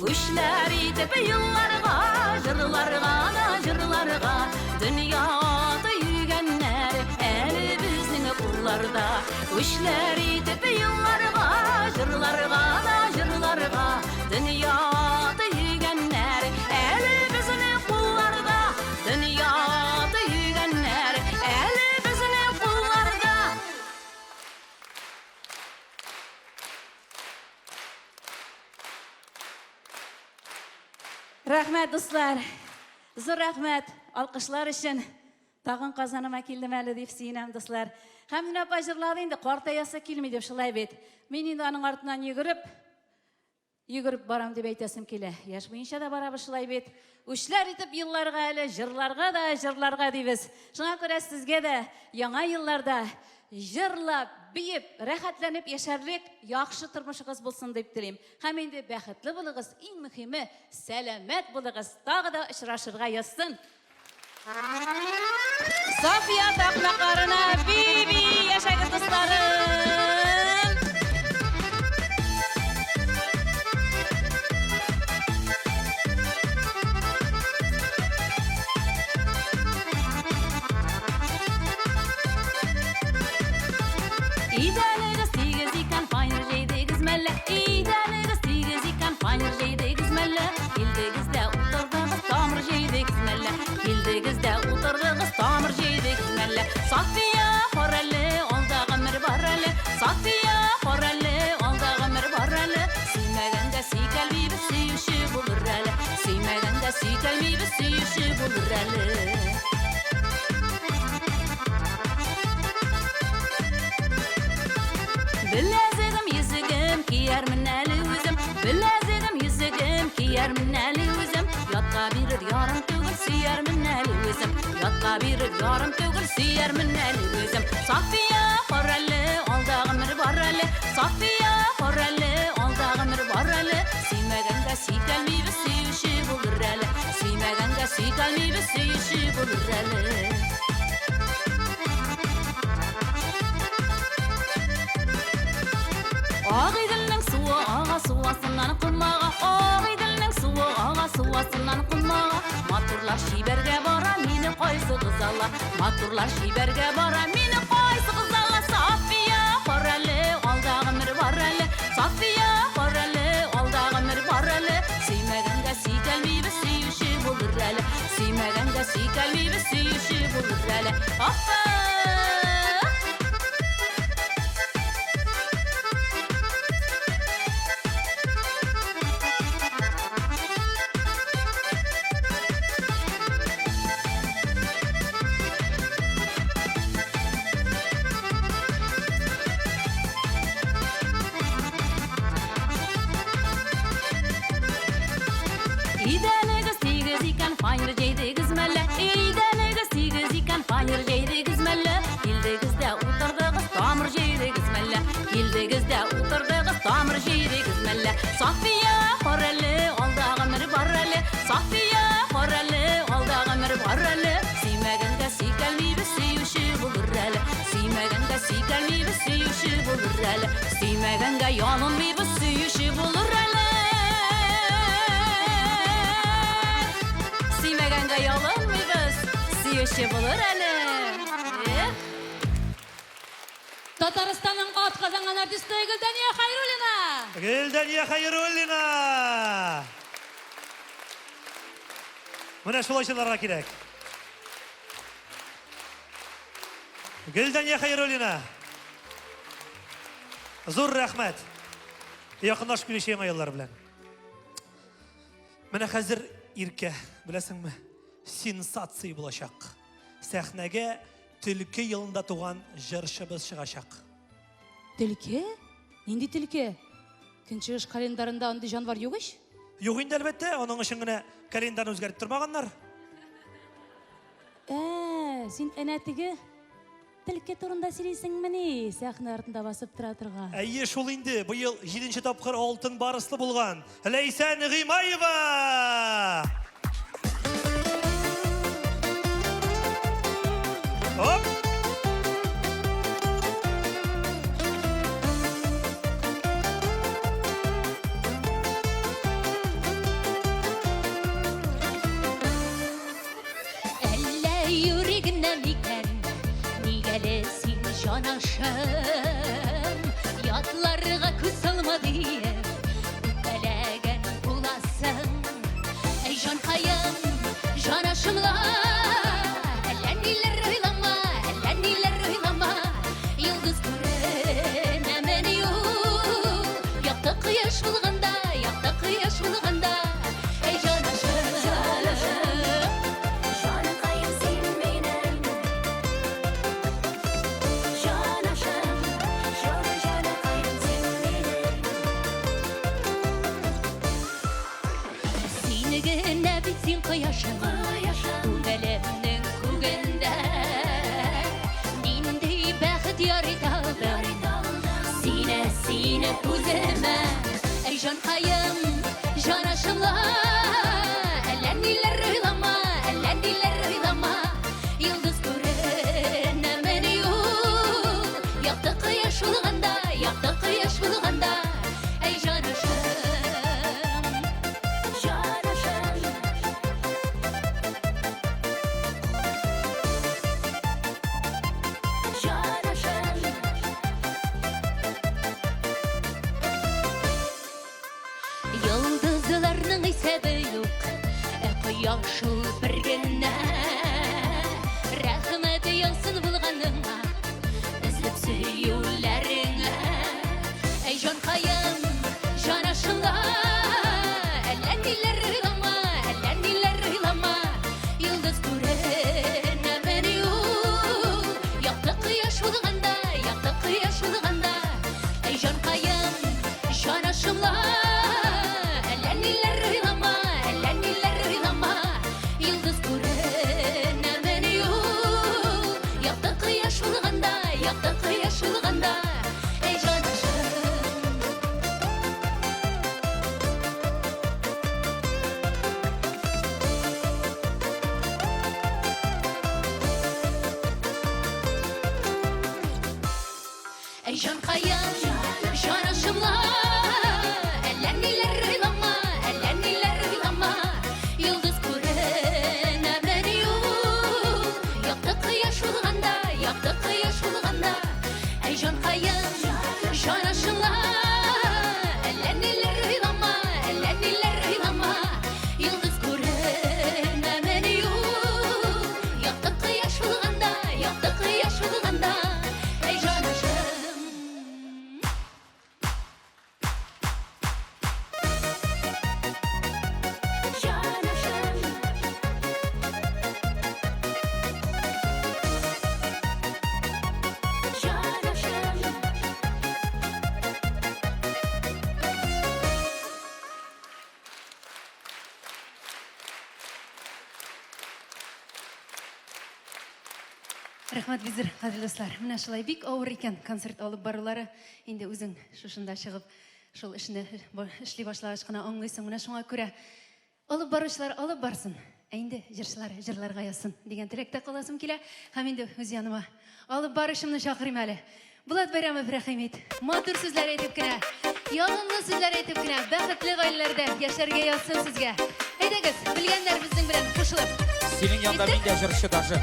Үчләр итеп елларга, җырларга Дөнья йөгәннәр әле безнең кулларда. Үчләр итеп елларга, җырларга да җырларга. Дөнья йөгәннәр әле безнең кулларда. Дөнья йөгәннәр әле безнең кулларда. Рәхмәт, дуслар. Зур рәхмәт алкышлар өчен. Тагын Казаныма килдем әле дип сөенәм, дуслар. Хәмдүнә апа җырлады инде, картаясы килми дип шулай бит. Мин инде аның артыннан йөгереп, йөгереп барам дип әйтәсем килә. Яшь буенча да барабыз шулай бит. Үчләр итеп елларга әле, җырларга да җырларга дибез. Шуңа күрә сезгә дә яңа елларда җырлап, биеп, рәхәтләнеп яшәрлек яхшы тормышыгыз булсын дип телим. Һәм инде бәхетле булыгыз, иң мөһиме, сәламәт булыгыз. Тагы да очрашырга язсын. София такмакларына би-би яшәгез, дусларым! Идәнегез тигез икән, фанер җәйдегез мәллә? Идәнегез тигез икән, фанер җәйдегез мәллә? Килдегез дә утырдыгыз, тамыр җәйдегез мәллә? Килдегез дә утырдыгыз, тамыр җәйдегез мәллә? Сафия, кара әле, алда гомер бар әле. Сафия, кара әле, алда гомер бар әле. Сөймәгәнгә сөйкәлмибез, сөюче булыр әле. Сөймәгәнгә сөйкәлмибез, сөюче булыр әле. Беләзегем, йөзегем, киярмен әле үзем. Беләзегем, йөзегем, киярмен әле үзем. Ятка бирер ярым түгел, сөярмен әле үзем. Ятка бирер ярым түгел, сөярмен әле үзем. Сафия, кара әле, алда гомер бар әле. Сафия, кара әле, алда гомер бар әле. Сөймәгәнгә сөйкәлмибез, сөюче булыр әле. Сөймәгәнгә сөйкәлмибез, сөюче булыр әле. Агыйделнең суы ага су астыннан комага, Агыйделнең суы ага су астыннан комага. Матурлар чибәргә бара, мине кайсыгыз ала? Матурлар чибәргә бара, мине кайсыгыз ала? Сафия, кара әле, алда гомер бар әле. Сафия, кара әле, алда гомер бар әле. Сөймәгәнгә сөйкәлмибез, сөюче булыр әле. Сөймәгәнгә сөйкәлмибез, сөюче булыр әле. Апа! Идәнегез тигез икән, фанер җәйдегез мәллә? Идәнегез тигез икән, фанер җәйдегез мәллә? Килдегез дә утырдыгыз, тамыр җәйдегез мәллә? Килдегез дә утырдыгыз, тамыр җәйдегез мәллә? Сафия, кара әле, алда гомер бар әле. Сафия, кара әле, алда гомер бар әле. Сөймәгәнгә сөйкәлмибез, сөюче булыр әле. Сөймәгәнгә сөйкәлмибез, сөюче булыр әле. Сөймәгәнгә ялынмыйбыз, сөюче булыр әле. Сөймәгәнгә ялынмыйбыз, сөюче булыр әле. Эх! Татарстанның атказанган артисты Гөлдания Хәйруллина! Гөлдания Хәйруллина! Менә шулай җырларга кирәк. Гөлдания Хәйруллина! Зур рәхмәт. Якынлашып килүче яңа еллар белән. Менә хәзер Иркә, беләсеңме, сенсация булачак. Сәхнәгә Төлке елында туган җырчыбыз чыгачак. Төлке? Нинди төлке? Көнчыгыш календарында андый җанвар юк ич? Юк инде, әлбәттә, аның өчен генә календарны үзгәртеп тормаганнар. Ә, син әнә теге төлке турында сөйлисеңмени, сәхнә артында басып тора торган? Әйе, шул инде, быел җиденче тапкыр алтын барыслы булган Ләйсән Гыймаева! Оп! Әллә Юри генә микән? Нигә әле син җанашым? Ятларга күз салма диеп, үпкәләгән буласың. Әй, җанкаем, җанашымла, әллә ниләр уйлама, әллә ниләр уйлама. Йолдыз күренәмени ул? Якты кояш булганда, якты кояш булганда. Әй, җанашым, Җанкаем син минем. Җанашым, җаны җанкаем син минем. Син генә бит син кояшым, Күңелемнең күгендә. Нинди бәхет ярый талдым, Сине, сине үземә. Әй, җанкаем, җанашымла, әллә ниләр уйлама, әллә ниләр уйлама. Йолдыз күренәмени ул? Якты кояш булганда, якты кояш булганда. Әй, җанашым, Җанашым. Җанашым. Йолдызларның исәбе юк, ә кояш ул бер генә. Рәхмәт яусын булганыңа, өзлеп сөюләреңә. Әй, җанкаем, җанашымла, әллә ниләр уйлама, әллә ниләр уйлама. Йолдыз күренәмени ул? Якты кояш булганда, якты кояш булганда. Әй, җанкаем, җанашымла, әллә ниләр уйлама, әллә ниләр уйлама. Йолдыз күренәмени ул? Якты кояш булганда, якты кояш булганда. Әй, җанашым. Әй, җанкаем, җанашымла, әллә ниләр уйлама, әллә ниләр уйлама. Йолдыз күренәмени ул? Якты кояш булганда, якты кояш булганда. Әй, җанкаем, җанашымла, әллә ниләр уйлама, әллә ниләр уйлама. Йолдыз күренәмени ул? Якты кояш булганда, якты кояш булганда. Әй, җанашым. Җанашым. Җанашым. Рәхмәт бизер, кадерле дуслар. Менә шулай бик авыр икән концерт алып барулары. Инде үзең шушында чыгып, шул эшне эшли башлагач кына аңлыйсың. Менә шуңа күрә алып баручылар алып барсын, ә инде җырчылар җырларга язсын дигән теләктә каласым килә. Һәм инде үз яныма алып барышымны чакырыйм әле. Булат Байрамов, рәхим ит. Матур сүзләр әйтеп кенә, ягымлы сүзләр әйтеп кенә, бәхетле гаиләләрдә яшәргә язсын сезгә. Әйдәгез, белгәннәр безнең белән кушылып. Синең янда мин дә җырчы даже.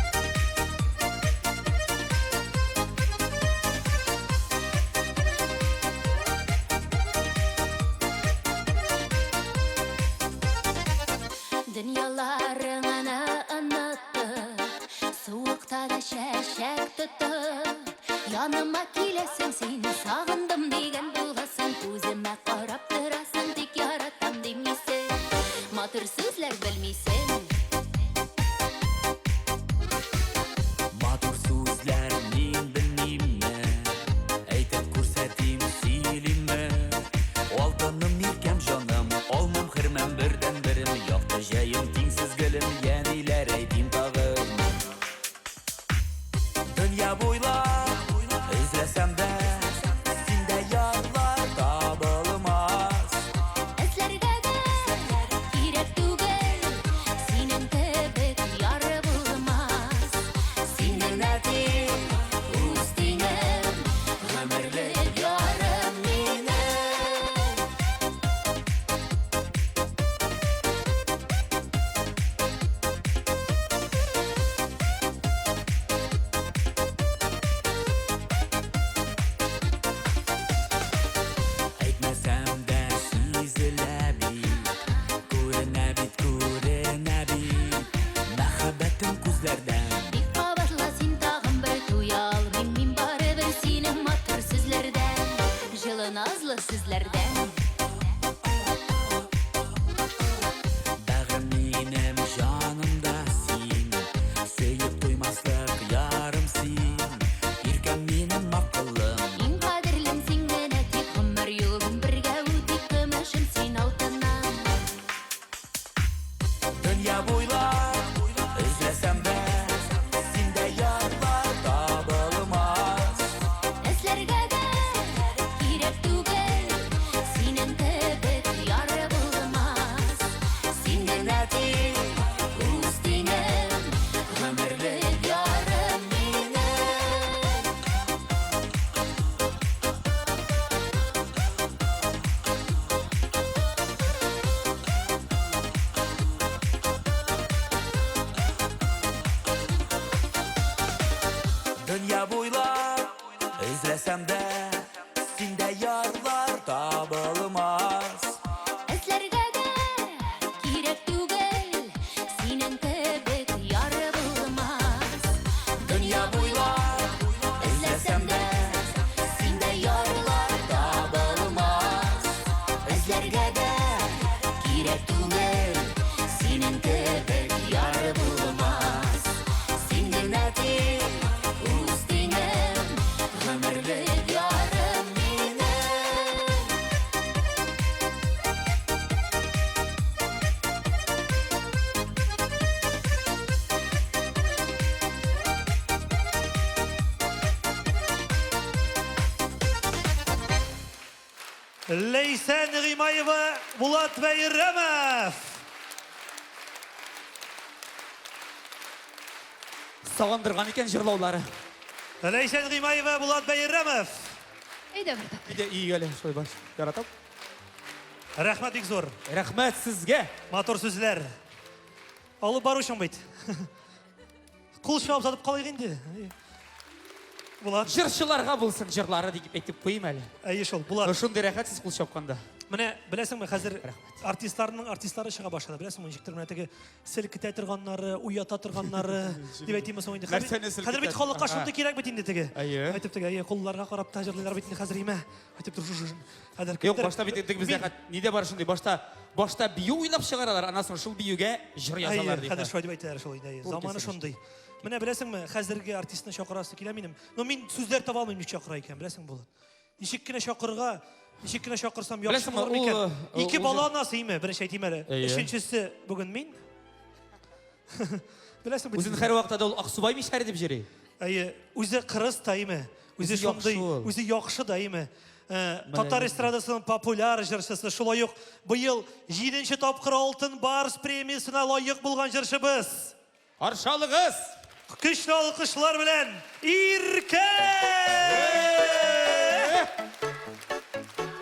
Дөньяларыңны онытып, суыкта да чәчәк тотып, яныма киләсең син, сагындым дигән буласың, күземә карап торасың, тик яратам димисең, матур сүзләр белмисең. Матур сүзләр мин белмимме? Әйтеп күрсәтим, сөйлимме? Алтыным, иркәм, җаным, алмам, хөрмәм, бердәнберем, якты җәем, тиңсез гөлем, я ниләр әйтим тагын? Дөнья буйлап эзләсәм дә, синдә ярлар табылмас. Эзләсәм дә, синдә ярлар табылмас. Эзләргә дә кирәк түгел, синең кебек яр булмас. Дөнья буйлап эзләсәм дә, синдә ярлар табылмас. Эзләргә дә кирәк түгел, синең кебек яр булмас. Син генә тиң, үз тиңем, гомерлек ярым минем. Ләйсән Гыймаева, Булат Бәйрәмов. Сагындырган икән җырлаулары. Ләйсән Гыймаева, Булат Бәйрәмов. Әйдә бер тапкыр. Әйдә өйгә әле шулай баш. Яратам. Рәхмәт бик зур. Рәхмәт сезгә. Матур сүзләр. Алып баручың бит. Кул чабып сатып калыйк инде. Булат. Җырчыларга булсын җырлары дип әйтеп куйыйм әле. Әйе шул, Булат. Шундый рәхәт сез кул чапканда. Менә беләсеңме, хәзер артистларның артистлары чыга башлады. Беләсеңме, ничектер менә теге селкетә торганнары, уята торганнары дип әйтимме соң инде. Нәрсәне селкетә? Хәзер бит халыкка шундый кирәк бит инде теге. Әйе. Әйтеп теге, әйе, кулларга карап та җырлыйлар бит инде хәзер име. Әйтеп тор, шушы. Хәзер Юк, кемдер- башта бит инде бездә Мин- хәт нидә бар шундый, башта башта бию уйлап чыгаралар, аннан соң шул биюгә җыр язалар Әйе, ди. хәзер шулай дип әйтәләр шул инде. әйе. Тур Заманы киселеш. шундый. Менә беләсеңме, хәзерге артистны чакырасы килә минем. Но мин сүзләр таба алмыйм, ничек чакыра икән, беләсеңме, Булат? Ничек кенә чакырырга, ничек кенә чакырсам яхшы Беләсеңме, булыр ул, микән? э, Ике ул бала җыр- анасы име, беренче әйтим әле. Әйе. Өченчесе бүген мин. Беләсең бит. Үзен һәрвакытта да ул Аксубай мишәре дип йөри. Әйе, үзе кырыс та име, үзе Үзе яхшы шундый, ул. үзе яхшы да име. Э, Менә Татар инде. эстрадасының популяр җырчысы, шулай ук быел 7 тапкыр Алтын Барс премиясенә лаек булган җырчыбыз. Каршы алыгыз! Көчле алкышлар белән Иркә!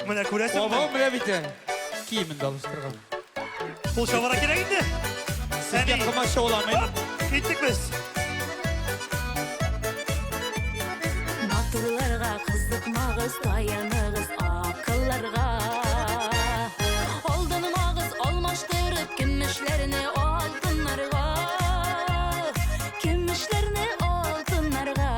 Менә күрәсеңме? Абау менә бит. Киемен дә алыштырган. Кул чабара кирәк инде. Сезгә Әни. комачауламыйм. Оп, Киттек без. Матурларга кызыкмагыз, таяныгыз акылларга. Алданмагыз, алмаштырып көмешләрне алтыннарга. Көмешләрне алтыннарга.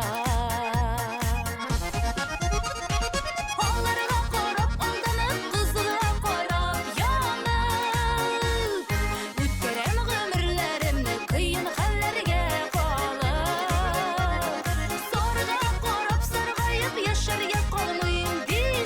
Аларга карап алданып, кызылга карап янып, үткәрәм гомерләремне кыен хәлләргә калып. Сарга карап саргаеп яшәргә калмыйм диеп,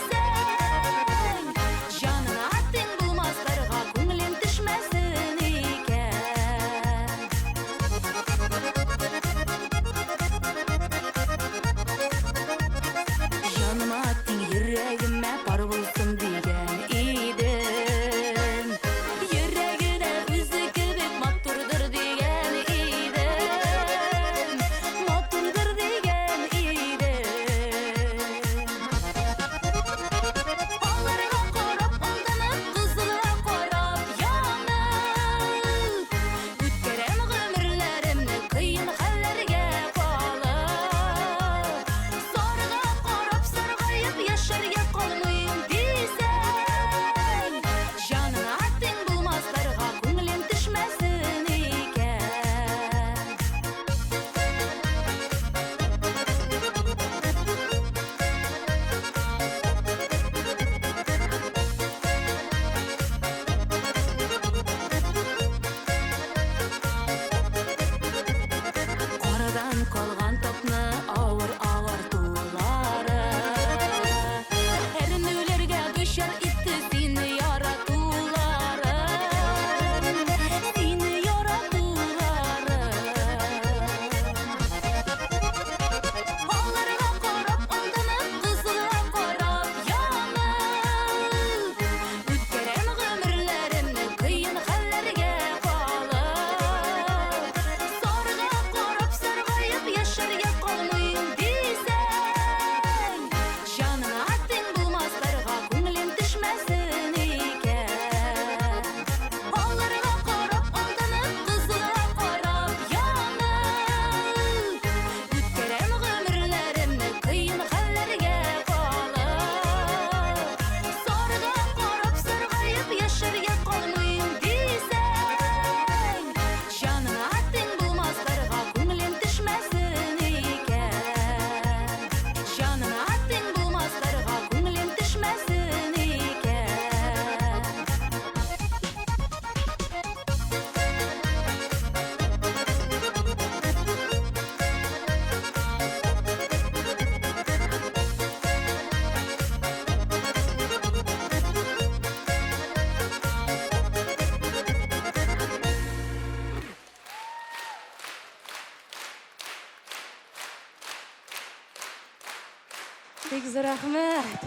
Бик зур рәхмәт.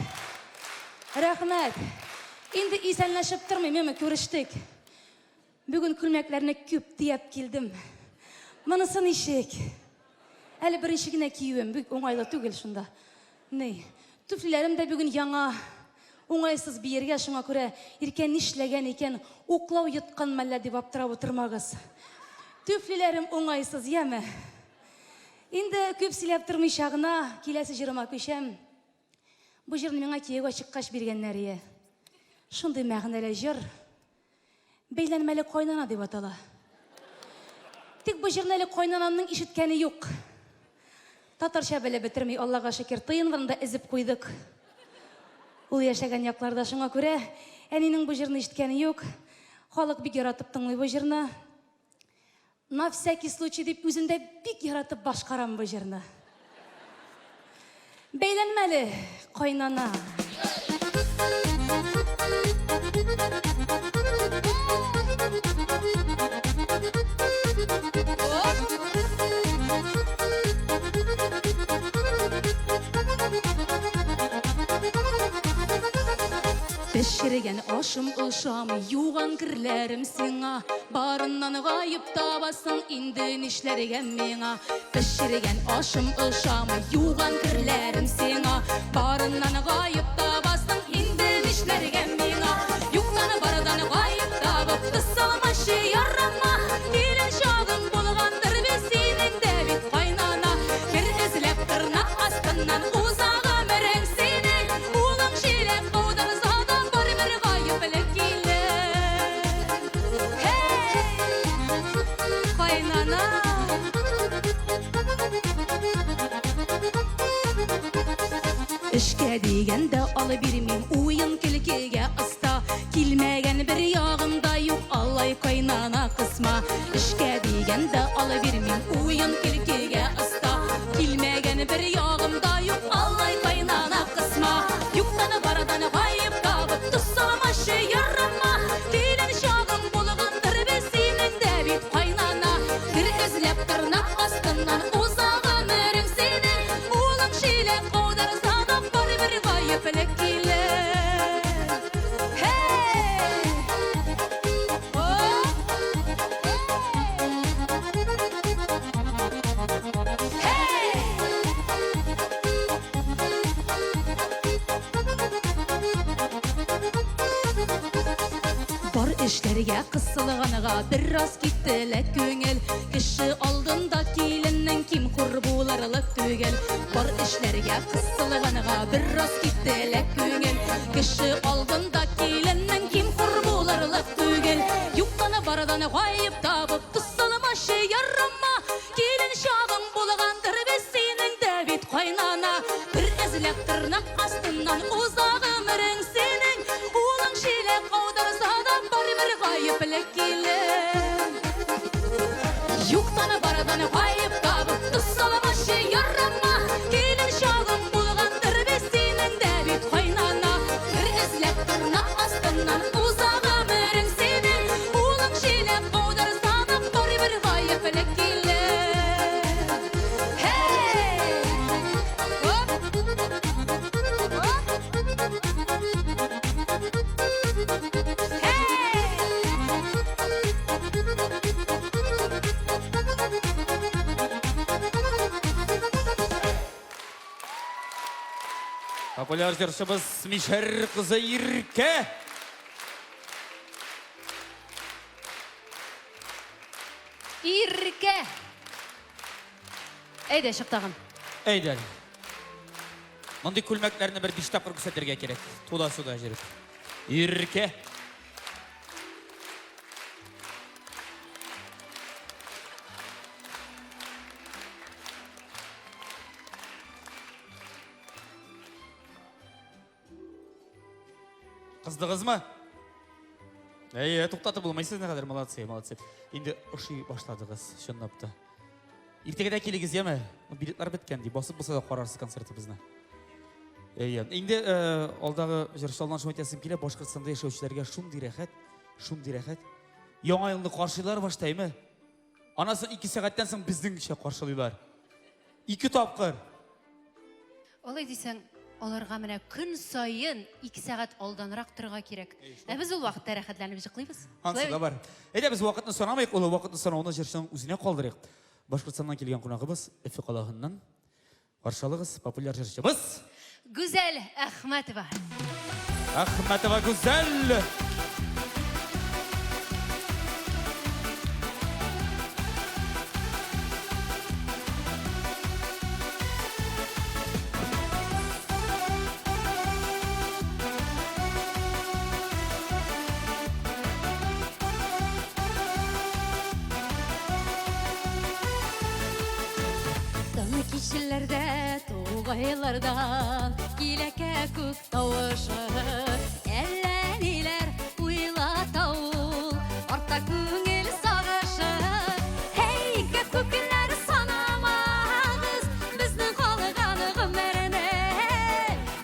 Рәхмәт. Инде исәнләшеп тормыйм, яме күрештек. Бүген күлмәкләрне күп төяп килдем. Монысы ничек? Әле беренче генә киюем, бик уңайлы түгел шунда. Ни, туфлиләрем дә бүген яңа. Уңайсыз биергә, шуңа күрә Иркә нишләгән икән, уклау йоткан мәллә дип аптырап утырмагыз. Туфлиләрем уңайсыз, яме. Инде күп сөйләп тормыйча гына киләсе җырыма күчәм. Бу җырны миңа кияүгә чыккач биргәннәр ие. Шундый мәгънәле җыр. Бәйләнмәле кайнана дип атала. Тик бу җырны әле кайнанамның ишеткәне юк. Татарча белеп бетерми, Аллага шөкер, тыен да эзеп куйдык. Ул яшәгән якларда шуңа күрә әнинең бу җырны ишеткәне юк. Халык бик яратып тыңлый бу җырны. На всякий случай дип үзем дә бик яратып башкарам бу җырны. Бәйләнмәле, кайнана. Пешергән ашым ошамый, юган керләрем сиңа. Барыннан гаеп табасың, инде нишләргә миңа? Пешергән ашым ошамый, юган керләрем сиңа. Барыннан гаеп табасың, инде нишләргә миңа? Юктан бардан гаеп табып, тоз салмачы ярама. Килен чагың булгандыр бит синең дә бит кайнана. Кер эзләп тырнак астыннан уза гомерең синең. Улың җиләк кудырса да барыбер гаепле килен. Һей! Кайнана! Эшкә дигәндә алып бирмим, уен көлкегә оста. Килмәгән бер ягым да юк, алай кайнана кысма. Эшкә дигәндә алып бирмим, уен көлкегә оста. Килмәгән бер ягым да юк, алай кайнана кысма. Юктан бардан гаеп табып, тоз салмачы ярама. Килен чагың булгандыр бит синең дә бит кайнана. Кер эзләп тырнак астыннан уза гомерең синең. Улың чиләк аударса да барыбер гаепле килен. Һей! Бар эшләргә кысылганга бераз китте лә күңел. Кеше алдында киленнең ким-хур булырлык түгел. Бар эшләргә кысылганга бераз китте лә күңел. Кеше алдында киленнең ким-хур булырлык түгел. Юктан бардан гаеп табып, тоз салмачы ярама. Килен чагың булгандыр бит синең дә бит кайнана. Кер эзләп тырнак астыннан уза гомерең синең. Улың чиләк аударса да барыбер гаепле килен. Юктан бардан гаеп табып, тоз салмачы ярама. Килен чагың булгандыр бит синең дә бит кайнана. Кер эзләп тырнак астыннан уза гомерең синең. Улың чиләк аударса да барыбер гаепле килен. Һей! Оп! Оп! Популяр җырчыбыз Мишәр кызы Иркә. Иркә! Әйдә, чык тагын. Әйдә әле. Мондый күлмәкләрне бер биш тапкыр күрсәтергә кирәк. Туда-суда җөреп. Иркә. Кыздыгызмы? Әйе, туктатып булмый сезне хәзер, молодцы, молодцы. Инде ошый башладыгыз, чынлап та. Иртәгә дә килегез, яме? Билетлар беткән ди, басып булса да карарсыз концертыбызны. Әйе, инде э, алдагы җырчылардан шуны әйтәсем килә, Башкортстанда яшәүчеләргә шундый рәхәт, шундый рәхәт. Яңа елны каршылыйлар башта, әйме? Аннан соң 2 сәгатьтән соң безнеңчә каршылыйлар. Ике тапкыр. Алай дисәң, Аларга менә көн саен 2 сәгать алданрак торырга кирәк. Ә без ул вакытта рәхәтләнеп йоклыйбыз. Ансы да бар. Әйдә без вакытны санамыйк, ул вакытны санауны җырчының үзенә калдырыйк. Башкортстаннан килгән кунагыбыз Өфе калаһыннан. Каршы алыгыз, популяр җырчыбыз Гүзәл Әхмәтова. Әхмәтова Гүзәл! Тын кичеләрдә тугайлардан килә кәкүк тавышы. Әллә ниләр уйлата ул, арта күңел сагышы. Һәй, кәкүкләр санамагыз, безнең калган гомерне.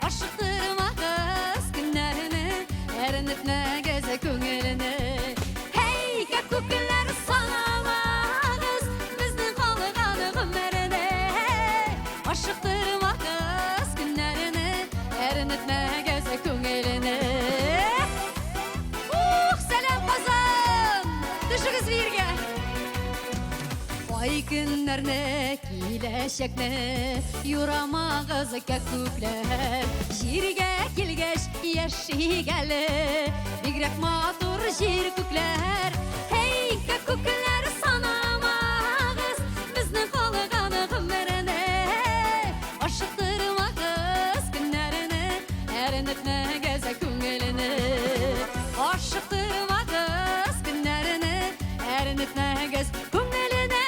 Ашыктырмагыз көннәрне, әрнетмәгез күңелне. Һәй, кәкүкләр санамагыз, безнең калган гомерне. Ашыктырмагыз көннәрне, әрнетмәгез күңелне. Ух, сәлам Казан! Төшегез биергә! Ай көннәрне, киләчәкне юрамагыз кәкүкләр. Җиргә килгәч яшик әле, бигрәк матур җир күкләр. Һәй, кәкүкләр санамагыз, безнең калган гомерне. Ашыктырмагыз көннәрне, әрнетмәгез күңелне. Ашыктырмагыз көннәрне, әрнетмәгез күңелене.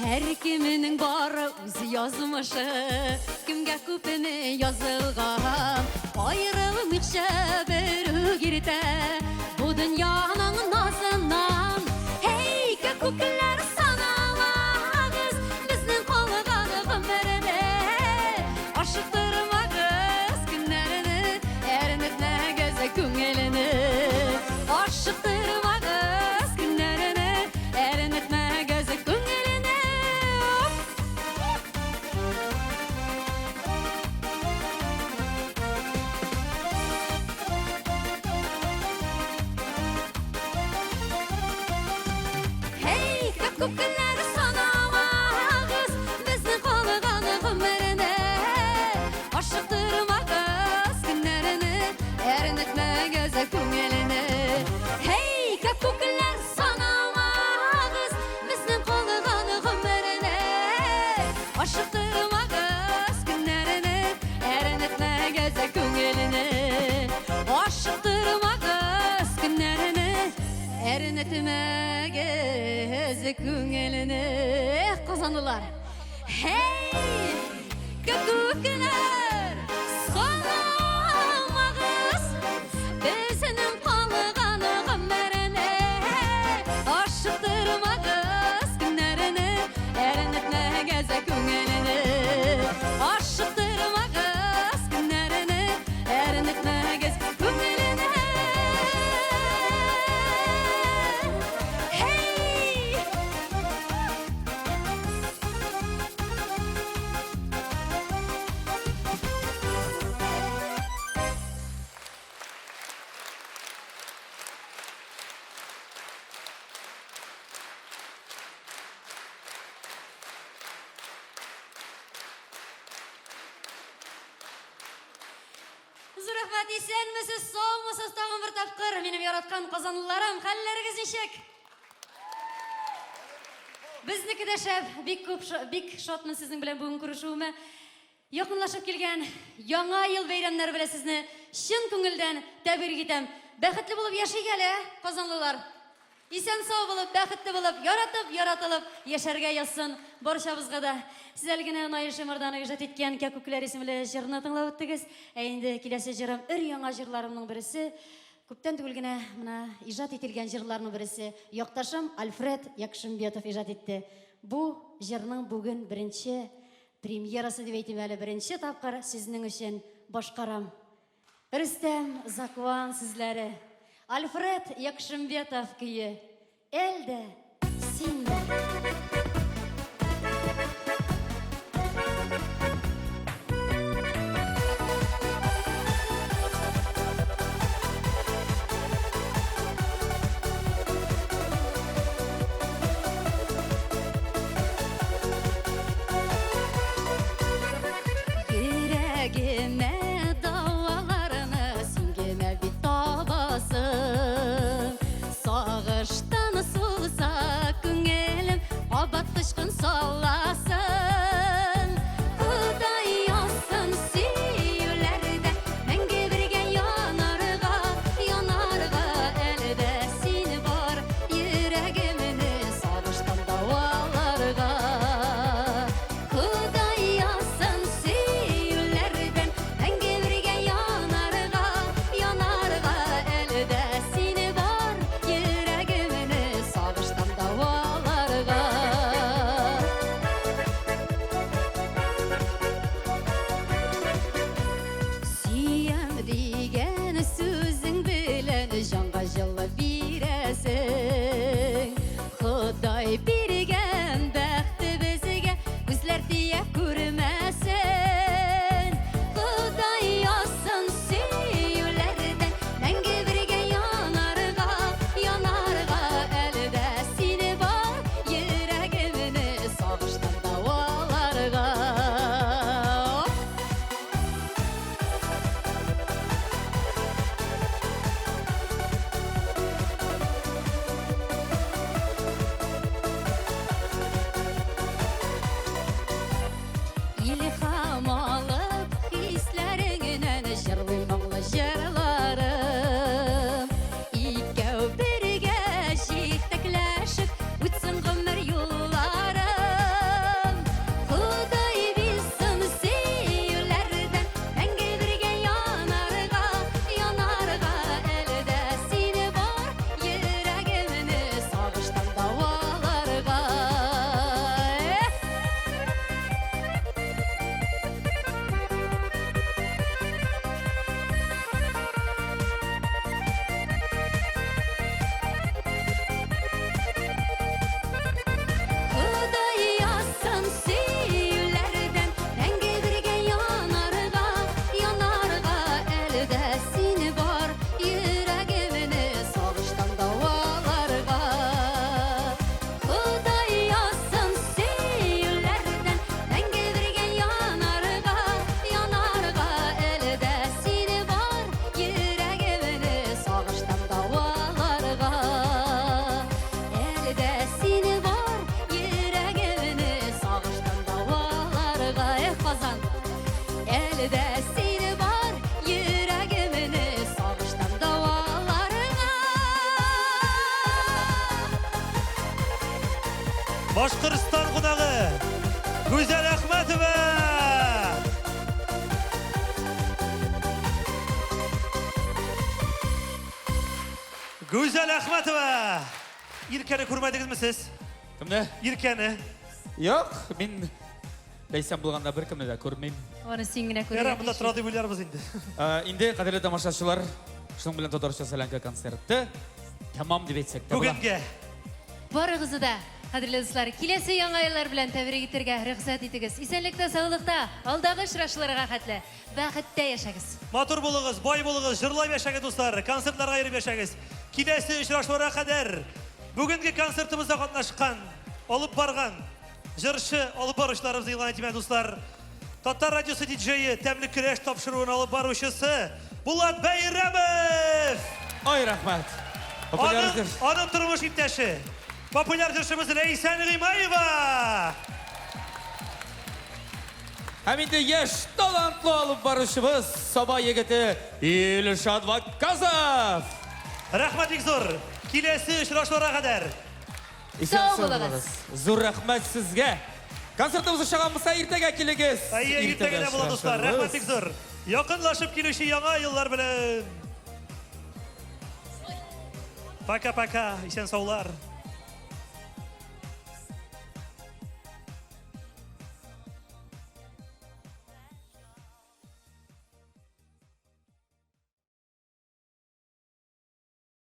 Һәркемнең бары үз язмышы, кемгә күпме язылган. Аерылмыйча бер үк иртә бу дөньяның назыннан. Һәй, кәкүкләр санамагыз, безнең калган гомерне. Ашыктырмагыз көннәрне, әрнетмәгез күңелне. Ашыктырмагыз көннәрне, әрнетмәгез күңелне. Һәй, кәкүкләр санамагыз, безнең калган гомерне. Ашыктырмагыз көннәрне, әрнетмәгез күңелне. Һәй, кәкүкләр санамагыз, безнең калган гомерне. Ашыктырмагыз көннәрне, әрнетмәгез күңелне. Ашыктырмагыз көннәрне, әрнетмәгез күңелне. Эх, казанлылар! Һәй, кәкүкләр санамагыз, безнең калган гомерне. Ашыктырмагыз көннәрне, әрнетмәгез күңелне. Ашыктырмагыз көннәрне, әрнетмәгез күңелне. Һәй! Зур рәхмәт, исәнмесез, саумысыз тагын бер тапкыр, минем яраткан казанлыларым, хәлләрегез ничек? Безнеке дә шәп, бик күп, бик шатмын сезнең белән бүген күрешүемә. Якынлашып килгән Яңа ел бәйрәмнәре белән сезне чын күңелдән тәбрик итәм. Бәхетле булып яшик әле, ә, казанлылар. Исән-сау булып, бәхетле булып, яратып, яратылып яшәргә язсын барчабызга да. Сез әле генә Наил Шәмәрданов иҗат иткән Кәкүкләр исемле җырны тыңлап үттегез. Ә инде киләсе җырым өр-яңа җырларымның берсе. Күптән түгел генә менә иҗат ителгән җырларның бересе якташым Альфред Якшимбетов иҗат итте. Бу җырның бүген беренче премьерасы дип әйтим әле, беренче тапкыр сезнең өчен башкарам. Рөстәм Закуан сүзләре, Альфред Якшимбетов көе. Әл дә, син дә. Йөрәгемә даваларны син генә бит табасың. Сагыштан сулса күңелем, кабат тычкын саласың. Ходай язсын сөюләрдә мәңге бергә янарга, янарга әле дә син бар, йөрәгемне сагыштан дәваларга. Ходай язсын сөюләрдән мәңге бергә янарга, янарга әле дә син бар, йөрәгемне сагыштан дәваларга. Сөям дигән сүзең белән җанга җылы бирәсең. Ходай биргән бәхте безгә күзләр тия күрмәсен. Ходай язсын сөюләрдән мәңге бергә янарга, янарга әле дә син бар, йөрәгемне сагыштан дәваларга. Илһам алып хисләреңнән җырлый моңлы җырларым. Икәү бергә җитәкләшеп үтсен гомер юлларым. Ходай бирсен сөюләрдән мәңге бергә янарга, янарга әле дә син бар, йөрәгемне сагыштан дәваларга. Эх! Ходай язсын сөюләрдән мәңге бергә янарга, янарга әле дә син бар, йөрәгемне сагыштан дәваларга. Ходай язсын сөюләрдән мәңге бергә янарга, янарга әле дә син бар, йөрәгемне сагыштан дәваларга. Әле дә син бар, йөрәгемне сагыштан дәваларга. Эх, Казан! Әле дә син бар, йөрәгемне сагыштан дәваларга. Башкортстан кунагы Гүзәл Әхмәтова! Гүзәл Әхмәтова! Иркәне күрмәдегезме сез? Кемне? Иркәне. Юк, мин Ләйсән булганда беркемне дә күрмим. Аны син генә күрергә Ярар, монда тора дип уйларбыз инде. Инде, кадерле тамашачылар, шуның белән Татарча солянка концерты тәмам дип әйтсәк тә була. Бүгенгә. Барыгызны да, кадерле дуслар, киләсе яңа еллар белән тәбрик итәргә рөхсәт итегез. Исәнлектә, саулыкта, алдагы очрашуларга хәтле бәхеттә яшәгез. Матур булыгыз, бай булыгыз, җырлап яшәгез, дуслар, концертларга йөреп яшәгез. Киләсе очрашуларга кадәр бүгенге концертыбызда катнашкан, алып барган җырчы, алып баручыларыбыз игълан итим, дуслар. Татар радиосы диджее, тәмле көрәш тапшыруын алып баручысы Булат Бәйрәмов! Ай, рәхмәт. Популяр Аның, аның тормыш иптәше, популяр җырчыбыз Ләйсән Гыймаева! Һәм инде яшь талантлы алып баручыбыз Саба егете Илшат Вакказов! Рәхмәт бик зур! Киләсе очрашуларга кадәр! Исән сау булыгыз. Зур рәхмәт сезгә. Концертыбыз ошаган булса, иртәгә килегез. Әйе, иртәгә дә була, дуслар. Рәхмәт бик зур. Якынлашып килүче яңа еллар белән! Пока-пока, исән саулар.